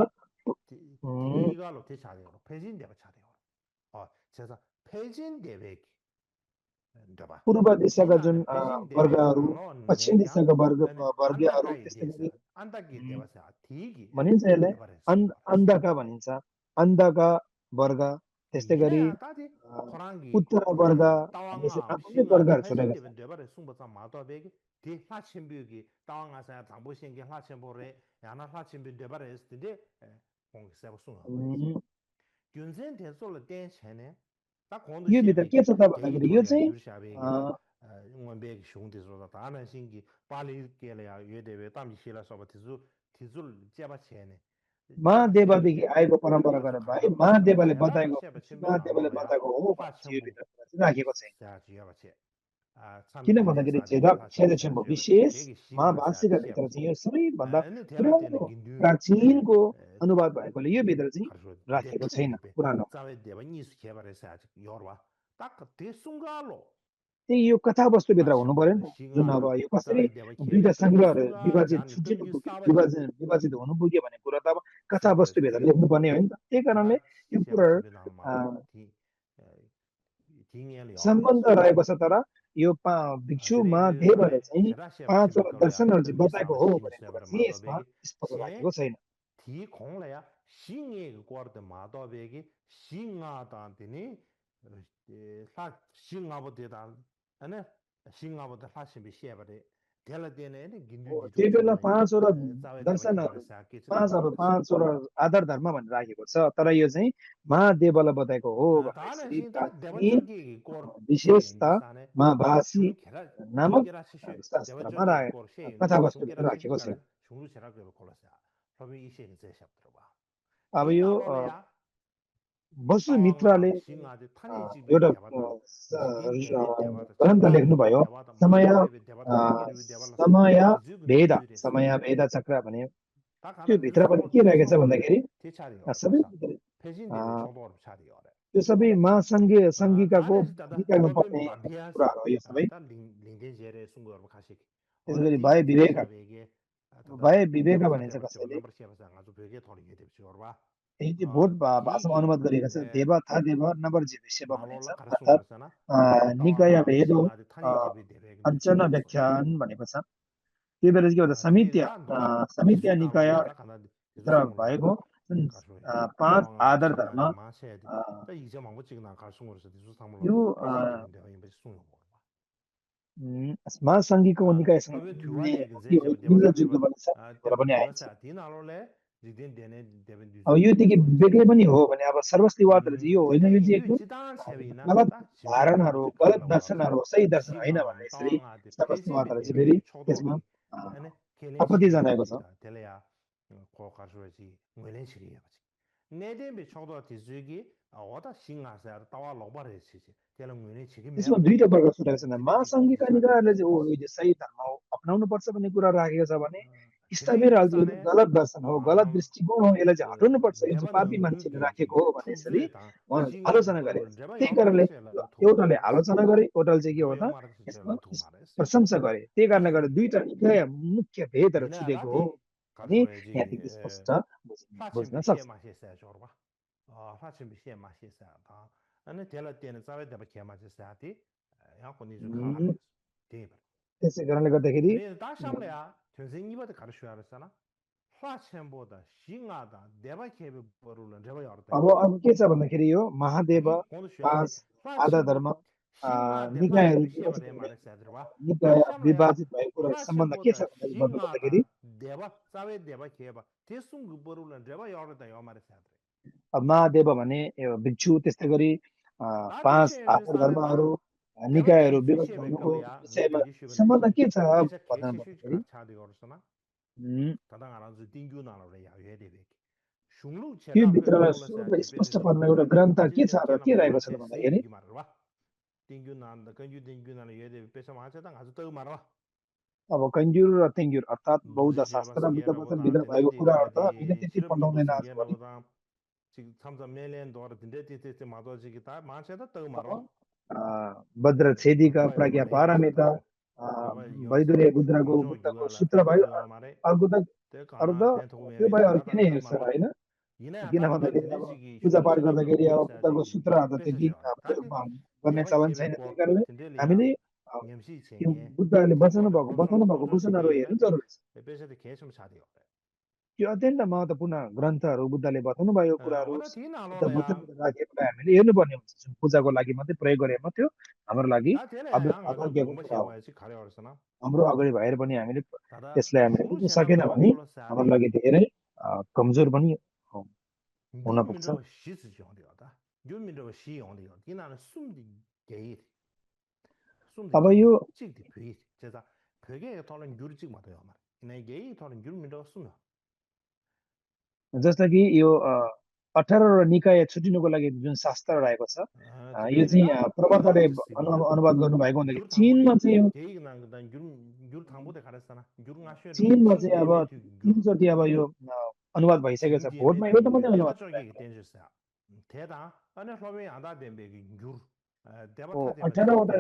पूर्व दिशाका जुन वर्गहरू पश्चिम दिशाका वर्गहरू त्यस्तै गरी भनिन्छ यसलाई अन्धका भनिन्छ अन्धका वर्ग त्यस्तै गरी उत्तर वर्ग आफ्नै वर्गहरू यो भित्र के छ त भन्दाखेरि यो चाहिँ महादेवदेखि आएको परम्परा गरेर भाइ महादेवले बताएको हो यो भित्र राखेको छैन किन भन्दाखेरि छेदक्षम विशेष महाभाषिका भित्र चाहिँ यो सबैभन्दा पुरानो प्राचीनको अनुवाद भएकोले यो भित्र चाहिँ राखेको छैन पुरानो त्यही यो कथा वस्तुभित्र हुनु पर्यो नि त जुन अब यो कसरी दुईटा सङ्ग्रहहरू विभाजित हुनु पुग्यो भन्ने कुरा त अब कथा वस्तुभित्र लेख्नुपर्ने हो नि त त्यही कारणले यो कुराहरू सम्बन्ध रहेको छ तर यो भिक्षुमा देवले चाहिँ पाँचवटा दर्शनहरू चाहिँ बताएको हो भन्ने कुरा चाहिँ यसमा स्पष्ट राखेको छैन 티 공래야 싱의 거르데 마도베기 싱아다더니 사 싱아보데다 아니 싱아보다 사심이 시에버데 델라데네 긴준지 त्यही बेला पाँचवटा दर्शनहरू पाँचवटा आधार धर्म भनेर राखेको छ तर यो चाहिँ महादेवलाई बताएको हो विशेषता महाभाषी नामक शास्त्रमा कथावस्तुबाट राखेको छ अब यो वसुमित्रले एउटा ग्रन्थ लेख्नुभयो समय भेद चक्र भने त्यो भित्र पनि के रहेको छ भन्दाखेरि सबै त्यो सबै महासङ्घिकाको निकायमा पर्ने कुराहरू हो यो सबै त्यसैगरी भय विवेक भने चाहिँ कसैले यही भोट भाषामा अनुवाद गरिएको छ देव था देव नवर जीविष्य भनिन्छ अर्थात् निकाय भेद अर्चना व्याख्यान भनेको छ त्यही भएर के भन्छ समित्य निकाय भित्र भएको पाँच आधार धर्म यो महासङ्घिको निकायसँग मिल्दोजुल्दो पनि छ पनि आइन्छ अब यो देखि बेग्लै पनि हो भने अब सर्वस्तिवादहरू चाहिँ यो होइन यो चाहिँ एकदम गलत धारणाहरू गलत दर्शनहरू सही दर्शन होइन भन्ने यसरी सर्वस्तिवादहरू चाहिँ फेरि त्यसमा आपत्ति जनाएको छ त्यसमा दुईटा वर्ग छुटेको छ महासङ्घिका निकायहरूले चाहिँ सही धर्म अपनाउनु पर्छ भन्ने कुरा राखेको छ भने इस्लामियरहरू चाहिँ गलत दर्शन हो गलत दृष्टिकोण हो यसलाई चाहिँ हटाउनु पर्छ यो चाहिँ पापी मान्छेले राखेको हो भने यसरी आलोचना गरे त्यही कारणले एउटाले आलोचना गरे एउटाले चाहिँ के हो त यसमा प्रशंसा गरे त्यही कारणले गर्दा दुईटा निकाय मुख्य भेदहरू छुटेको हो भने यहाँदेखि स्पष्ट बुझ्न सक्छ त्यसै कारणले गर्दाखेरि अब के छ भन्दाखेरि यो महादेव पाँच आधा धर्म निकायहरू निकाय विभाजित भएको कुरा सम्बन्ध के छ भन्दाखेरि महादेव भने भिक्षु त्यस्तै गरी पाँच आधार धर्महरू निकायहरू विभाजित भएको विषयमा सम्बन्ध के छ भन्दाखेरि त्यो भित्रलाई स्पष्ट पार्न एउटा ग्रन्थ के छ र के रहेको छ भन्दाखेरि अब कन्जुर र तेङ्जुर अर्थात् बौद्ध शास्त्र बुद्ध वचन भित्र भएको कुराहरू त हामीले त्यति पढाउँदैन भद्र छेदीका प्रज्ञा पारमिता वैदुर्य बुद्धको सूत्र भयो अर्को त त्यो भयो अरू किन हेर्छ होइन किन भन्दाखेरि अब पूजापाठ गर्दाखेरि अब बुद्धको सूत्रहरू त त्यति गर्ने चलन छैन त्यही कारणले हामीले बुद्धले बताउनु भएको वचनहरू हेर्नु जरुरी छ त्यो अत्यन्त महत्त्वपूर्ण ग्रन्थहरू बुद्धले बताउनु भएको कुराहरू राखेको हामीले हेर्नुपर्ने हुन्छ जुन पूजाको लागि मात्रै प्रयोग गरे मात्रै हाम्रो लागि हाम्रो अगाडि भएर पनि हामीले त्यसलाई हामीले बुझ्न सकेन भने हाम्रो लागि धेरै कमजोर पनि हुन पुग्छ अब यो जस्तो कि यो 18 निकाय छुटिनुको लागि जुन शास्त्र रहेको छ यो चाहिँ प्रवक्ताले अनुवाद गर्नुभएको हुँदाखेरि चीनमा चाहिँ अब 3 चोटि अब यो अनुवाद भइसकेको छ भोटमा एउटा मात्रै अनुवाद 18वटा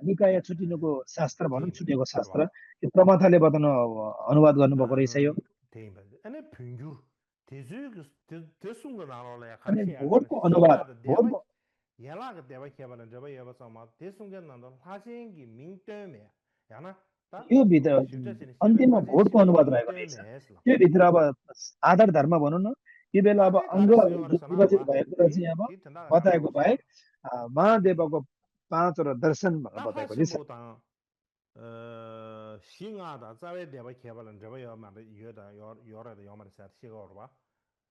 निकाय छुटिनुको शास्त्र भनौँ छुटेको शास्त्र यो प्रमाथाले बताउनु अनुवाद गर्नुभएको रहेछ यो भोटको अनुवाद 연락을 대바 개발은 저거 여봐서 막 대승견 난도 하신기 민때문에 야나 다 यो भित्र 실제적인 세배 अन्तिममा 파진 भोटको 시비 अनुवाद भएको रहेछ 민때문에 했어 त्यो भित्र अब आधार धर्म भनौँ न यो बेला अब 다들 अङ्गहरू 가르쳐요 जुन 그래서 विभाजित 나와 भएको कुरा चाहिँ अब 뒤튼다 बताएको 가르쳐서 बाहेक महादेवको पाँचवटा दर्शन भनेर 다 बताएको रहेछ 하신보다 싱하다 자외 대바 개발은 저거 여 말에 이거다 요래도 요 말에 사 시가 봐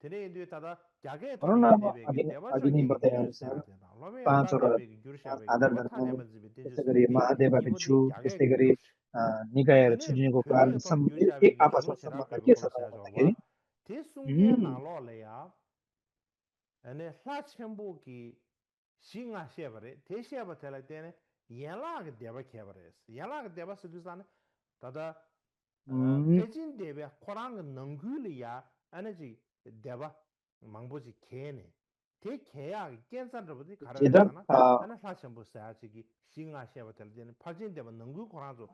되네 이제 다다 야게 भनौँ न 돌이 अब 되베기 अघि नै 대바적이 बताए 균주세야 अनुसार 되다 러메 안다 पाँचवटा 되베기 균주세야 आधार 대바 धर्म 타데바 집에 त्यस्तै 되주세 गरी 되 महादेवका छु 이거디 त्यस्तै 야게 गरी 균주 निकायहरू 되네 छुट्टिनुको कारण 되네 돌 एक 균주세야베기 आपसमा 중로 सम्बन्ध 제라게 के छ त 콜로세야 भन्दाखेरि 저와 대숭게 나로래야 아니 사천보기 싱하셔버래 대시아버 될 때는 연락이 대바 개발했어 연락이 대바 쓰주잖아 다다 패진 대비 코랑은 능글이야 아니지 대바 망보지 개네 대 개야 깬산들부터 제가 가르잖아 하나 사천보 써야지 싱하셔버 될 때는 패진 대비 능글 코랑도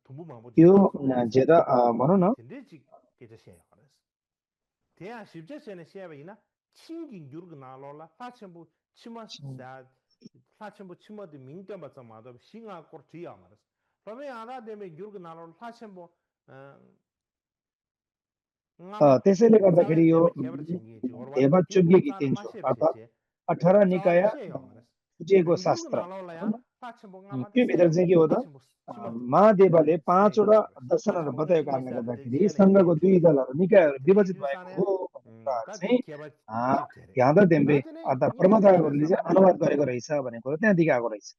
동부 망보지 यो जेदा भनौँ न 된대지 개저셔야 그랬어 대야 십제세는 시야베이나 친긴 유르그 나로라 사천보 치마사 사천보 치마도 민감하자 마도 싱아 꼬르지야 말았어 그러면 하나 되면 유르그 나로라 사천보 त्यसैले गर्दाखेरि यो देव चुग्य गीतेन्छु अर्थात् 18 निकाय छुटिएको शास्त्र त्यो भित्र चाहिँ के हो त महादेवले पाँचवटा दर्शनहरू बताएको कारणले गर्दाखेरि सङ्घको दुई दलहरू निकायहरू विभाजित भएको हो चाहिँ घ्याँदा देम्बे अर्थात् प्रमाताहरूले चाहिँ अनुवाद गरेको रहेछ भन्ने कुरो त्यहाँदेखि आएको रहेछ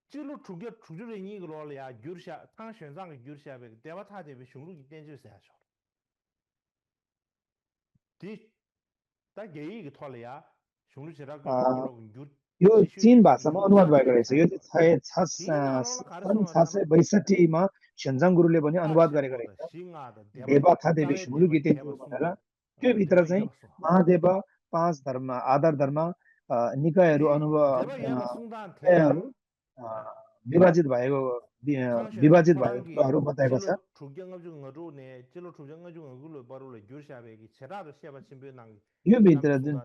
这路主的一个老呀，就是下当选上个就是下边，对吧？他这边雄鹿一点就是下小。第，但给一个套了呀，雄鹿其他个यो चीन भाषामा अनुवाद भएको रहेछ यो चाहिँ सन् 762 मा छेन्जाङ गुरुले पनि अनुवाद गरेको रहेछ देवा था देवी सुमुलु गीतेन्छु भनेर त्यो भित्र चाहिँ महादेव पाँच धर्म आधार धर्म निकायहरू विभाजित भएको कुराहरू बताएको छ यो भित्र जुन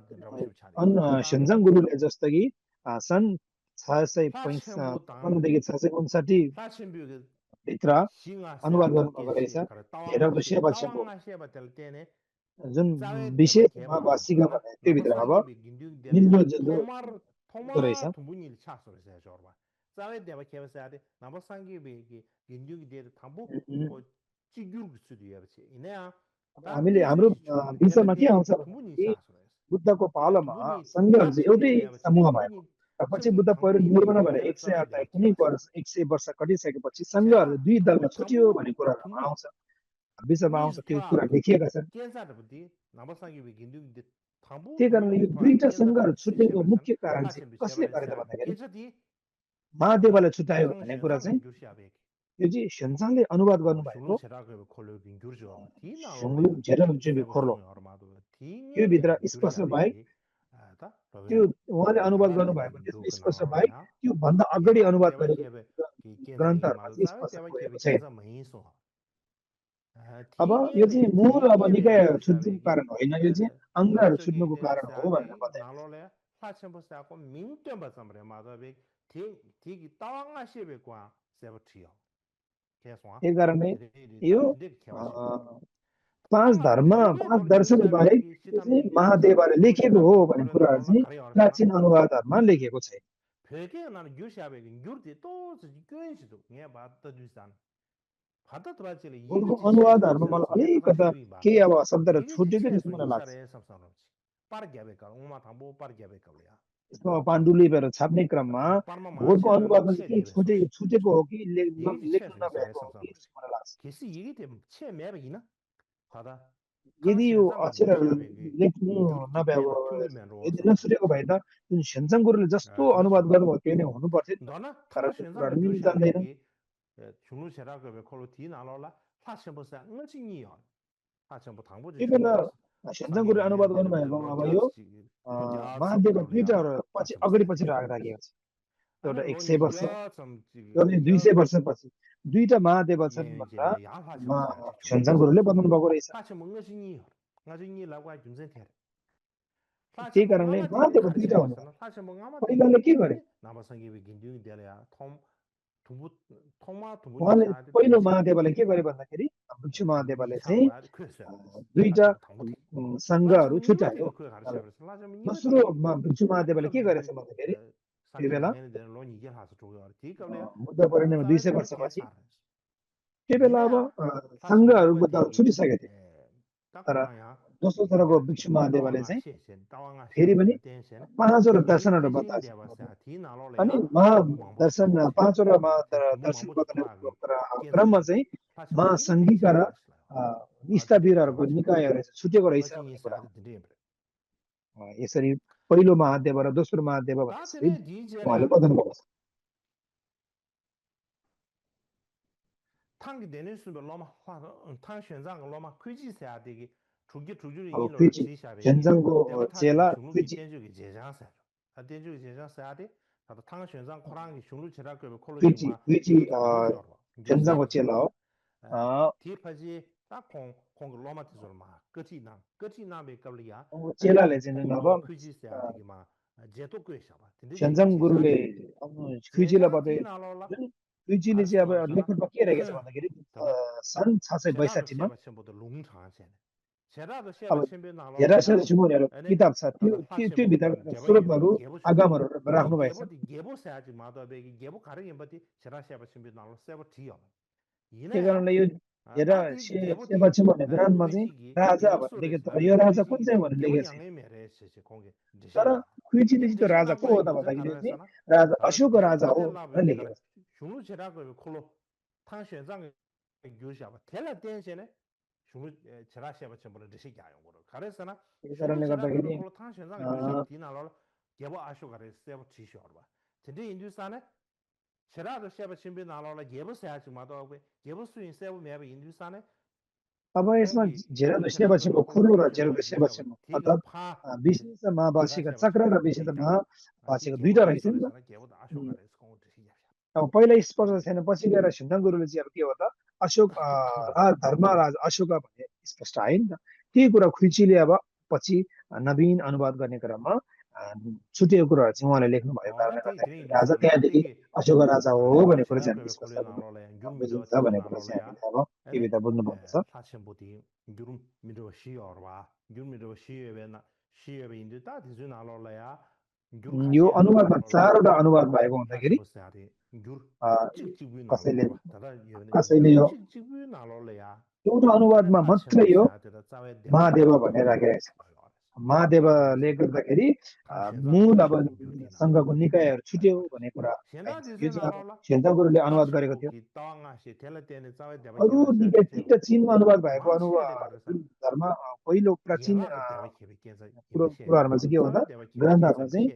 छेन्जाङ गुरुले जस्तो कि सन् 655 देखि 659 भित्र अनुवाद गर्नुभएको रहेछ हेरको सेवाक्षको जुन विशेष भाषिका भने त्यो भित्र अब मिल्दो जुल्दो रहेछ 자외 대바 개발사데 나버상기 베기 긴주기 데르 탐보 चिगुर्ग सुदियाबे इनेया हामीले हाम्रो विषयमा के आउँछ भने बुद्धको पालोमा संघहरु चाहिँ एउटै समूह भएको पछि बुद्ध पहिरो निर्माण भएर 100 वर्ष कटिसकेपछि संघहरु दुई दलमा छुट्यो भन्ने कुराहरु आउँछ विषयमा आउँछ त्यो कुरा लेखिएका छन् त्यही कारणले यो दुईटा संघहरु छुट्टिएको मुख्य कारण चाहिँ कसले गरे त भन्दाखेरि महादेवले छुट्यायो भन्ने कुरा चाहिँ यो चाहिँ छेन्जाङले अनुवाद गर्नुभएको सुङलुक झेरलुङचुबी खोर्लो यो भित्र स्पष्ट बाहेक त्यो उहाँले अनुवाद गर्नुभएको त्यसमा स्पष्ट बाहेक त्यो भन्दा अगाडि अनुवाद गरेको ग्रन्थहरुमा चाहिँ स्पष्ट भएको छैन अब यो चाहिँ मूल अब निकाय छुट्नुको कारण होइन यो चाहिँ अङ्गहरू छुट्नुको कारण हो भनेर बताएको त्यही कारणले यो पाँच धर्म पाँच दर्शन बाहेक महादेवले लेखेको हो भन्ने कुराहरू चाहिँ प्राचीन अनुवादहरुमा लेखेको छैन अनुवादहरुमा मलाई अलिकता केही अब शब्दहरू छुटेको जस्तो मलाई लाग्छ यसमा पाण्डुलिपिहरू छाप्ने क्रममा भोटको अनुवादमा चाहिँ केही छुटेको हो कि लेख्नु नभएको हो कि मलाई लाग्छ यदि यो अक्षरहरू लेख्नु नभएको यदि नछुटेको भए त जुन छेन्जाङ गुरुले जस्तो अनुवाद गर्नुभयो त्यो नै हुनु पर्थ्यो नि तर त्यो कुराहरू मिल्न जान्दैन यो बेला छेन्जाङ गुरुले अनुवाद गर्नुभएको अब यो महादेव दुईटा पछि अगाडि पछि राखिएको छ एउटा 100 वर्ष एउटा 200 वर्ष पछि दुईटा महादेव छन् भनेर छेन्जाङ गुरुले बताउनु भएको रहेछ त्यही कारणले महादेव दुईटा हुनु पहिलाले के गरे उहाँले पहिलो महादेवले के गरे भन्दाखेरि भिक्षु महादेवले चाहिँ दुईटा सङ्घहरू छुट्यायो दोस्रो भिक्षु महादेवले के गरेछ भन्दाखेरि त्यो बेला बुद्ध पूर्णिमा 200 वर्षपछि त्यो बेला अब सङ्घहरू बुद्धहरू छुटिसकेको थियो तर दोस्रो थरको भिक्षु महादेवले चाहिँ फेरि पनि 5 वटा दर्शनहरू बताएको अनि महादर्शन 5 वटा महादर्शन बताउने क्रममा चाहिँ महासङ्घिका र स्थावीरहरूको निकायहरू छुटेको रहेछ भन्ने कुरा यसरी पहिलो महादेव र दोस्रो महादेव उहाँले बदन गर्छ 전장고 제라 그지 그지 전장고 제라 제라 레전드 나봐 전장구르ले 그지라 봐도 그지는 चाहिँ अब लेखनमा के रहेको छ भन्दाखेरि सन् 662 मा अब हेरासेर जुमोनीहरु किताब छ त्यो भित्र स्रोतहरु आगमहरु राख्नु भएको छ त्यही कारणले यो हेरा सेवा चाहिँ भने ग्राममा चाहिँ राजा भनेर लेखेको छ यो राजा कुन चाहिँ भनेर लेखेको छ तर कुइजीले चाहिँ त्यो राजा को हो त भन्दाखेरि चाहिँ राजा अशोक राजा हो भनेर लेखेको छ त्यही कारणले गर्दाखेरि अब यसमा जेरादोसेवाचीको खुरो र जेरादोसेवाचीको अर्थात विशेष महाभाषिका चक्र र विशेष महाभाषिका दुईटा रहेछ नि त अब पहिला स्पष्ट छैन पछि गएर सिन्धन गुरुले चाहिँ अब के हो त अशोक धर्मराज अशोक भन्ने स्पष्ट आयो नि त त्यही कुरा खुइचीले अब पछि नवीन अनुवाद गर्ने क्रममा छुटेको कुराहरू चाहिँ उहाँले लेख्नु भएको कारणले गर्दाखेरि राजा त्यहाँदेखि अशोक राजा हो भन्ने कुरा चाहिँ स्पष्ट बुझिन्छ भन्ने कुरा चाहिँ हामीले अब के भित्र बुझ्नुपर्दछ यो अनुवादमा 4 वटा अनुवाद भएको हुँदाखेरि कसैले यो एउटा अनुवादमा मात्रै यो महादेव भनेर राखेको छ महादेवले गर्दाखेरि मूल अब सङ्घको निकायहरू छुट्यो भन्ने कुरा यो चाहिँ शेरचन गुरुले अनुवाद गरेको थियो अरु निकाय तीनटा चीनमा अनुवाद भएको अनुवाद धर्म पहिलो प्राचीन कुराहरुमा चाहिँ के हो त ग्रन्थहरुमा चाहिँ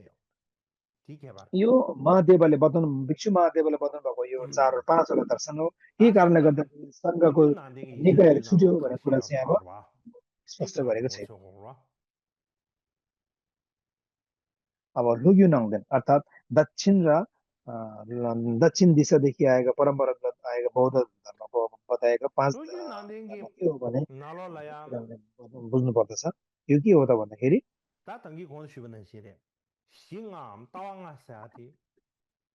यो महादेवले बताउनु भिक्षु महादेवले बताउनु भएको यो 4 5 वटा दर्शन हो यही कारणले गर्दा सङ्घको निकायहरू छुट्यो भन्ने कुरा चाहिँ अब स्पष्ट गरेको छैन अब लुग्यु नाङ्देन अर्थात दक्षिण दिशादेखि आएका परम्परागत आएका बौद्ध धर्मको बताएका 5 के हो भने बुझ्नु पर्दछ यो के हो त भन्दाखेरि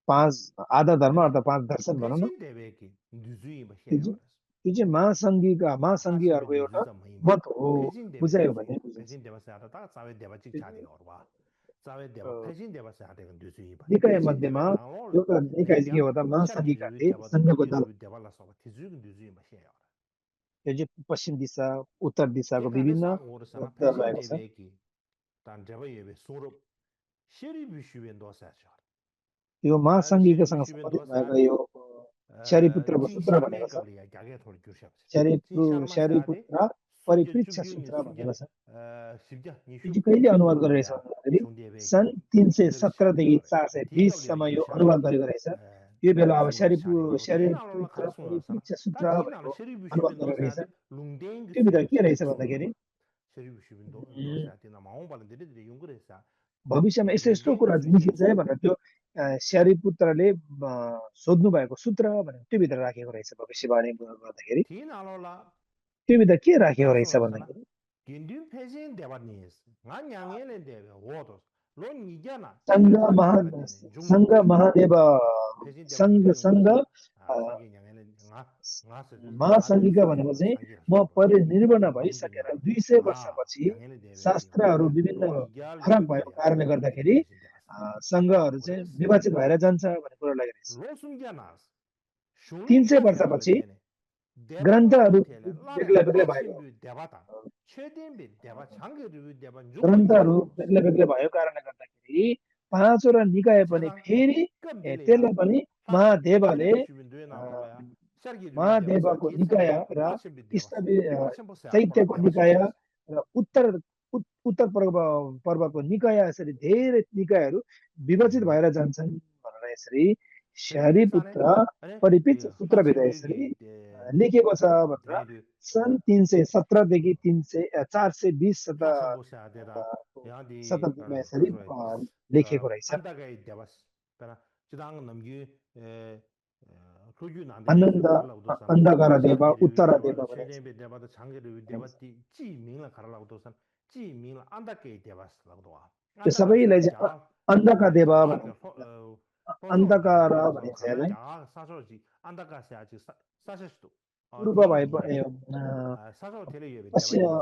पाँच आधा धर्म अर्थात 5 दर्शन भनौँ न यो चाहिँ महासङ्घीहरूको एउटा मत हो बुझायो भने निकाय मध्येमा एउटा निकाय के हो त महासङ्घीकाले सङ्घको दल यो चाहिँ पश्चिम दिशा उत्तर दिशाको विभिन्न दल रहेको छ यो महासङ्घीकोसँग सम्बन्धित भएको यो शरीपुत्रको सूत्र भनेको छ शरीपुत्र परिपृच्छ सूत्र भनेको छ यो कहिले अनुवाद गरेको छ भन्दाखेरि सन् 317 देखि 420 सम्म यो अनुवाद गरेको रहेछ यो बेला अब शरीपुत्र परिपृच्छ सूत्र भनेको अनुवाद गरेको रहेछ त्यो भित्र के रहेछ भन्दाखेरि भविष्यमा यस्तो कुरा निस्किन्छ है भनेर त्यो शरीपुत्रले सोध्नु भएको सूत्र भनेर त्यो भित्र राखेको रहेछ भविष्यवाणी गर्दाखेरि त्यो भित्र के राखेको रहेछ भन्दाखेरि 긴든 패신 대바니스 나냥에는 대be 워도 론 이잖아 Sangha 찌르다 Maha 대바되네 중도 Sangha Mahadeva 패신 대바도 Sangha 패는 Sangha 워도 상계 냥에는 nga서 महासङ्घिका भनेको चाहिँ म परिनिर्वाण भइसकेर 200 वर्षपछि 냥에는 대be शास्त्रहरू विभिन्न 론 이갈 फरक भएको 균들이야 कारणले गर्दाखेरि 패신 대바스 सङ्घहरू चाहिँ 그래서 विभाजित भएर जान्छ भन्ने कुरा लागिरहेछ 로순기아나스 300 슌링 वर्षपछि 대바되네 ग्रन्थहरू 대바라고 텔레 라면 बेग्ला बेग्लै भएको 라신비 대바다 최대비 대바 장거리 대바 ग्रन्थहरू 죽어요 बेग्ला बेग्लै भएको कारणले गर्दाखेरि पाँचवटा निकाय पनि 제가 फेरि 끔들이야 त्यसलाई पनि 라 महादेवले 틸레비 주민도에 अ, 나올래야 샤르기 대바사 महादेवको निकाय 디체베 र 라신비 대바사 라신보 세아포라 चैत्यको निकाय 대바시오레스 र उत्तर पर्वको निकाय यसरी धेरै निकायहरू विभाजित भएर जान्छन् भनेर यसरी 대신에 사네 शरीपुत्र 아니 परिपिच 이 सूत्रभित्र यसरी 라신비기 लेखेको छ भनेर 대리 सन् 317 देखि 420 라신보 세아데라 야디 शताब्दीमा यसरी लेखिएको रहेछ 안다가이 대바스 그러나 지당 넘기 표준 안 आनन्द अन्धकार देव उत्तर देव भनेर 최대비 대바도 장게를 대바티 지민을 가라라고도선 지민을 안다게 대바스라고도 와 त्यो सबैलाई चाहिँ अन्धका देव अन्धकार भने चाहिँ यसलाई 사소지 안다가세 아직 사실도 पूर्व भए 사소 텔레비에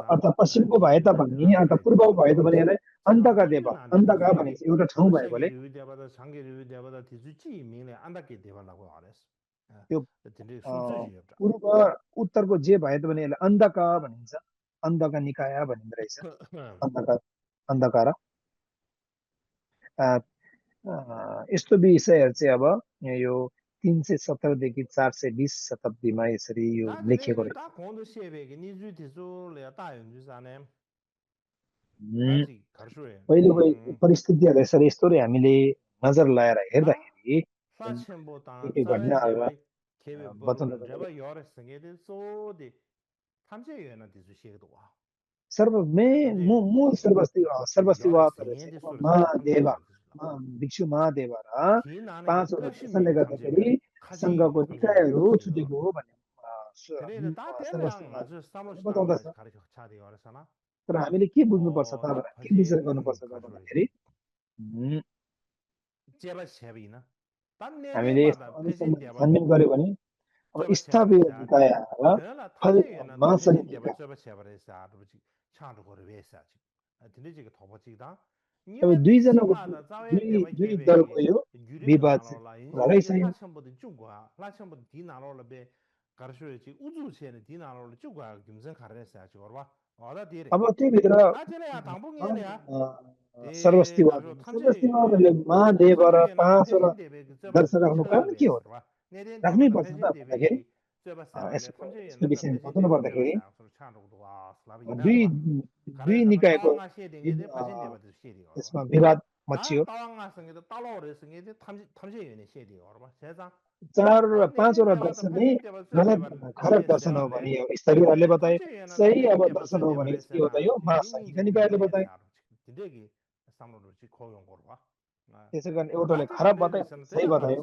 अर्थात् पश्चिमको भए तापनि अर्थात् पूर्वको भए तापनि यसलाई अन्धका देव अन्धका भनेको एउटा ठाउँ भएकोले 대바다 장게를 대바다 뒤주지 민을 안다게 대바라고 알았어 त्यो 근데 수수지 पूर्व उत्तरको जे भए तापनि यसलाई अन्धका भनिन्छ अन्धका निकाय भनिँदो रहेछ अन्धका अन्धकार यस्तो विषयहरू चाहिँ अब यो 370 देखि 420 शताब्दीमा यसरी यो लेखिएको रहेछ पहिलेको परिस्थितिहरू यसरी यस्तो हामीले नजर लगाएर हेर्दाखेरि एक घटनाहरूलाई बताउनु मूल सर्वस्तिवादहरू चाहिँ महादेव भिक्षु महादेव र पाँचवटा दर्शनले गर्दाखेरि सङ्घको निकायहरू छुटेको हो भन्ने बताउँदछ तर हामीले के बुझ्नुपर्छ त के विचार गर्नुपर्छ त भन्दाखेरि हामीले छानबिन गर्यो भने अब स्थापित निकाय र महासङ्घ निकाय अब दुईजनाको दुई दलको यो विवाद चाहिँ अब त्योभित्र सर्वस्तिवादले महादेव र पाँचवटा दर्शन राख्नु कारण के हो राख्नै पर्छ त भन्दाखेरि यसको विषयमा बताउनु पर्दाखेरि दुई निकायको यसमा विवाद मचियो 4 र 5 वटा दर्शन नै गलत खराब दर्शन हो भने यो स्थवीहरूले बताए सही अब दर्शन हो भने के हो त यो महासङ्घिक निकायले बताए त्यसै कारण एउटाले खराब बताए सही बतायो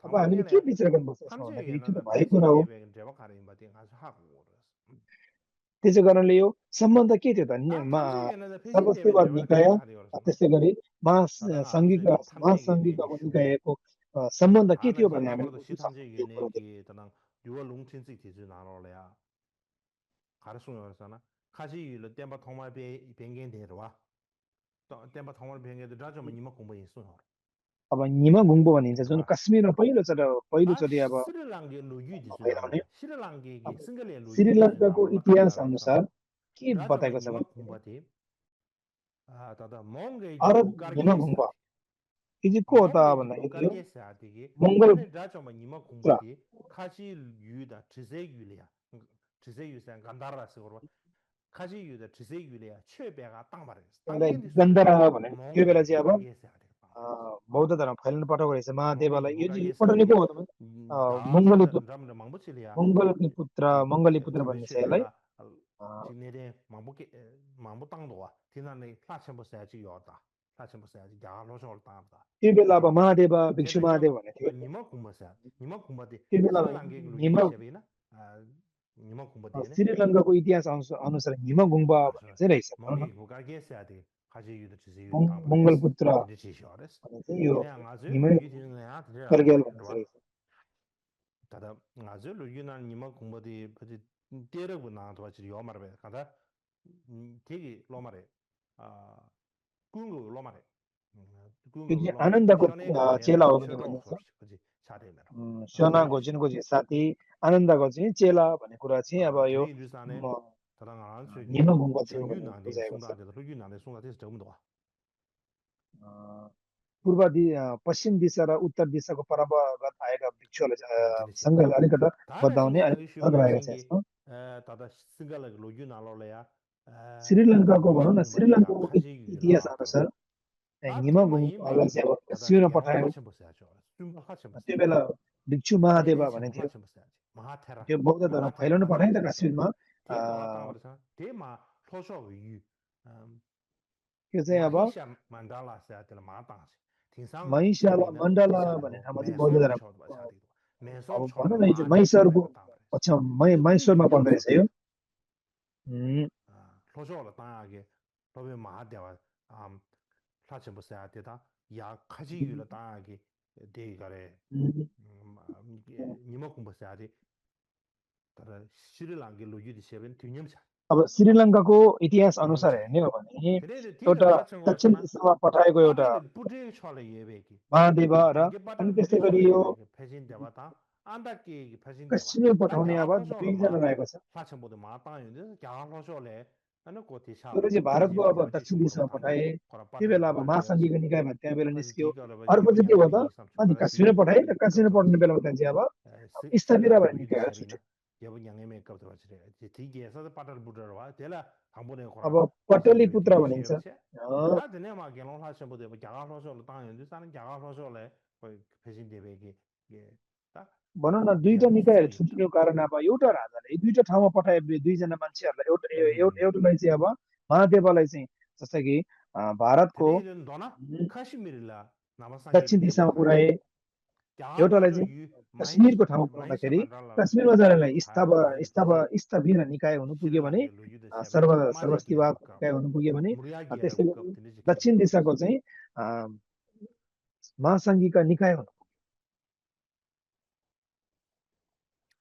अब हामीले के विचार गर्नुपर्छ यसमा भन्दाखेरि त्यो त भएको कुरा हो त्यसै कारणले यो सम्बन्ध के थियो त सर्वस्तिवाद निकाय त्यसै गरी महासङ्घिक निकायको सम्बन्ध के थियो भने हामीले अब निमा गुङ्बो भनिन्छ जुन कश्मीरमा पहिलोचोटि अब श्रीलङ्काको इतिहास अनुसार के बताएको छ भने अरब निमा गुम्बा यो चाहिँ को हो त भन्दाखेरि मङ्गल गन्धर्व भने त्यो बेला चाहिँ अब बौद्ध धर्म फैलिन पठाएको रहेछ महादेवलाई यो चाहिँ पठाउने को हो त मङ्गली पुत्र भन्ने छ यसलाई त्यो बेला अब महादेव भिक्षु महादेव भन्ने थियो त्यो बेला निमा 공부 되네 श्रीलङ्काको इतिहास अनुसार निमगुम्बा भन्ने चाहिँ रहेछ भनौँ न 멍이 고가 गेस야 돼 가지 युद्ध चाहिँ युद्ध ताबरेस मङ्गलपुत्र तिनी छिसोरेस भन्ने चाहिँ यो इने ngazu निमै लुगी दिन या थे कर्गेल भन्ने रवा चाहिँ रहेछ तादा ngazu लुगी ना निमा 공부 दी पछि तेरगु ना तो छि यो मारबे कादा 되게 로마레 아 궁구 로마레 त्यो 궁구 चाहिँ 로마레 आनन्दको 쇼네 चेला हो 쇼 भने 좀 भनिन्छ खोर्छ पछि साथैमा स्योना घोजिनको चाहिँ साथी आनन्दको चाहिँ चेला भन्ने कुरा चाहिँ अब यो धेरै जुसाने तराङ आन्छ कि निमगुम्बा थियो लुगी भनेर नाले बुझाएको छ सुंगा दे लुगी नाले सुंगा दे जम दो पश्चिम दिशा र उत्तर दिशाको परम्परागत आएका भिक्षुहरूलाई दिने छ सँग अलिकति 다음에 बताउने अलिक सुंगा फरक रहेको छ यसमा तादा सिंगल लुगी नालोले या श्रीलङ्काको भनौँ न श्रीलङ्काको खाजी इतिहास अनुसार निमगुम्बालाई चाहिँ अब काश्मीरमा पठायो 하천 보세요. 좀 하천 त्यो 보세요. बेला भिक्षु महादेव 대대 भने थियो 하천 보세요. महा테라. त्यो बौद्ध धर्म फैलाउनु पठायो नि त काश्मीरमा 대도 왔다 그래서 대마 토쇼 유. त्यो चाहिँ अब 마히샤 만달라 세아들 마땅시. tin상 महिषाला मण्डला भन्ने ठाउँमा चाहिँ बौद्ध धर्म अब भनौँ न यो चाहिँ महिषरको पछाउ महिषरमा पर्दो रहेछ यो 토쇼를 당하게 법에 마하대와 하천 보세요. 대다 야 가지 유를 당하게 대가래 निमक बस्यादि तर श्रीलङ्काको लुगी सेवन तिनिम छ अब श्रीलङ्काको इतिहास अनुसार हेर्ने हो भने एउटा दक्षिण दिशामा पठाएको एउटा पुटे छले येबेकी महादेव र अनि त्यसै गरी यो फेजिन देवता आन्दा के फेजिन पश्चिममा पठाउने अब दुईजना रहेको छ फाछन बोद माता युन क्या लसोले अनि कोति छ तर चाहिँ भारतको अब दक्षिण दिशामा पठाए त्यो बेला अब महासङ्घीय निकाय भन्ने त्यहाँ बेला निस्कियो अर्को चाहिँ के भयो त अनि काश्मीरमा पठाए र काश्मीरमा पठाउने बेलामा त्यहाँ चाहिँ अब स्थापित भन्ने निकायहरू छुट्यो अब यहाँ मेकअप त भन्छ ठीक है सबै पाटल बुटर वा त्यसलाई हाम्रोले अब पटेली पुत्र भनिन्छ ने मा गेलो लासे बोदे ग्यागा लसोले ताङ हिन्दुस्तान ग्यागा लसोले फेजिन देबेकी भनौँ न दुईटा निकायहरू छुट्टिनुको कारण अब एउटा राजाले दुईटा ठाउँमा पठाए दुईजना मान्छेहरूलाई एउटालाई चाहिँ अब महादेवलाई चाहिँ जस्तै कि भारतको दक्षिण दिशामा पुर्याए एउटालाई चाहिँ कश्मीरको ठाउँमा पुर्याउँदाखेरि कश्मीरमा जानेलाई स्थविर निकाय हुनु पुग्यो भने सर्वस्तिवाद निकाय हुनु पुग्यो भने त्यस्तै दक्षिण दिशाको चाहिँ महासङ्घीका निकाय हुनु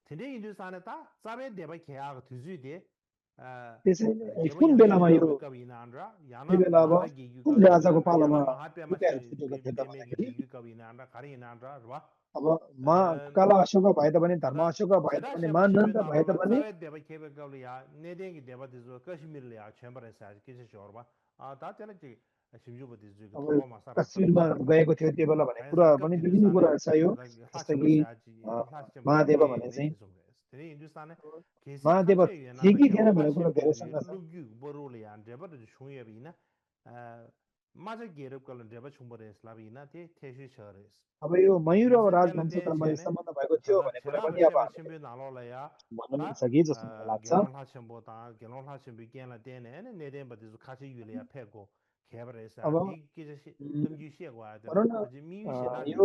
Today Hindustan ta sabe deba kya tuzude त्यसैले कुन बेलामा यो बेला अब कुन राजाको पालामा निकायहरू छुटेको थियो त भन्दाखेरि अब काला अशोक भए तापनि धर्म अशोक भए तापनि मानन्द भए तापनि कश्मीरमा गएको थियो त्यो बेला भन्ने कुरा पनि विभिन्न कुराहरू छ यो जस्तै कि महादेव भने चाहिँ महादेव थिए कि थिएन भन्ने कुरा धेरै शङ्का छ अब यो मयूर अब राजवंशसँग सम्बन्ध भएको थियो भन्ने कुरा पनि अब भन्न मिल्छ कि जस्तो मलाई लाग्छ अब भनौँ न यो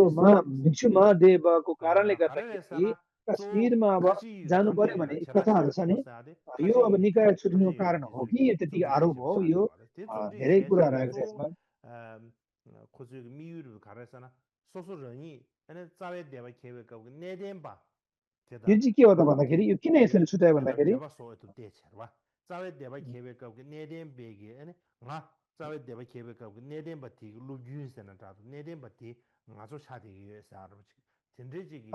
भिक्षु महादेवको कारणले गर्दाखेरि कश्मीरमा अब जानु पर्यो भने कथाहरू छ नि यो अब निकाय छुट्टिनुको कारण हो कि त्यति आरोप हो यो धेरै कुरा रहेको छ यसमा यो चाहिँ के हो त भन्दाखेरि यो किन यसरी छुट्यायो भन्दाखेरि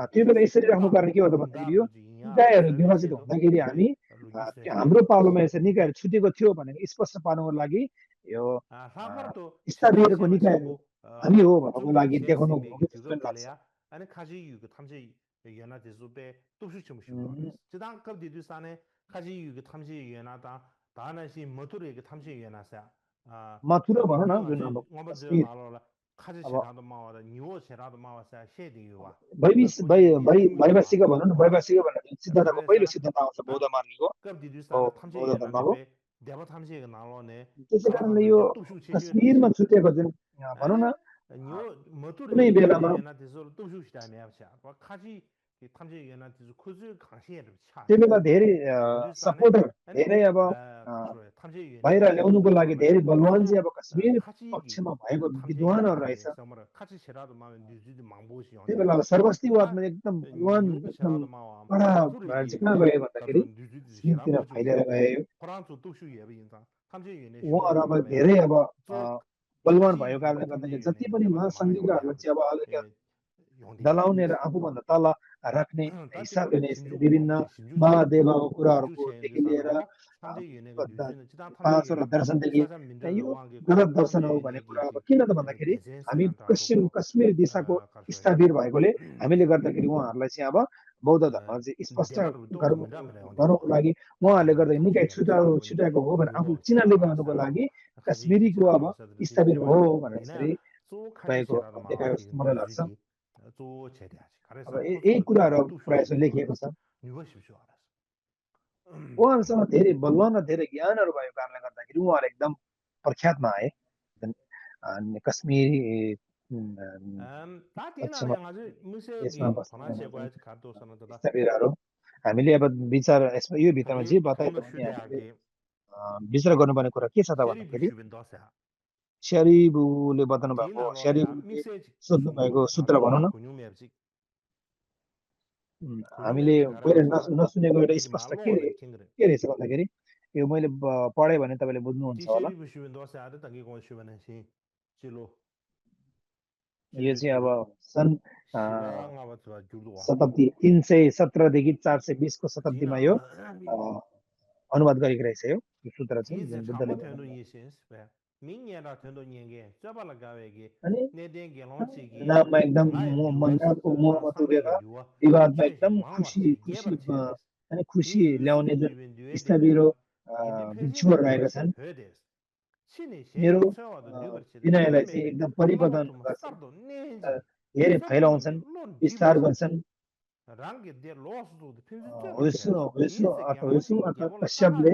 त्यो बेला यसरी राख्नु कारण के हो त भन्दाखेरि यो निकायहरू विभाजित हुँदाखेरि हामी हाम्रो पालोमा यसरी निकायहरू छुटेको थियो भनेर स्पष्ट पार्नुको लागि यो स्थानीयको निकायहरू हामी हो भन्नको लागि देखाउनु लाग्छ मथुरा भनौँ न जुन अब कश्मीर वैवासिक भनौँ न वैवासिक भनेर सिद्धान्तको पहिलो सिद्धान्त आउँछ बौद्ध मार्गीको बौद्ध धर्मको त्यसै कारणले यो कश्मीरमा छुटेको जुन भनौँ न कुनै बेलामा त्यो बेला धेरै सपोर्टर धेरै अब बाहिर ल्याउनुको लागि धेरै बलवान चाहिँ अब कश्मीर पक्षमा भएको विद्वानहरू रहेछ त्यो बेला अब सर्वस्तिवादमा एकदम बलवान एकदम कडा भएर चाहिँ कहाँ गयो भन्दाखेरि कश्मीरतिर फैलिएर गयो उहाँहरू अब धेरै अब बलवान भएको कारणले गर्दाखेरि जति पनि महासङ्घीयहरूलाई चाहिँ अब अलिकति दलाउने र आफूभन्दा तल राख्ने हिसाबले नै यसरी विभिन्न महादेवको कुराहरूदेखि लिएर पाँचवटा दर्शनदेखि यो गलत दर्शन हो भन्ने कुरा अब किन त भन्दाखेरि हामी कश्मीर दिशाको स्थापित भएकोले हामीले गर्दाखेरि उहाँहरूलाई चाहिँ अब बौद्ध धर्म चाहिँ स्पष्ट गर्नुको लागि उहाँहरूले गर्दा निकै छुट्याएको हो भनेर आफू चिनाले गर्नुको लागि कश्मीरीको अब स्थापित हो भनेर यसरी भएको देखाएको जस्तो मलाई लाग्छ अब यही कुराहरू प्रायः जस्तो लेखिएको छ उहाँहरूसँग धेरै बलवान र धेरै ज्ञानहरू भएको कारणले गर्दाखेरि उहाँहरू एकदम प्रख्यातमा आए कश्मीरी स्थापितहरू हामीले अब विचार यसमा यो भित्रमा जे बताए पनि हामीले विचार गर्नुपर्ने कुरा के छ त भन्दाखेरि स्यारिबुले बताउनु भएको स्यारिबुले सोध्नु भएको सूत्र भनौँ न हामीले पहिले नसुनेको एउटा स्पष्ट के रहेछ भन्दाखेरि यो मैले पढेँ भने तपाईँले बुझ्नुहुन्छ होला यो चाहिँ अब सन् शताब्दी 317 देखि 420 को शताब्दीमा यो अनुवाद गरेको रहेछ यो सूत्र चाहिँ बुद्धले नाममा एकदम मन्दाको मोहमा तुरेर विवादमा एकदम खुसी ल्याउने जुन स्थापित भिक्षुहरू रहेका छन् मेरो विनयलाई चाहिँ एकदम परिवर्तन गर्छन् धेरै फैलाउँछन् विस्तार गर्छन् कश्यपले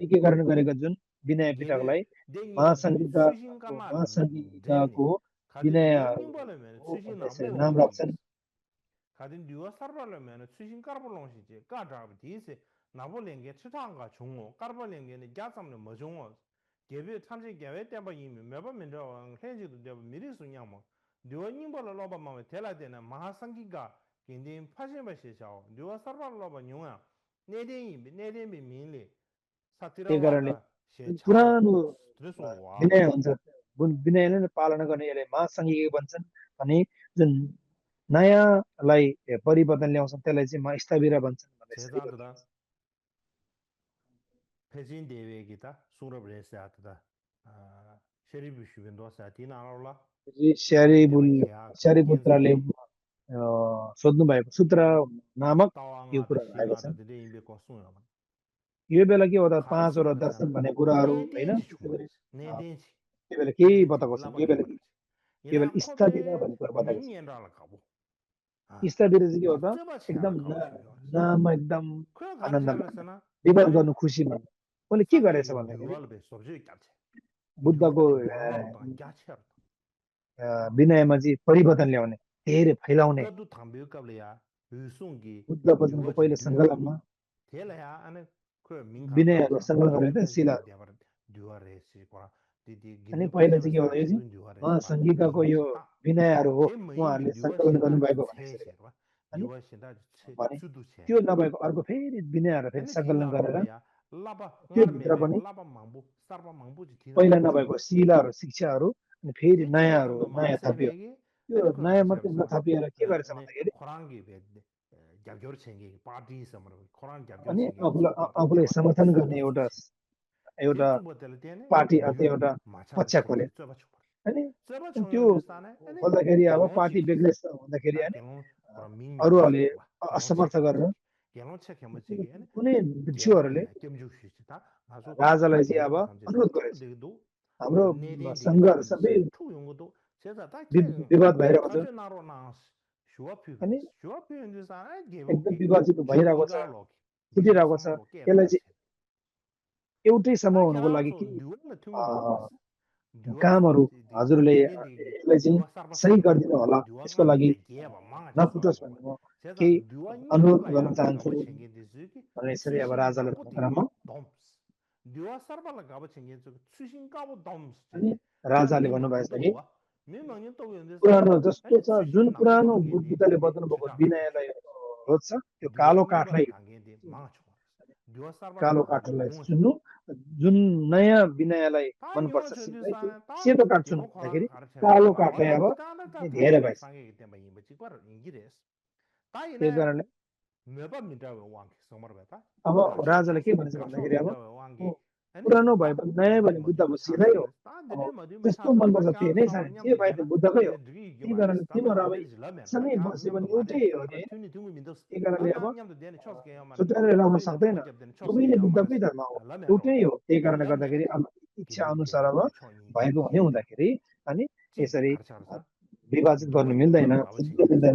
एकीकरण गरेका जुन विनय पिटकलाई महासङ्घिकाको विनय नाम राख्छन् त्यही कारणले पुरानो विनय हुन्छ विनयले नै पालना गर्ने यसले महासङ्घिक भन्छन् अनि जुन नयाँलाई परिवर्तन ल्याउँछन् त्यसलाई चाहिँ महास्थाविरा भन्छन् स्यारिपुत्रले सोध्नु भएको सूत्र नामक यो कुरा आएको छ यो बेला के हो त पाँचवटा दर्शन भन्ने कुराहरू होइन त्यो बेला केही बताएको छ यो बेला स्थापित भन्ने कुरा बताएको छ स्थापित चाहिँ के हो त एकदम नाममा एकदम आनन्द विवाद गर्नु खुसीमा उनले के गरेछ भन्दाखेरि बुद्धको विनयमा चाहिँ परिवर्तन ल्याउने धेरै फैलाउने बुद्ध वचनको पहिलो सङ्कलनमा विनयहरू सङ्कलन गरेर शिला अनि पहिला चाहिँ के हो यो महासङ्घिकाको यो विनयहरू हो उहाँहरूले सङ्कलन गर्नुभएको भने त्यो नभएको अर्को फेरि विनयहरू फेरि सङ्कलन गरेर त्यो भित्र पनि पहिला नभएको शिलाहरू शिक्षाहरू अनि फेरि नयाँ थपियो त्यो नयाँ मात्रै नथपिएर के गरेछ भन्दाखेरि अनि आफूलाई समर्थन गर्ने एउटा पार्टी अथवा एउटा पक्ष खोले अनि त्यो खोल्दाखेरि अब पार्टी बेग्लेछ भन्दाखेरि अरूहरूले असमर्थ गरेर कुनै भिक्षुहरूले राजालाई चाहिँ अब अनुरोध गरेछ हाम्रो सङ्घहरू सबै विवाद भइरहेको छ अनि एकदम विभाजित भइरहेको छ फुटिरहेको छ यसलाई चाहिँ एउटै समूह हुनुको लागि कामहरू हजुरले यसलाई चाहिँ सही गरिदिनु होला यसको लागि नफुटोस् भन्ने म केही अनुरोध गर्न चाहन्छु भनेर यसरी अब राजाले भनेर म अनि राजाले भन्नुभएछ कि पुरानो जस्तो छ जुन पुरानो बुद्धले बताउनु भएको विनयलाई रोज्छ त्यो कालो काठलाई चुन्नु जुन नयाँ विनयलाई मनपर्छ सेतो काठ चुन्नु भन्दाखेरि कालो काठलाई अब धेरै भएछ त्यही कारणले अब राजाले के भन्छ भन्दाखेरि अब पुरानो भए पनि नयाँ भने बुद्धको सिधै हो अब त्यस्तो मनपर्छ त्यो नै छ जे भए त्यो बुद्धकै हो त्यही कारणले तिमीहरू अब सँगै बस्यो भने एउटै हो नि त्यही कारणले अब छुट्याएर राख्न सक्दैन सबैले बुद्धकै धर्म हो एउटै हो त्यही कारणले गर्दाखेरि अब इच्छा अनुसार अब भएको हुने हुँदाखेरि अनि यसरी विभाजित गर्नु मिल्दैन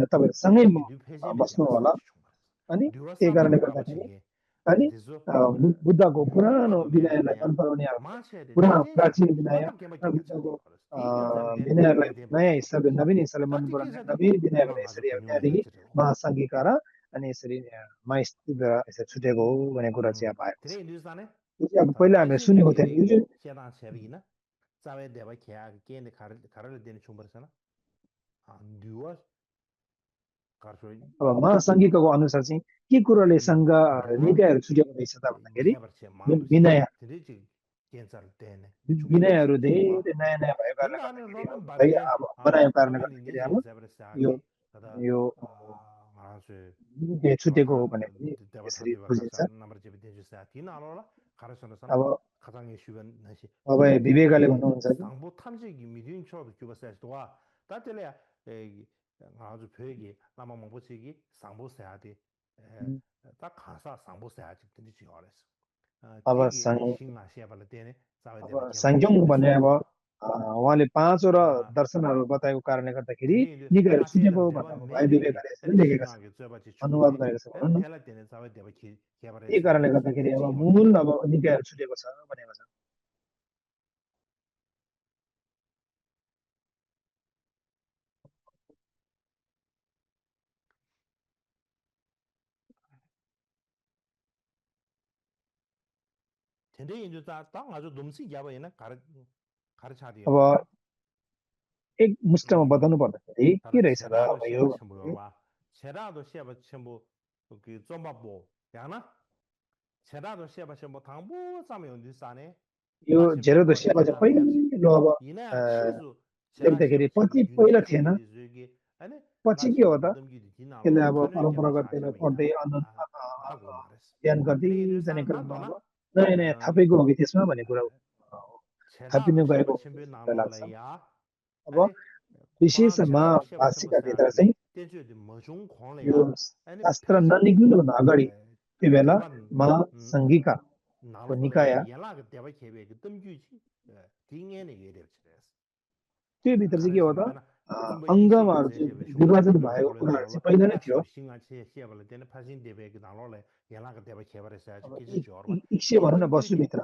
तपाईँहरू सँगै बस्नु होला अनि त्यही कारणले गर्दाखेरि अनि बुद्धको पुरानो विनयलाई मन पराउने पुरानो प्राचीन विनय बुद्धको विनयलाई नयाँ हिसाबले नवीन हिसाबले मन पराउने नवीन विनयलाई यसरी अब त्यहाँदेखि महासङ्घिका र अनि यसरी माइस्तीद्वारा यसरी छुटेको हो भन्ने कुरा चाहिँ अब आएको छ यो चाहिँ अब पहिला हामीले सुनेको थिएन यो चाहिँ अब महासङ्घिकाको अनुसार चाहिँ के कुराले सङ्घ निकायहरू छुटेको रहेछ त भन्दाखेरि विनयहरू धेरै नयाँ नयाँ भएको कारणले गर्दाखेरि अब बनाएको कारणले गर्दाखेरि अब यो छुटेको हो भने पनि यसरी बुझिन्छ अब विवेकले भन्नुहुन्छ अब संज्ञोङ भन्ने अब उहाँले पाँचवटा दर्शनहरू बताएको कारणले गर्दाखेरि निकायहरू छुटेको भन्दा भाइ विवेकले यसरी लेखेका छन् अनुवाद गरेको छ भनौँ न त्यही कारणले गर्दाखेरि अब मूल अब निकायहरू छुटेको छ भनेको छ अब एक मुष्टमा बताउनु पर्दाखेरि के रहेछ र यो यो झेरो सेवा चाहिँ पहिलो अब देख्दाखेरि पछि पहिला थिएन पछि के हो त त्यसले अब परम्परागत त्यसलाई पढ्दै ज्ञान गर्दै जाने क्रममा अब नयाँ नयाँ थपेको हो कि त्यसमा भन्ने कुरा थपिनु गएको लाग्छ अब विशेषमा भाषिकाभित्र चाहिँ यो शास्त्र ननिक्लिनुभन्दा अगाडि त्यो बेला महासङ्घिकाको निकाय त्यो भित्र चाहिँ के हो त अङ्गमाहरू चाहिँ विभाजन भएको कुराहरू चाहिँ पहिला नै थियो 100 भनौँ न वसुभित्र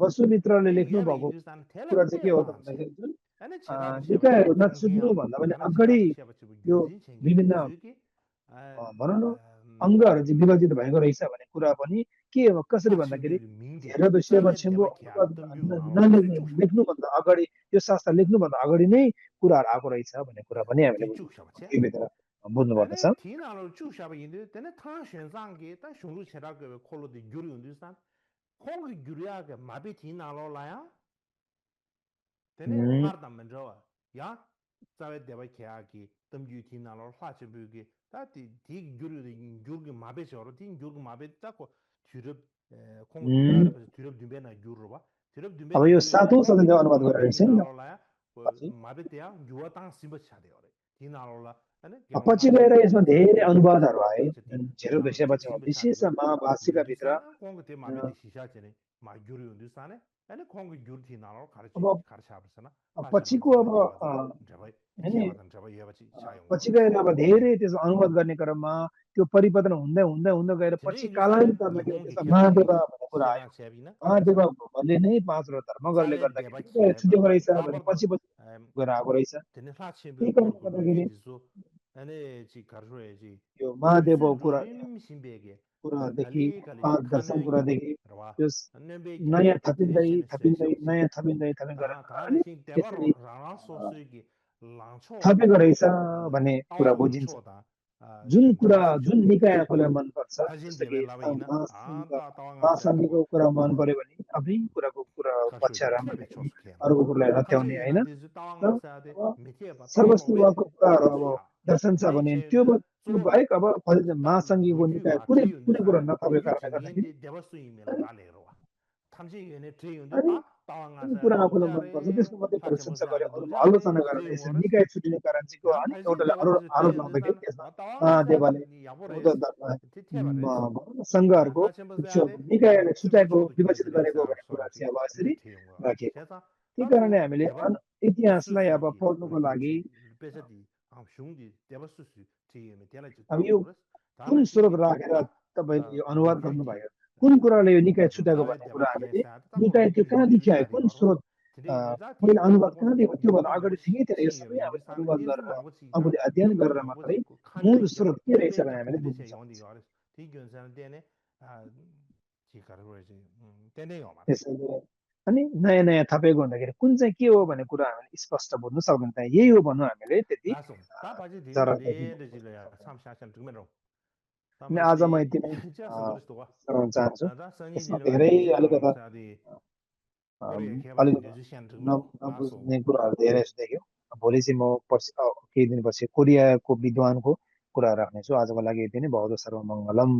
वसुमित्रले लेख्नु भएको कुरा चाहिँ के हो त भन्दाखेरि निकायहरू नछुट्नु भन्दा पनि अगाडि यो विभिन्न भनौँ न अङ्गहरू चाहिँ विभाजित भएको रहेछ भन्ने कुरा पनि के हो कसरी भन्दाखेरि लेख्नुभन्दा अगाडि यो शास्त्र लेख्नुभन्दा अगाडि नै कुराहरू आएको रहेछ भन्ने कुरा पनि हामीले बुझ्नुपर्दछ अब यो 7औं शताब्दीमा अनुवाद गरेको रहेछ पछि गएर यसमा धेरै अनुवादहरू आए झेरो सेवा विशेष महाभाषिकाभित्र पछिको अब पछि गएर अब धेरै त्यसको अनुवाद गर्ने क्रममा त्यो परिवर्तन हुँदै हुँदै हुँदै गएर पछि कालान्तरमा के हुन्छ महादेव भन्ने कुरा आयो महादेव भन्ने नै पाँचवटा धर्म गरेर गर्दाखेरि निकाय छुटेको रहेछ भने पछि पछि गएर आएको रहेछ त्यही कारणले गर्दाखेरि यो महादेव कुरादेखि पाँच दर्शन कुरादेखि त्यो नयाँ थपिँदै थपिँदै नयाँ थपिँदै गरेर अनि यसरी थपेको रहेछ भन्ने कुरा बुझिन्छ जुन कुरा जुन निकाय आफूलाई मनपर्छ जस्तो कि महासङ्घको कुरा मन पर्यो भने आफ्नै कुराको कुरा पछ्याएर अर्को कुरालाई रत्याउने होइन सर्वस्वको कुराहरू अब दर्शन छ भने त्यो बाहेक अब महासङ्घीको निकाय कुनै कुनै कुरा नथपेको कारणले गर्दाखेरि अनि जुन कुरा आफूलाई मनपर्छ त्यसको मात्रै प्रशंसा गरे अरूमा आलोचना गरेर यसरी निकाय छुटिने कारण चाहिँ को अनि एउटाले आरोप लाउँदाखेरि त्यसमा महादेवले सङ्घहरूको निकायले छुट्याएको विभाजित गरेको भन्ने कुरा चाहिँ अब यसरी राखिएको त्यही कारणले हामीले इतिहासलाई अब पढ्नुको लागि अब यो कुन स्रोत राखेर तपाईँले यो अनुवाद गर्नुभयो कुन कुराले यो निकाय छुट्याएको भन्ने कुरा हामीले निकाय त्यो कहाँदेखि आयो कुन स्रोत पहिला अनुवाद कहाँदेखि त्योभन्दा अगाडिदेखि त्यहाँ यो सबै हामीले अनुवाद गरेर आफूले अध्ययन गरेर मात्रै मूल स्रोत के रहेछ भने हामीले बुझ्न सक्छौँ त्यसैले अनि नयाँ नयाँ थपेको हुँदाखेरि कुन चाहिँ के हो भन्ने कुरा हामीले स्पष्ट बुझ्न सक्दैन त्यहाँ यही हो भन्नु हामीले त्यति आज म यति नै चाहन्छु यसमा धेरै अलिकता नबुझ्ने कुराहरू धेरै देख्यो भोलि चाहिँ म पछि केही दिनपछि कोरियाको विद्वानको कुरा राख्नेछु आजको लागि यति नै बहुत सर्वमङ्गलम